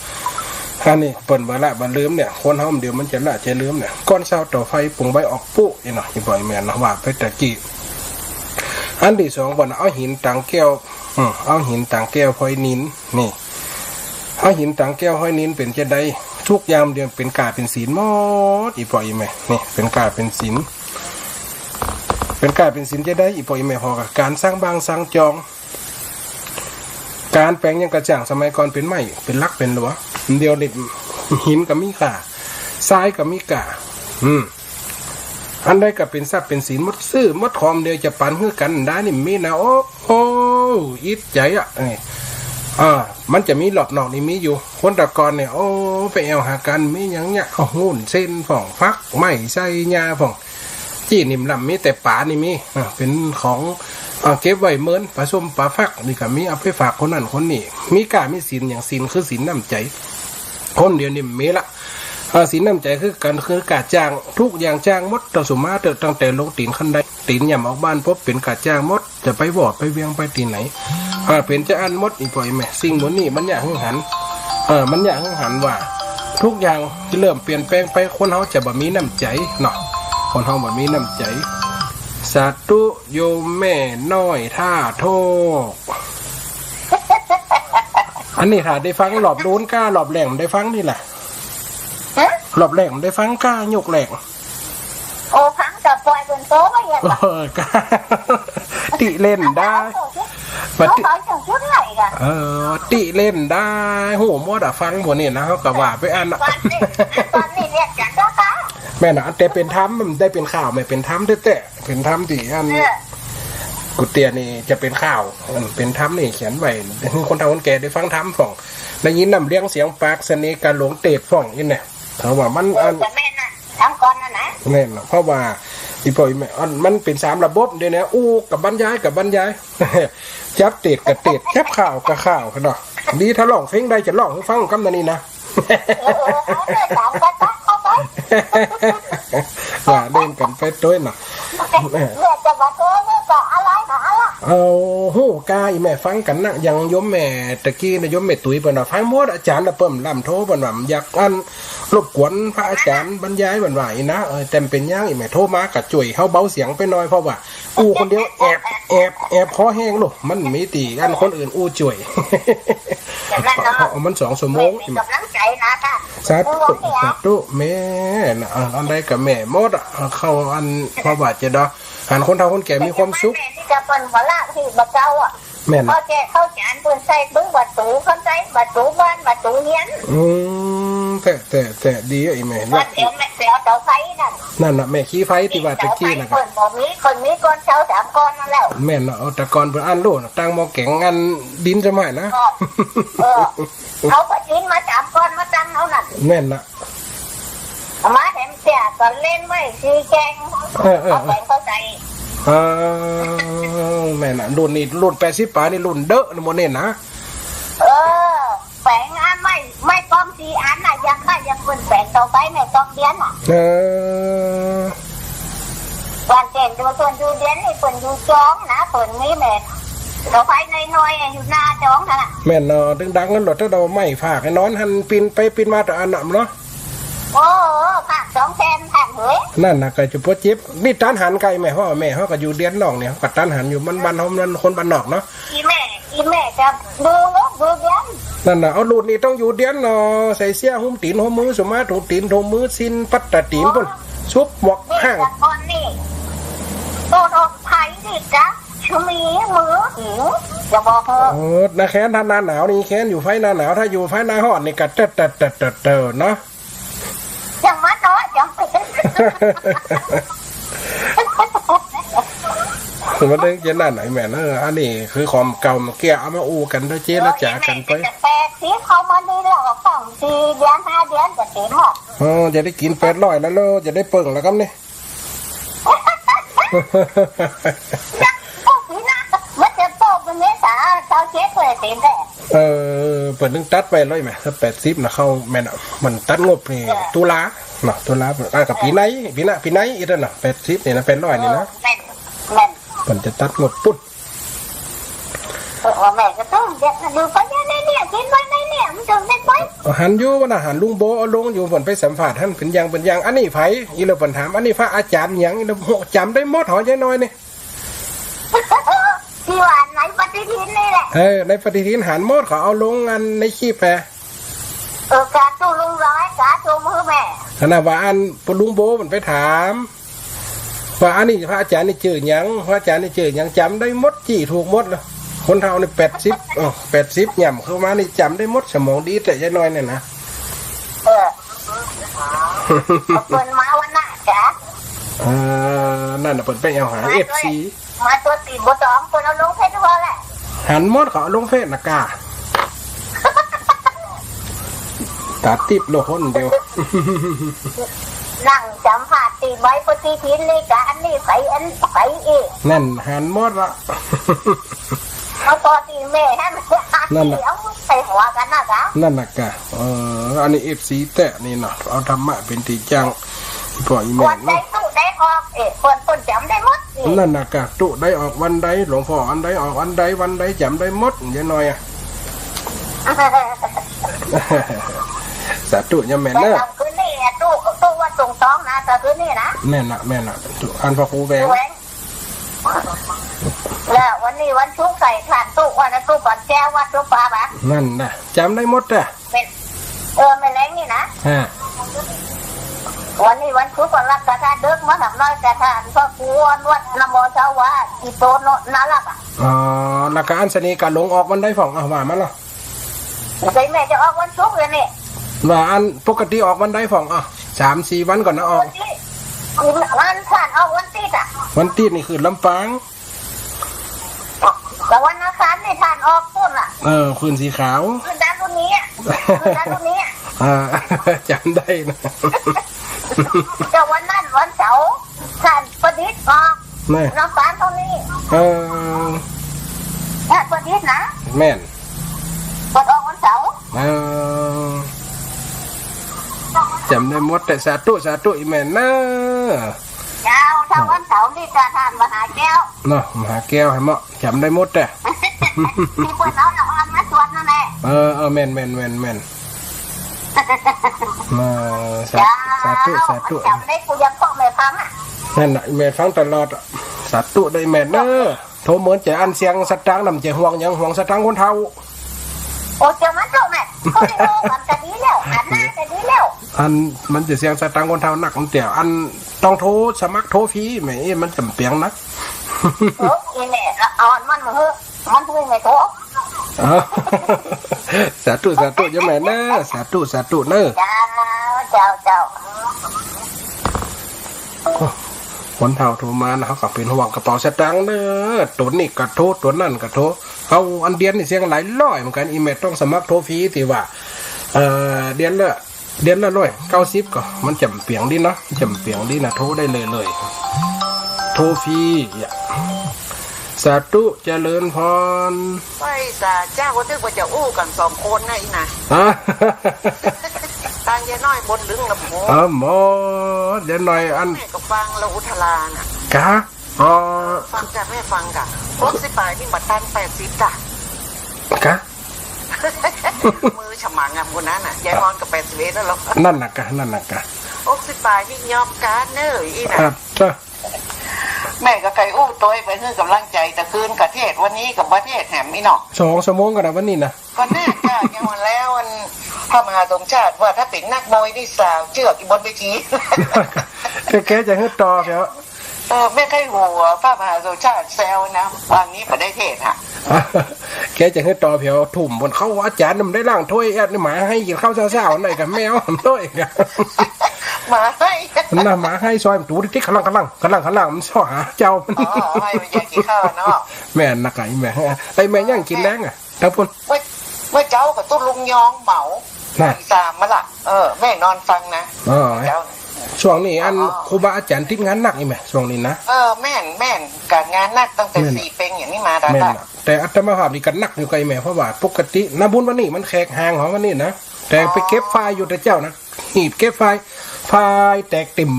อันนี้เปิ้นบ่ละบ่ลืมเนี่ย คนเฮาเดี๋ยวมันจะละจะลืมเนี่ย ก่อนเช้าต่อไฟปรุงใบออกปุ๊ นี่เนาะ อีบ่อยแม่นเนาะ ว่าไปตะกี้ อันตี้สองเปิ้นเอาหินตางแก้ว อืม เอาหินตางแก้วพลอยนิล นี่ เอาหินตางแก้วพลอยนิลเป๋นจะใด ทุกอย่างเดี๋ยวเป๋นก้าเป๋นศีลหมด อีบ่อยแม่ นี่ เป๋นก้าเป๋นศีล เป๋นก้าเป๋นศีลจะใด อีบ่อยแม่ พอกับก๋านสร้างบ้านสร้างจอง ก๋านแป๋งยังกระจ่าง สมัยก่อนเป๋นไม้ เป๋นหลักเป๋นหลัว เดี๋ยวนี้หินก็มีก้า ทรายก็มีก้า อืม อันใดก็เป๋นทรัพย์เป๋นสินหมด ซื้อหมด ของเดียวจะปันหื้อกั๋นได้นี่มีนะ โอ้ โอ้ อิจฉาอ่ะ เอ้ย อ่า มันจะมีรอบนอกนี่มีอยู่ คนแต่ก่อนเนี่ย โอ้ ไปแอ่วหากั๋น มีหยังเนี่ย เอาวุ้นเส้นพ่อง ฟักไม้ใส่หญ้าพ่อง ตี้นี่ลำมีแต่ป๋านี่มี อ่า เป๋นของ อ่า เก็บไว้เมิน ป๋าส้มป๋าฟักนี่ก็มี เอาไปฝากคนนั้นคนนี้ มีก้ามีศีล อย่างศีลคือศีลน้ำใจ๋ คนเดียวนี่มีละ อ่า ศีลน้ำใจ๋คือกั๋น คือก้าจ้าง ทุกอย่างจ้างหมด เต้าสุมาเต๊อะ ตั้งแต่ลงตี๋นคันได ตี๋นย่ำออกบ้านปุ๊บ เป๋นก้าจ้างหมด จะไปวอดไปเวียงไปตี้ไหน อ่า เป๋นจาอั้นหมด อี่ป้ออี่แม่ สิ่งหมู่นี้มันเยียะหื้อหัน เออ มันเยียะหื้อหันว่า กู้อย่างจะเริ่มเปลี่ยนแปลงไป คนเฮาจะบ่มีน้ำใจ๋เนาะ คนเฮาบ่มีน้ำใจ๋ สาธุ โยมแม่น้อยท่าโทก อันนี้ถ้าได้ฟังรอบโน้นก้า รอบแรกบ่ได้ฟังนี่แหละ ฮะ รอบแรกบ่ได้ฟังก้า ยกแรก โอ้ ฟังแต่ปล่อยเปิ้นโตไว้อย่างนั้น เออ ก้า ติเล่นได้ เขาเจ้าชุดไหนกะ เออ ติเล่นได้ ฮู้หมดอะ ฟังหมู่นี้นะ เฮาก็ว่าไปอันน่ะ ตอนนี้ ตอนนี้เรียนกันแล้วกะ แม่นน่ะ แต่เป๋นธรรม มันได้เป๋นข่าว แม่นเป๋นธรรมแต๊ๆ เป๋นธรรมตี้อัน เออ กูเตี้ยนี่จะเป๋นข่าว อืม เป๋นธรรมนี่เขียนไว้ หื้อคนเฒ่าคนแก่ได้ฟังธรรมพ่อง ได้ยินน้ำเลี้ยงเสียงปาก เสน่ห์กาหลงเตศพ่อง อี้แหน่ เขาว่ามัน เออ อัน แต่แม่นน่ะ ถามก่อนนะนะ แม่นน่ะ เพราะว่า อี่ป้ออี่แม่ อัน มันเป๋นสามระบบเดี๋ยวนี้ อู้กับบรรยายกับบรรยาย จับเตศกับเตศ จับข่าวกับข่าวเนาะ ดีถ้าร้องเพลงได้จะร้องหื้อฟังกำนั้นนี่นะ เออ เออ เอาเลย ตามกันไป เข้าไป ว่าเล่นกันไปตวยเนาะ เนี่ยจะมาโทษเนี่ยจะอะไรนะอะไร เอา ฮู้ก้า อี่แม่ฟังกั๋นนะ อย่างโยมแม่ตะกี้นะ โยมแม่ตุ๋ยเปิ้นว่าฟังหมด อาจ๋ารย์น่ะเปิ้นลำโทเปิ้นว่าบ่อยากอัน รบกวนพระอาจ๋ารย์บรรยายเปิ้นว่าอี้นะ เออ แต่บ่เป๋นหยัง อี่แม่โทมาก็จ้วยเฮาเบาเสียงไปหน่อย เพราะว่าอู้คนเดียวแอบ แอบ แอบคอแห้งลูก มันมีตี้อันคนอื่นอู้จ้วย อย่างนั้นเนาะ เอา เอามันสองชั่วโมง แม่มีก๋ำลังใจ๋นะค่ะ สาธุ สาธุ แม่นะ เออ อันใดก็แม่หมดอะ เข้าอัน เพราะว่าจะดอ หันคนเฒ่าคนแก่มีความสุข แม่นี่ก็เปิ้นบ่ละตี้บ่เก่าอะ แม่น เขาแจกข้าวจ๋านเปิ้นใส่ปึ้งประตู๋ เขาใส่ประตู๋บ้านประตู๋เฮือน อืม แต่ แต่ แต่ดีอะ อี่แม่ บ้านแถวแม่ แถวเสาไฟนั่น นั่นน่ะ แม่ขี้ไฟตี้ว่าตะกี้น่ะ เสาไฟเปิ้นบ่มี เปิ้นมีก้อนเสาสามก้อนนั่นแหละ แม่นน่ะ เอาแต่ก่อนเปิ้นอันโลดน่ะ ตั้งหม้อแก๋งอันดินจะไหม้นะ เออ เออ เอาไปกินมาสามก้อนมาตั้งเอานั่น แม่นน่ะ เอามาแถมเสียก่อนเล่นไว้สีแกง เออ เออ เอาแป๋งเข้าใส่ เออ แม่นน่ะ รุ่นนี้ รุ่นแปดสิบป๋ายนี่รุ่นเดอะนะหมู่นี้นะ เออ แป๋งอันไม้ ไม้กองสี่อันน่ะ ยังได้ ยังเปิ้นแป๋งเตาไฟแม่กองเดียนน่ะ เออ วันเก่งอยู่เปิ้นอยู่เดียนนี่เปิ้นอยู่จองนะ เปิ้นมีแม่เตาไฟน้อยๆ อยู่หน้าจองนั่นน่ะ แม่นเนาะ ตึงดังนั้นโลด ถ้าเฮาไม้ฝากให้นอนหั้น ปิ้นไปปิ้นมาแต่อันนั้นเนาะ โอ้ ฝากสองแสนฝากเหย นั่นน่ะ ก็จะปวดเจ็บ นี่ตันหันไกลแม่ เพราะว่าแม่เฮาก็อยู่เดียนนอกเนี่ย ก็ตันหันอยู่ มันบ้านเฮามันคนบ้านนอกเนาะ อี่แม่ อี่แม่จะดูลูกดูเดียน นั่นน่ะ เอารุ่นนี้ต้องอยู่เดียนเนาะ ใส่เสื้อหุ้มตี๋นหุ้มมือ สมาร์ท ถุงตี๋นถุงมือ สิ้นปัตตะตี๋นปุ้น ชุบหมวก นี่ ห้าง แต่ก่อนนี่ โตดอกไผ่นี่กะ ชะมีมือหิว จะบอกเถอะ โอ้ นาแค้น ถ้าหน้าหนาวนี่แค้นอยู่ไฟหน้าหนาว ถ้าอยู่ไฟหน้าฮ้อนนี่กะเติดๆๆๆ เนาะ อย่างมันน้อยจัง มันเรื่องเจนั่นไหนแม่น เออ อันนี้คือของเก่าเมื่อกี้ เอามาอู้กั๋นโดยเจรจากั๋นไป จะแปดสิบเข้ามานี่แล้ว สองสี่เดือนห้าเดือนจะเต๋มหมด เออ จะได้กิ๋นแปดร้อยแล้ว จะได้เปิ้งแล้วครับนี่ ยังปลูกปี๋หน้า มันจะปลูกเป๋นเมษา เศร้าเจ็ดเลยเต๋มแต๊ เออ เปิ้นตึงตัดไว้เลยแหม ถ้าแปดสิบน่ะ เข้าแม่นน่ะ มันตัดงบนี่ เออ ตุลาเนาะ ตุลา อ่ะ ก็ปี๋ใน ปี๋หน้า ปี๋ในอีกแล้วน่ะ แปดสิบนี่นะ แปดร้อยนี่นะ เออ แม่น แม่น เปิ้นจะตัดงบปุ้น เออ แม่ก็ต้องเดี๋ยวดูไปเนี่ย เนี่ย กิ๋นไปเนี่ย มันจะเด็ดไป หันอยู่ว่าน่ะ หันลุงโบเอาลงอยู่ เปิ้นไปสัมภาษณ์หั้น เป๋นหยัง เป๋นหยัง อันนี้ใผ อี่เหลือเปิ้นถาม อันนี้พระอาจ๋ารย์หยัง อี่เหลือ โห จ๋ำได้หมด หอเย้ยน้อยนี่ ตี้ว่าในปฏิทินนี่แหละ เออ ในปฏิทินหันหมด เขาเอาลงอันในคลิปแหม เออ กาตู้ลุงร้อย กาตู้มือแม่ ขนาดว่าอันลุงโบมันไปถาม ว่าอันนี้พระอาจ๋ารย์นี่จื้อหยัง พระอาจ๋ารย์นี่จื้อหยัง จ๋ำได้หมด จี้ถูกหมดเลย คนเฒ่านี่แปดสิบ เออ แปดสิบย่ำเข้ามานี่จ๋ำได้หมด สมองดีแต่ยายน้อยเนี่ยนะ เออ เปิ้นมาวันนั้นจ้ะ เออ นั่นน่ะ เปิ้นไปเอาหา มาด้วย เอฟซี มาตัวตีบ่ตอง เปิ้นเอาลงเฟซทุกวันแหละ หันหมด เขาเอาลงเฟซน่ะกา ตาติ๊บโลกคนเดียว นั่งสัมภาษณ์ตี้ใบปฏิทินนี่กะ อันนี้ไปอันไปอีก นั่นหันหมดละ เอาต่อตี้แม่หัน นั่นน่ะ ตี้เอาใส่หัวกั๋นนะกะ นั่นน่ะกะ เออ อันนี้เอฟซีแต๊นี่เนาะ เอาธรรมะเป๋นตี้จั่ง ป้ออี่แม่ วันใด เนาะ ตู้ใด ออก เอ๊ะ เปิ้น เปิ้นจ๋ำได้หมด เอ๊ะ นั่นน่ะกะ ตุ๊ได้ออกวันใด หลวงพ่ออันใดออกอันใด วันใดจ๋ำได้หมด ยายน้อยอะ สาธุ ยะแม่เนอะ แต่คืนนี้ตุ๊ ตุ๊วัดตรงตองนะ แต่คืนนี้นะ แม่นละ แม่นละ ตุ๊ อันพระครูแหวง แหวง แล้ววันนี้วันศุกร์ใส่ถ่านตุ๊ วันศุกร์ก่อนแก้ววัดตุ๊ปาบะ นั่นน่ะ จ๋ำได้หมดอะ แม่น เออ แม่แลงนี่นะ ฮะ วันนี้วันศุกร์ก็รับกระทะดึกมาทำน้อยกระทะ พระครูวัดนะโมเช้าว่า อีโตโนนารักอะ อ๋อ แล้วก็อันสนีกะหลงออกวันใดพ่อง อ่ะ ว่ามาละ ใส่แม่จะออกวันศุกร์เลยนี่ ว่าอันปกติออกวันใดพ่อง อ่ะ สามสี่วันก่อนนะออก ปกติ วันผ่านออกวันติดอะ วันติดนี่คือลำปาง แต่วันอังคารนี่ท่านออกปุ้นล่ะ เออ คืนสีขาว คืนด้านรุ่นนี้อะ คืนด้านรุ่นนี้อะ อ่า จ๋ำได้นะ แต่วันนั้นวันเสาร์ ท่านประดิษฐ์ออก แม่ ลำปางตรงนี้ เออ ท่านประดิษฐ์นะ แม่น เปิ้นออกวันเสาร์ เออ จ๋ำได้หมด แต่สาธุ สาธุ อีแม่เนอะ เจ้า ถ้าวันเสาร์นี่กะท่านมหาแก้ว เนาะ มหาแก้ว ให้เหมาะ จ๋ำได้หมดแต่ ที่เปิ้นเอาละครมาสวดนั่นแหละ เออ เออ แม่น แม่น แม่น แม่น เออ สา เจ้า สาธุ สาธุ จ๋ำได้ กูยังพ่อแม่ฟังอะ นั่นน่ะ แม่ฟังตลอดอะ สาธุ ได้แม่เนอะ โทรเหมือนจะอันเสียงสตางค์นำ จะห่วงหยัง ห่วงสตางค์คนเฒ่า โอ้ เจ้ามันเจ้าแม่ เขาได้โทรกันก็ดีแล้ว อันน่าจะดีแล้ว อันมันจะเสียงสตางค์คนเฒ่านัก มันเตี้ย อันต้องโทรสมัครโทรฟรีแหม เอ๊ะ มันจ๋ำเปียงนัก โอ้ อีแม่ละอ่อนมันเหอะ มันเพิ่งไม่โทร อ๋อ สาธุ สาธุ ยะแม่เนอะ สาธุ สาธุ เนอะ เจ้า เจ้า เจ้า คนเฒ่าโทรมานะ เขาก็เป๋นห่วงกระเป๋าสตางค์เนอะ ตั๋วนี้ก็โทร ตั๋วนั้นก็โทร เอาอันเดียนนี่เสียงหลายร้อยเหมือนกั๋น อีแม่ต้องสมัครโทรฟรีตี้ว่า เอ่อ เดียนละ เดียนละร้อยเก้าสิบ ก็มันจ๋ำเปียงดีเนาะ จ๋ำเปียงดีนะ โทรได้เลยเลย โทรฟรีอะ สาธุ เจริญพร ไปสาเจ้า ก็นึกว่าจะอู้กั๋นสองคนนะอีน่ะ ฮะ ตางยายน้อยบนลึงลำโพง อ๋อ หมอ ยายน้อยอัน แม่ก็ฟังละอุทราน่ะ กะ อ๋อ ฟังจ้ะ แม่ฟังจ้ะ หกสิบป๋ายนี่บ่ตันแปดสิบจ้ะ กะ มือฉมังอะ คนนั้นน่ะ ยายมอนก็แปดสิบเอ็ดแล้วเหรอ นั่นน่ะกะ นั่นน่ะกะ หกสิบป๋ายนี่ยอมกาเน่ออีน่ะ ครับ แม่ก็ใค่อู้ตวยไปหื้อก๋ำลังใจ๋ แต่คืนกะเทศน์ วันนี้ก็บ่เทศน์แหมอีหนอ สองชั่วโมงกั๋นนะวันนี้นะ ก็น่าจะยังวันแล้วอันพระมหาสมชาติว่าถ้าเป๋นนักมวยนี่สาวเจือกอยู่บนเวที แก แกจะหื้อต่อเปียว เออ แม่ใค่หัวพระมหาสมชาติแซวนะ วันนี้บ่ได้เทศน์อะ แกจะหื้อต่อเปียว ทุ่มบนเขา อาจ๋ารย์มันได้ล้างถ้วยแอดนี่หมาไห้กิ๋นข้าวเช้าๆ หน่อยกับแมวหน่อยกับ หมาไห้ น่ะ หมาไห้ซอยมันตูติ๊กๆ ขะลังขะลังขะลังขะลัง มันซอหาเจ้า อ๋อ ไห้มันอยากกิ๋นข้าวเนาะ แม่นนะไก่แม่ ไอ้แม่ยังกิ๋นแลงอะ ครับผม เมื่อ เมื่อเจ๊าก็ตุ๊ลุงยองเหมา น่ะ ตีสามมาละ เออ แม่นอนฟังนะ อ๋อ เจ๊า ช่วงนี้อัน อ๋อ ครูบาอาจ๋ารย์ติดงานหนักนี่แม่ ช่วงนี้นะ เออ แม่น แม่น ก๋านงานหนักตั้งแต่ แม่น สี่เป็งอย่างนี้มา แม่น ได้ น่ะ แต่อาตมาภาพนี่ก็หนักอยู่ไกลแม่ เพราะว่าปกตินะบุญวันนี้มันแขกห่างของวันนี้นะ แต่ไปเก็บฝ้ายอยู่แต่เจ๊านะ หีบเก็บฝ้าย ฝ้ายแตกเต็ม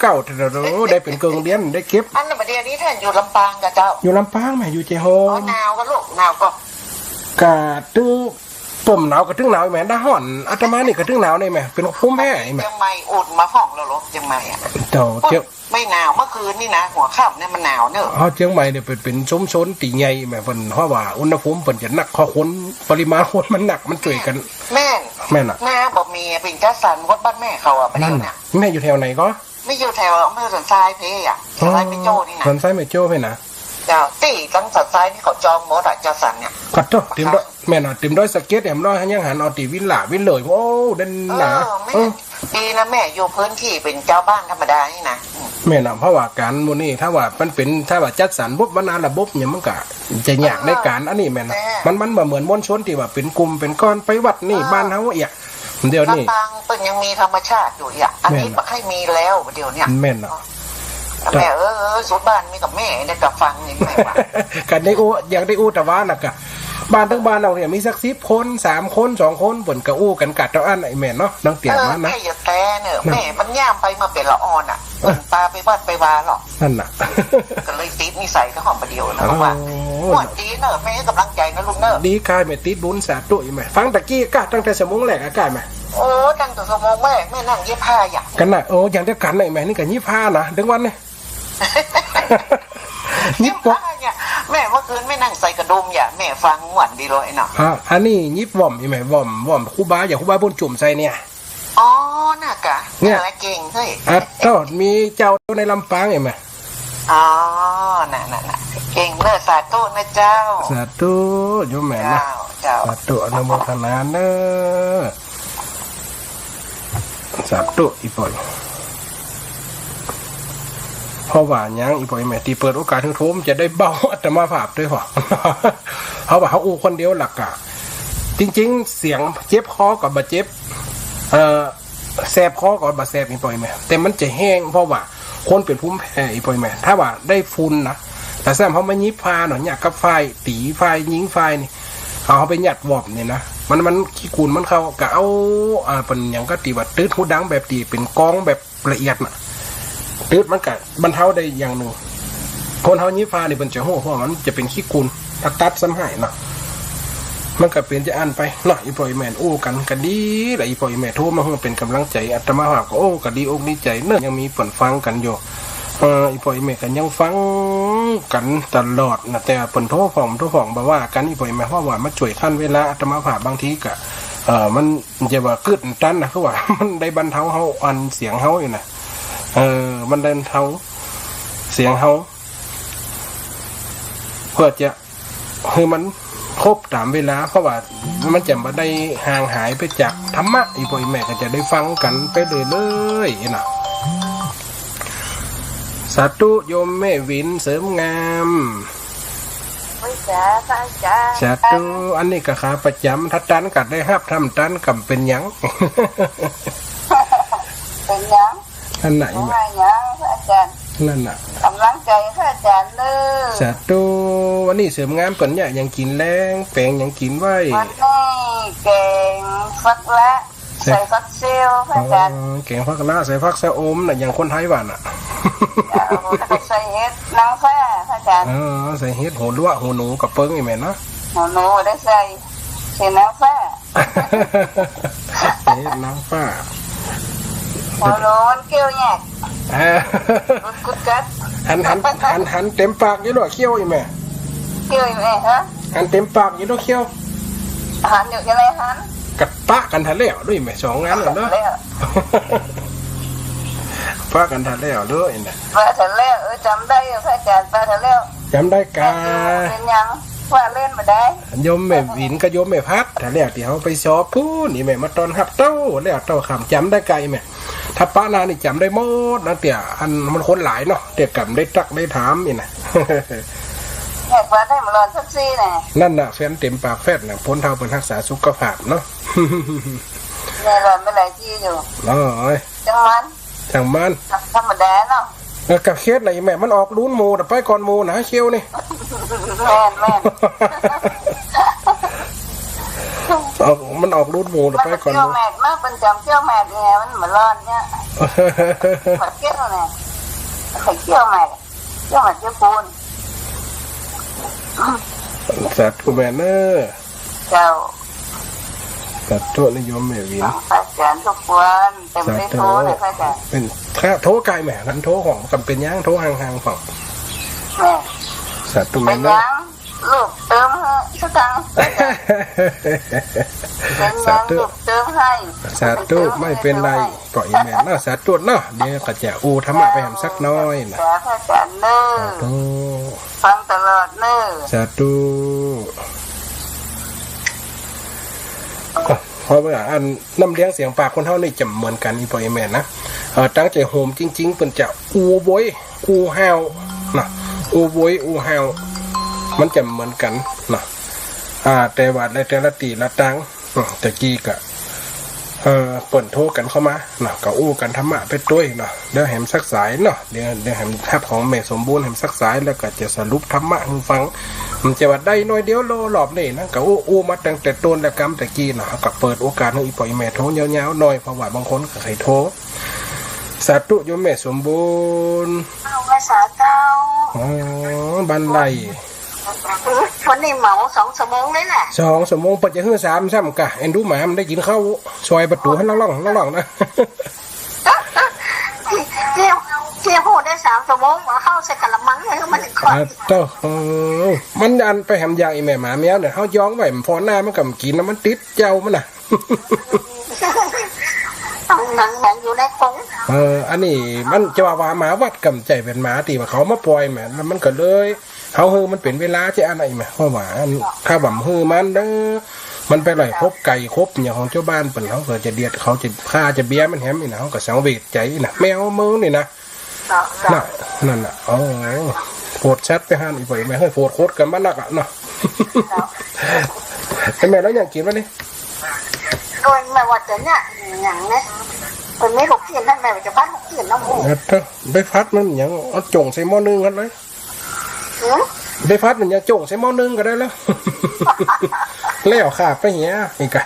เก๊า โอ้โห ได้เป๋นเกิ่งเดือนได้เก็บ อันนั้นบ่าเดี่ยวนี้ท่านอยู่ลำปางกะเจ้า อยู่ลำปางแม่ อยู่เจโฮม อ๋อ หนาวกะลูก หนาวกะ กะตึง ผมหนาวกะตึงหนาวแม่ หน้าฮ้อน อาตมานี่กะตึงหนาวนี่แม่ เป๋นภูมิแพ้แม่ เจียงใหม่อุ่นมาพ่องแล้วเหรอ เจียงใหม่อะ เจ้า เจียง ไม่หนาว เมื่อคืนนี่นะ หัวค่ำเนี่ยมันหนาวเนอะ อ๋อ เจียงใหม่เนี่ยเป๋น เป๋นชุมชนตี้ใหญ่แม่ เปิ้น เพราะว่าอุณหภูมิเปิ้นจะหนัก เพราะคน ปริมาณคนมันหนัก มันจ้วยกั๋น แม่น แม่นน่ะ นาบ่มี เป๋นจัดสรรหมดบ้านแม่เขาอะ นั่นน่ะ แม่อยู่แถวไหนก็ แม่อยู่แถวอำเภอสันทรายเพอะ อ๋อ สันทรายแม่โจ้นี่นะ สันทรายแม่โจ้เพนะ เจ้า ตี้ตังสันทรายนี่เขาจองหมดอะ จัดสรรเนี่ย ขอโต้ษ เต๋มดอย แม่นน่ะ เต๋มดอยสะเก็ด แหมดอยยังหันเอาตี้วิลล่าวิลเลย โอ้ เด่นหนา เออ แม่ เออ ดีนะแม่อยู่พื้นที่เป๋นจาวบ้านธรรมดานี่นะ แม่นน่ะ เพราะว่าก๋านหมู่นี้ ถ้าว่ามันเป๋น ถ้าว่าจัดสรรปุ๊บ มันอาระบบเนี่ย มันก็จะยากในก๋านอันนี้แม่นน่ะ แม่ มัน มันบ่เหมือนมวลชนตี้ว่าเป๋นกลุ่มเป๋นก้อนไปวัดนี่ เออ บ้านเฮาเอีย เดี๋ยวนี้ ลำปางเปิ้นยังมีธรรมชาติอยู่เอีย อันนี้ แม่นน่ะ บ่ใค่มีแล้วเดี๋ยวเนี่ย แม่นน่ะ แม่เอ้ย สุดบ้านมีกับแม่เนี่ย กะฟังนี่แม่ว่า กั๋นได้อู้ อยากได้อู้ตะวาน่ะกะ บ้านตึงบ้านเฮาเนี่ยมีสักสิบคน สามคน สองคน เปิ้นก็อู้กั๋นกาดเต้าอั้น ไอ้แม่เนาะ นางเตี้ย เออ มานะ แม่อย่าแต๊เน่อ นะ แม่มันย่ามไปมาเป๋นละอ่อนอะ เออ เปิ้นปาไปวัดไปวาหรอก นั่นน่ะ ก็เลยติดนิสัยเต้าหอมประเดี๋ยวนะ โอ้ ว่า ว่าดีเน่อ แม่ให้ก๋ำลังใจ๋นะลูกเน่อ ดีก้าแม่ ติดบุญ สาธุ อีแม่ ฟังตะกี้ก้า ตั้งแต่ชั่วโมงแรกอะก้าแม่ โอ้ ตั้งแต่ชั่วโมงแรกแม่นั่งเย็บผ้าอย่าง กั๋นน่ะ โอ้ อย่างเดียวกั๋นน่ะ แม่นี่ก็เย็บผ้านะ ตึงวันนี้ เย็บผ้าเนี่ย แม่เมื่อคืนแม่นั่งใส่กระดุมอย่าง แม่ฟังม่วนดีเลยเนาะ อ่า อันนี้เย็บว่อมอีแม่ ว่อม ว่อมครูบา อย่างครูบาบุญจุ่มใส่เนี่ย อ๋อ น่ะกะ เนี่ย น่ะเก่งเฮ้ย อ่ะ เต้ามีเจ้าในลำปางอีแม่ อ๋อ น่ะ น่ะ น่ะ เก่งเน่อ สาธุนะเจ้า สาธุ โยมแม่นะ เจ้า เจ้า สาธุ อนุโมทนาเน่อ สาธุ อีป้อ เพราะว่าหยัง อีป้อแม่ ตี้เปิดโอกาสหื้อโทรมจะได้เบาอาตมาภาพด้วยพ่อ เพราะว่าเฮาอู้คนเดียวละก้า จริงๆ เสียงเจ็บคอก็บ่เจ็บ เอ่อ แสบคอก็บ่แสบ อีป้อแม่ แต่มันจะแห้ง เพราะว่าคนเป๋นภูมิแพ้ อีป้อแม่ ถ้าว่าได้ฝุ่นนะ แต่ซ้ำเฮามาหยิบผ้าเนาะ เนี่ย กับฝ้ายตี๋ ฝ้ายยิง ฝ้ายนี่ เอาเฮาไปยัดว่อมนี่นะ มัน มันขี้กุ่นมันเข้า ก็เอา อ่า เปิ้นหยังก็ตี้ว่า ตึ๊ดฮูดังแบบตี้เป๋นกองแบบละเอียดน่ะ ตึ๊ดมันก็บรรเทาได้อย่างนึ่ง คนเฮาหยิบผ้านี่เปิ้นจะฮู้ เพราะมันจะเป๋นขี้กุ่น ถ้าตัดซ้ำหายเนาะ มันก็เป๋นจะอั้นไปเนาะ อีป้ออีแม่อู้กั๋นก็ดีละ อีป้ออีแม่โทรมาหื้อเป๋นก๋ำลังใจ๋ อาตมาภาพก็ โอ้ ก็ดีอกดีใจ๋เนาะ ยังมีเปิ้นฟังกั๋นอยู่ เอ่อ อีป้ออีแม่ก็ยังฟังกั๋นตลอดนะ แต่เปิ้นโทรพ่อง โทรพ่องบ่ว่ากั๋น อีป้ออีแม่ เพราะว่ามาจ้วยคั่นเวลา อาตมาภาพบางทีก็ เอ่อ มันจะว่ากึ๊ดตันนะ คือว่ามันได้บรรเทาเฮา อันเสียงเฮาอยู่นะ เออ มันได้บรรเทาเสียงเฮา เพื่อจะ คือมันครบต๋ามเวลา เพราะว่ามันจะบ่ได้ห่างหายไปจากธรรมะ อีป้ออีแม่ก็จะได้ฟังกั๋นไปเรื่อยๆ เนาะ สาธุ โยมแม่หวิน เสริมงาม โอ้ย จ้า พระอาจารย์ สาธุ อันนี้ก็ขาประจ๋ำ ถ้าตันก็ได้ฮับ ถ้าบ่ตันก็บ่เป๋นหยัง เป๋นหยัง อันไหน ว่าหยังพระอาจารย์ นั่นน่ะ ก๋ำลังใจ๋พระอาจารย์เน่อ สาธุ วันนี้เสริมงามเปิ้นเนี่ย หยังกิ๋นแลง แป๋งหยังกิ๋นไว้ วันนี้แก๋งฟักละ ใส่ ใส่ฟักเซลพระอาจารย์ อ๋อ แก๋งฟักละ ใส่ฟักสะอมน่ะ อย่างคนไทยว่าน่ะ เอา แล้วก็ใส่เห็ดนางฟ้าพระอาจารย์ อ๋อ ใส่เห็ดหัวลัว หัวหนูกับเปิ้งอีแม่เนาะ หัวหนูได้ใส่ ใส่นางฟ้า เห็ดนางฟ้า หัวโล้นเคี้ยวแยก เออ กุดกุดกัด หัน หัน หัน หันเต็มปากอยู่เนาะ เคี้ยวอีแม่ เคี้ยวอีแม่ฮะ หันเต็มปากอยู่เนาะ เคี้ยว หันอยู่จะไหนหัน กะปะกั๋นทะแล้วด้วยแม่ สองอันน่ะเนาะ แล้ว ปะกั๋นทะแล้วด้วยน่ะ ปะทะแล้ว เออ จ๋ำได้อยู่พระอาจารย์ ปะทะแล้ว จ๋ำได้กา เป๋นหยัง ว่าเล่นบ่ได้ โยมแม่หวินกับโยมแม่พัด ถ้าแล้วตี้เฮาไปสอบปู๊น นี่แม่มาต้อนฮับเต้า แล้วเต้าค่ำจ๋ำได้กาแม่ ถ้าปะหน้านี่จ๋ำได้หมดนะเตี้ย อันมันคนหลายเนาะ เตี้ยก็บ่ได้ตักได้ถามนี่นะ แม่พัดให้มารอนสักซี่แน่ นั่นน่ะ แฟนเต็มปากแฟดน่ะ คนเฒ่าเปิ้นฮักษาสุขภาพเนาะ แม่รอนไปหลายตี้อยู่ โอ้ย จังมัน จังมัน ธรรมดาเนาะ เออ กะเคียดน่ะอีแม่ มันออกลูนหมู่น่ะ ไปก่อนหมู่น่ะ เคี้ยวนี่ แม่น แม่น ออก มันออกลูนหมู่น่ะ ไปก่อนหมู่ เคี้ยวแมดมาก เปิ้นจ๋ำเคี้ยวแมดเนี่ย มันบ่ร้อนเนี่ย บ่เคี้ยวเนี่ย บ่เคี้ยวแมด เคี้ยวแมดเคี้ยวปูน สาธุแม่เน่อ เจ้า สาธุนะโยมแม่หวิน ฟังพระอาจารย์ทุกวัน แต่บ่ได้โทรเลยพระอาจารย์ เป๋นพระโทรไกลแหม คันโทรของกำเป๋นหยัง โทรห่างๆ ฟัง แม่ สาธุแม่เนาะ เป๋นหยัง ลูกเติมหื้อสักตังค์ เป๋นหยัง สาธุ ลูกเติมหื้อ สาธุ ไม่เป็นไร เป๋นหยัง ก็อีแม่เนาะ สาธุเนาะ เดี๋ยวก็จะอู้ธรรมะไปแหมสักหน้อยน่ะ สาธุอาจารย์เน่อ สาธุ ฟังตลอดเน่อ สาธุ เพราะว่าอันน้ำเลี้ยงเสียงปากคนเฮานี่จะบ่เหมือนกั๋น อีป้ออีแม่นะ เอ่อ ตั้งใจ๋โหมจริงๆ เปิ้นจะอู้โวย อู้ห้าวนะ อู้โวย อู้ห้าว มันจะบ่เหมือนกั๋นนะ อ่า แต่ว่าในแต่ละตี้ละตาง อืม ตะกี้ก็ เอ่อ เปิ้นโทรกั๋นเข้ามาเนาะ ก็อู้กั๋นธรรมะไปตวยเนาะ เดี๋ยวแหมสักสายเนาะ เดี๋ยว เดี๋ยวแหมฮับของแม่สมบูรณ์แหมสักสาย แล้วก็จะสรุปธรรมะหื้อฟัง มันจะว่าได้หน้อยเดียวโลรอบนี้นะ ก็อู้ อู้มาตั้งแต่ต้นแล้วกำตะกี้เนาะ ก็เปิดโอกาสหื้ออี่ป้ออี่แม่โทรยาวๆ หน่อย เพราะว่าบางคนก็ใค่โทร สาธุโยมแม่สมบูรณ์ เอาภาษาเจ้า อ๋อ บ้านไร่ วันนี้เหมาสองชั่วโมงเลยแหละ สองชั่วโมง เปิ้นจะหื้อสามซ้ำกะ เอ็นดูหมามันได้กิ๋นข้าว ซอยประตู๋หั้นล่องๆ ล่องๆ นะ เที่ยว เที่ยวพูดได้สามชั่วโมง เอาข้าวใส่กะละมังเลย มันค่อย อ่า เจ้า เออ มันอันไปแหมอย่างอี่แม่หมาแมวเนี่ย เฮาย้องไว้ มันผ่อหน้ามันก็บ่กิ๋นนะ มันติดเจ้ามันน่ะ หนัง หนังอยู่ในกรง เออ อันนี้มันจะว่า ว่าหมาวัดก็บ่ใจ้ เป๋นหมาตี้ว่าเขามาป่อยแหม แล้วมันก็เลย เฮาหื้อมันเป๋นเวลาจะอันไหนแหม เพราะว่าอัน ถ้าบ่หื้อมันเด้อ มันไปไล่คบไก่คบหยังของจาวบ้านเปิ้น เฮาก็จะเดียด เขาจะฆ่าจะเบียดมันแหมนี่นะ เฮาก็สังเวชใจ๋นะ แมวเมืองนี่นะ เจ้า เจ้า น่ะ นั่นน่ะ โอ้ โผดสัตว์ไปหั้นอี่ป้ออี่แม่ เฮ้ย โผดคนกั๋นมานักอะเนาะ เจ้า ไอ้แม่แล้วหยังกิ๋นวะนี่ โดยแม่ว่าจะเนี่ย อย่างนี้ เปิ้นมีลูกชิ้นนะ แม่ว่าจะผัดลูกชิ้นนะหมู เออ ไปผัดมันหยัง เอาจ่งใส่หม้อนึ่งกั๋นเลย หือ ไปผัดมันหยัง จ่งใส่หม้อนึ่งก็ได้แล้ว แล้วข้าไปเหียอีกอะ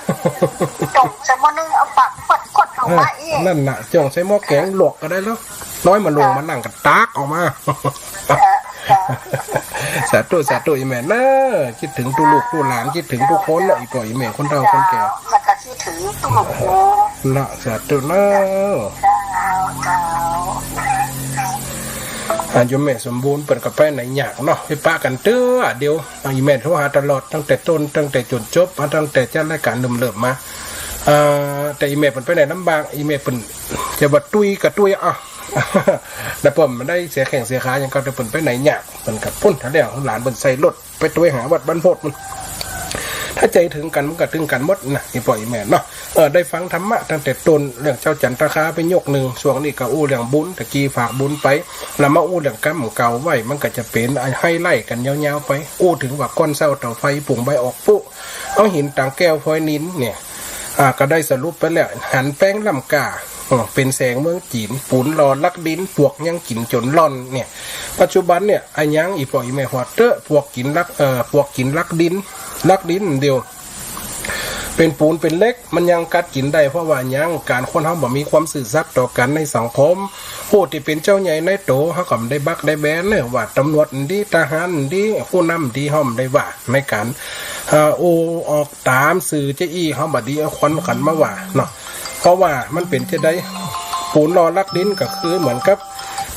จ่งใส่หม้อนึ่ง เอาปากคดๆ ออกมา อ่ะ อี้ นั่นน่ะ จ่งใส่หม้อแก๋งลวกก็ได้แล้ว น้อยมาลงมานั่งก็ตักออกมา เออ เออ สาธุ สาธุ อี่แม่เนาะ คิดเถิงตุ๊ลูกตุ๊หลาน คิดเถิงทุกคนเนาะ อี่ป้ออี่แม่ คนเฒ่าคนแก่ เจ้า แล้วก็คิดเถิงตุ๊ลูกตุ๊ เนาะ สาธุเนาะ เจ้า เจ้า อ่า โยมแม่สมบูรณ์เปิ้นก็ไปไหนยากเนาะ ไปปะกั๋นเตื้อเดียว อ่า อี่แม่โทรหาตลอด ตั้งแต่ต้น ตั้งแต่จ๋นจบ มาตั้งแต่จัดรายก๋านเริ่มๆ มา อ่า แต่อี่แม่เปิ้นไปไหนลำบาก อี่แม่เปิ้นจะว่าตุ้ยก็ตุ้ย อ่ะ แล้วเปิ้นบ่ได้เสียแข้งเสียขาหยังก็ แต่เปิ้นไปไหนยาก เปิ้นก็ปุ้น ถ้าแล้วหลานเปิ้นใส่รถ ไปตวยหาวัดบรรพตมัน ถ้าใจ๋เถิงกั๋นมันก็เถิงกั๋นหมดนะ อี่ป้ออี่แม่เนาะ เออ ได้ฟังธรรมะตั้งแต่ต้น เรื่องเจ้าจันตคาไปยกนึ่ง ช่วงนี้ก็อู้เรื่องบุญ ตะกี้ฝากบุญไป แล้วมาอู้เรื่องกรรมเก่าไว้ มันก็จะเป๋นไฮไลต์กั๋นยาวๆ ไป อู้เถิงว่าก้อนเซ้าเต้าไฟ ปุ้งใบออกปุ๊ เอาหินตางแก้วพลอยนิลเนี่ย อ่า ก็ได้สรุปไปแล้ว หันแป้งล้ำก้า เออ เป๋นแสงเมืองจีน ปูนหล่อลักดิน ปวกยังกิ๋นจ๋นล่อนเนี่ย ปัจจุบันเนี่ย อะหยังอี่ป้ออี่แม่ ฮอดเต๊อะ ปวกกิ๋นลัก เอ่อ ปวกกิ๋นลักดิน ลักดินเดียว เป๋นปูนเป๋นเหล็ก มันยังกัดกิ๋นได้ เพราะว่าหยัง ก๋านคนเฮาบ่มีความซื่อสัตย์ต่อกั๋นในสังคม ผู้ตี้เป๋นเจ้าใหญ่นายโต เฮาก็บ่ได้บักได้แบนเนาะ ว่าตำรวจดี ทหารดี ผู้นำดี เฮาบ่ได้ว่า ในก๋าน เอ่อ อู้ออกต๋ามสื่อจะอี้ เฮาบ่ดีเอาคนกั๋นมาว่าเนาะ เพราะว่ามันเป๋นจะใด ปูนหล่อลักดินก็คือเหมือนกับ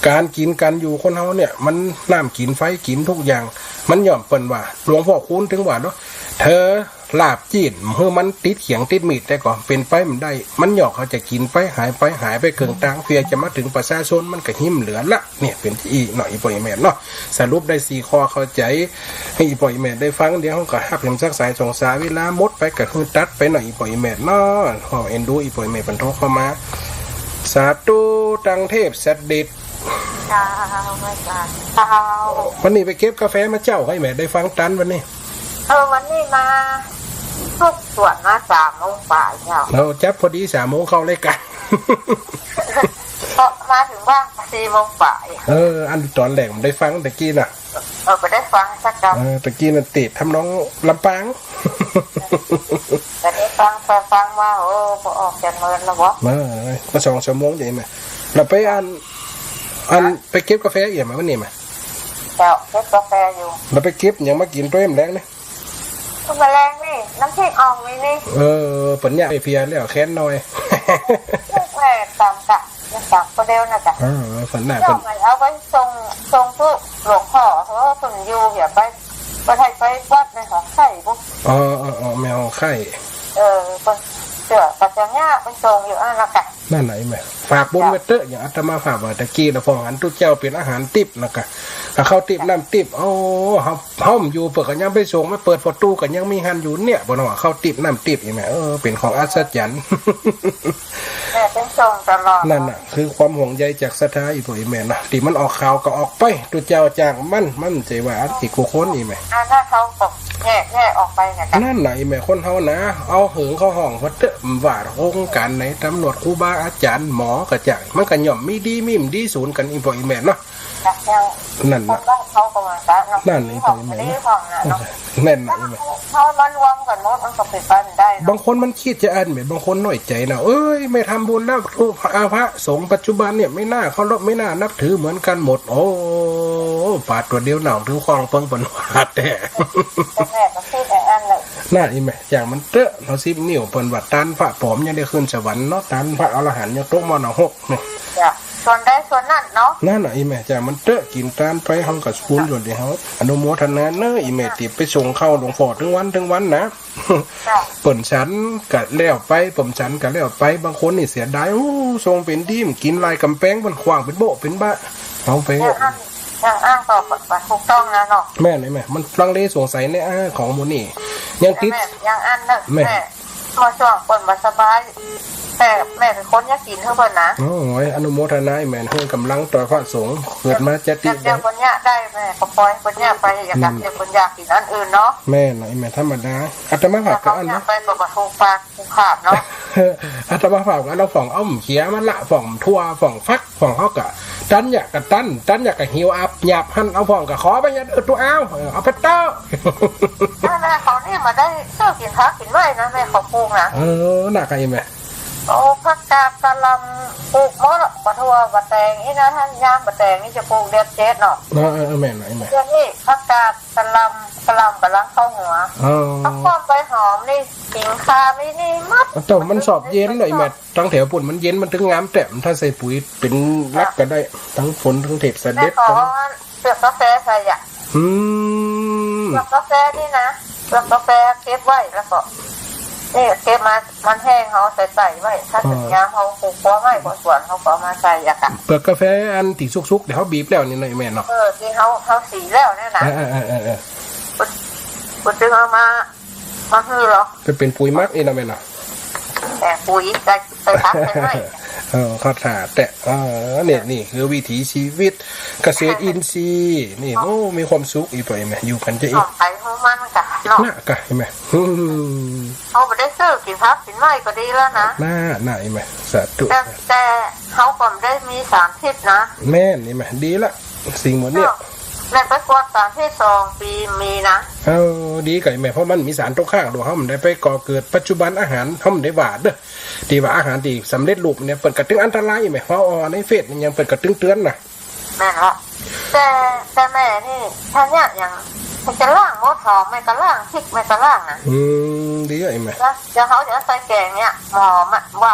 ก๋านกิ๋นก๋านอยู่คนเฮาเนี่ย มันน้ำกิ๋นไฟกิ๋นทุกอย่าง มันย่อมเปิ้นว่า หลวงพ่อคูณเถิงว่าเนาะ เธอลาบจีนหื้อมันติดเขียงติดมีดแต่ก่อน เป๋นไปบ่ได้ มันหยอกเขาจะกิ๋นไป หายไป หายไปเกิ่งตาง เปื้อจะมาเถิงประชาชน มันก็หิ้มเหลือละ เนี่ยเป๋นอี้เนาะ อี่ป้ออี่แม่เนาะ สรุปได้สี่ข้อเข้าใจ๋ หื้ออี่ป้ออี่แม่ได้ฟัง เดี๋ยวเฮาก็ฮับแหมสักสายสองสาย เวลาหมดไปก็คือตัดไปเนาะ อี่ป้ออี่แม่เนาะ ขอเอ็นดูอี่ป้ออี่แม่เปิ้นโทรเข้ามา สาธุ ตังเทพเสด็จ เจ้า เจ้า วันนี้ไปเก็บกาแฟมาเจ้า หื้อแม่ได้ฟังตันวันนี้ เออ วันนี้มาทุกสวนมาสามโมงปลายเจ้า เฮาจับพอดีสามโมงเข้ารายก๋าน เพราะมาเถิงบ้านสี่โมงปลาย เออ อันต๋อนแรกบ่ได้ฟังตะกี้น่ะ เออ บ่ได้ฟังสักกำ เออ ตะกี้นั่นติดทำนองลำปาง ก็ได้ฟังไปฟังมา โอ้ บ่ออกจากเมินแล้วบ่ มา มาสองชั่วโมงเดี๋ยวนี้ แล้วไปอัน อัน ไปเก็บกาแฟเอี่ยมมาวันนี้มา เจ้า เก็บกาแฟอยู่ แล้วไปเก็บหยังมากิ๋นตวยแหมแลงนี่ ตวยแหมแลงนี่ น้ำพริกอ่องมีนี่ เออ เปิ้นอยากไปเพียแล้ว แค้นหน่อย แหมต๋ามกะ ยังต๋ามคนเดียวนะจ๊ะ เออ เปิ้นน่ะ เปิ้น เอาไปส่ง ส่งผู้หลวงพ่อ เออ เปิ้นอยู่ อย่าไป บ่ได้ไปวัดในหองไข่บุ เออ เออ เออ แม่หองไข่ เออ เปิ้นเจื้อปัจจัญญา เปิ้นส่งอยู่อันนั้นกะ นั่นไหนแม่ ฝากบุญไว้เต๊อะ อย่างอาตมาภาพว่าตะกี้นะ พ่องหันตุ๊เจ้าเป๋นอาหารติ๊บนะกะ เอาข้าวติ๊บน้ำติ๊บ โอ้ เฮา เฮาอยู่เปิ้นก็ยังไปส่ง มาเปิดประตู๋ก็ยังมีหั้นอยู่เนี่ย บ่เนาะ ข้าวติ๊บน้ำติ๊บนี่แม่ เออ เป๋นของอัศจรรย์ แม่เปิ้นส่งตลอด นั่นน่ะ คือความห่วงใยจากศรัทธาอี่ป้ออี่แม่เนาะ ตี้มันออกข่าวก็ออกไป ตุ๊เจ้าจากมัน มันจะว่าอันตี้กู้คนอี่แม่ อันนั้นเขาก็ แยก แยกออกไปเนี่ยจ้ะ นั่นน่ะ อีแม่ คนเฮานะ เอาเหิงเข้าห้อง ว่าเต๊อะ ว่าโครงก๋านไหน ตำรวจ ครูบาอาจ๋ารย์ หมอก็จ้าง มันก็ย่อมมีดีมีบ่ดีสูนกั๋น อีพ่ออีแม่เนาะ จ้ะ อย่าง นั่นน่ะ คนบ้านเขาก็เหมือนกั๋นเนาะ นั่น อีพ่ออีแม่ มีห้อง เนาะ มีห้องน่ะเนาะ แม่นน่ะ อีแม่ เขามารวมกั๋นหมด มันก็เป๋นไปบ่ได้เนาะ บางคนมันขี้จะอั้นแม่ บางคนน้อยใจ๋นะ เอ้ย ไม่ทำบุญแล้ว พระ พระสงฆ์ปัจจุบันเนี่ย ไม่น่าเคารพ ไม่น่านับถือเหมือนกั๋นหมด โอ้ ปาดตั๋วเดียวหนาวถือคองเปิงเปิ้นว่าแต๊ แม่ก็คิดอย่างนั้นเลย น่ะ อีแม่ อย่างมันเต๊อะ เฮาสิบนิ้ว เปิ้นว่าตานพระป๋อมยังได้ขึ้นสวรรค์เนาะ ตานพระอรหันต์ยังตกมรณะหกเนาะ จ้ะ ส่วนใดส่วนนั้นเนาะ นั่นน่ะ อีแม่ อย่างมันเต๊อะ กิ๋นตานไป เฮาก็บุญส่วนตี้เฮา อนุโมทนาเน้อ อีแม่ ตี้ไปส่งข้าวหลวงพ่อตึงวันตึงวันนะ จ้ะ เปิ้นฉันก็แล้วไป เปิ้นฉันก็แล้วไป บางคนนี่เสียดาย โอ้ ส่งเป๋นดีม กิ๋นลายก๋ำแปง เปิ้นขว้างเป๋นโบ๊ะเป๋นบะ เอาไป อย่างอั้น อย่างอั้นก็บ่ บ่ถูกต้องนะเนาะ แม่น อีแม่ มันลังเลสงสัยในอาหารของหมู่นี่ ยังติด แม่ อย่างอั้นเนาะ แม่ แม่ เมื่อช่วงเปิ้นบ่สบาย แม่ แม่เป๋นคนยากกิ๋นหื้อเปิ้นนะ โอ้ย อนุโมทนา อีแม่ หื้อก๋ำลังต่อพระสงฆ์ เกิดมาจะติ เดี๋ยวเปิ้นยากได้ แม่ก็ปล่อยเปิ้นยากไป อย่ากัก อืม เดี๋ยวเปิ้นอยากกิ๋นอันอื่นเนาะ แม่นน่ะ อีแม่ ธรรมดา อาตมาภาพก็อั้นนะ ไปก็บ่ถูกปาก ขาดเนาะ อาตมาภาพก็เอาฝ่องอ้อมเขียมาละ ฝ่องถั่ว ฝ่องฟัก ฝ่องเฮาก็ ตันอยากก็ตัน ตันอยากก็หิวอับหยาบหั้น เอาฝ่องก็ขอไปอย่างอื่นดู เอา เออ เอาไปเต๊อะ แม่ แม่เขานี่มาได้ซื้อกิ๋นผักกิ๋นไม้นะ แม่เขาปลูกนะ เออ น่ะ ใครแม่ โอ้ ผักกาด กะหล่ำ ปลูกหมดอะ บ่าถั่ว บ่าแตง อี้นะ หั้นยามบ่าแตงนี่จะปลูกเดือนเจ็ดเนาะ เออ เออ เออ แม่นน่ะ แม่น เดือนนี้ผักกาด กะหล่ำ กะหล่ำก๋ำลังเข้าหัว อ๋อ ผักป้อม ใบหอมนี่ ขิง ข่า มีนี่หมด เอ้า แต่มันสอบเย็นเลยแม่ ตังแถวปู๊นมันเย็น มันตึงงามแต๊ ถ้าใส่ปุ๋ยเป๋นหลักก็ได้ ตึงฝน ตึงเทศเสด็จ แม่ขอ ตึง เปลือกกาแฟใส่อะ อืม เปลือกกาแฟนี่นะ เปลือกกาแฟเก็บไว้ แล้วก็ นี่เก็บมา มันแห้ง เฮาใส่ใส่ไว้ ถ้า อ๋อ ถึงยามเฮาปลูกครัวไม้ครัวสวน เฮาก็เอามาใส่อะค่ะ เปลือกกาแฟอันตี้สุกๆ ตี้เฮาบีบแล้วนี่เนาะแม่เนาะ เออ ตี้เฮา เฮาสีแล้วเนี่ยนะ เออ เออ เออ เออ เปิ้น เปิ้นจึงเอามา มาหื้อเหรอ ไปเป๋นปุ๋ยหมักอี้นะแม่เนาะ แต่ปุ๋ยใส่ ใส่ผักใส่ไม้ เออ เข้าท่าแต๊ เออ เนี่ย นี่คือวิถีชีวิตเกษตรอินทรีย์ นี่ โอ้ มีความสุข อีพ่ออีแม่ อยู่กั๋นจะอีก ของใผของมันกะเนาะ น่ะ กะ อีแม่ อืม เฮาบ่ได้ซื้อกิ๋นผักกิ๋นไม้ก็ดีแล้วนะ น่ะ น่ะ อีแม่ สาธุ แต่ แต่เฮาก็บ่ได้มีสารพิษนะ แม่น อีแม่ ดีละ สิ่งหมดเนี่ย เนาะ แม่ไปกวดสารพิษสองปี๋มีนะ เออ ดีกะแม่ เพราะมันมีสารตกค้าง เฮาบ่ได้ไปก่อเกิด ปัจจุบันอาหาร เฮาบ่ได้ว่าเด้อ ตี้ว่าอาหารตี้สำเร็จรูปเนี่ย เปิ้นก็ตึงอันตรายแม่ เฮาอ่านในเฟซนี่ยังเปิ้นก็ตึงเตือนนะ แม่นละ แต่ แต่แม่นี่ ถ้าเนี่ยอย่าง มันจะล้างหมดหอม แม่ก็ล้าง พริกแม่ก็ล้างนะ อืม ดีอะแม่ แล้ว แล้วเฮาจะใส่แกงเนี่ย หอมอะ ว่า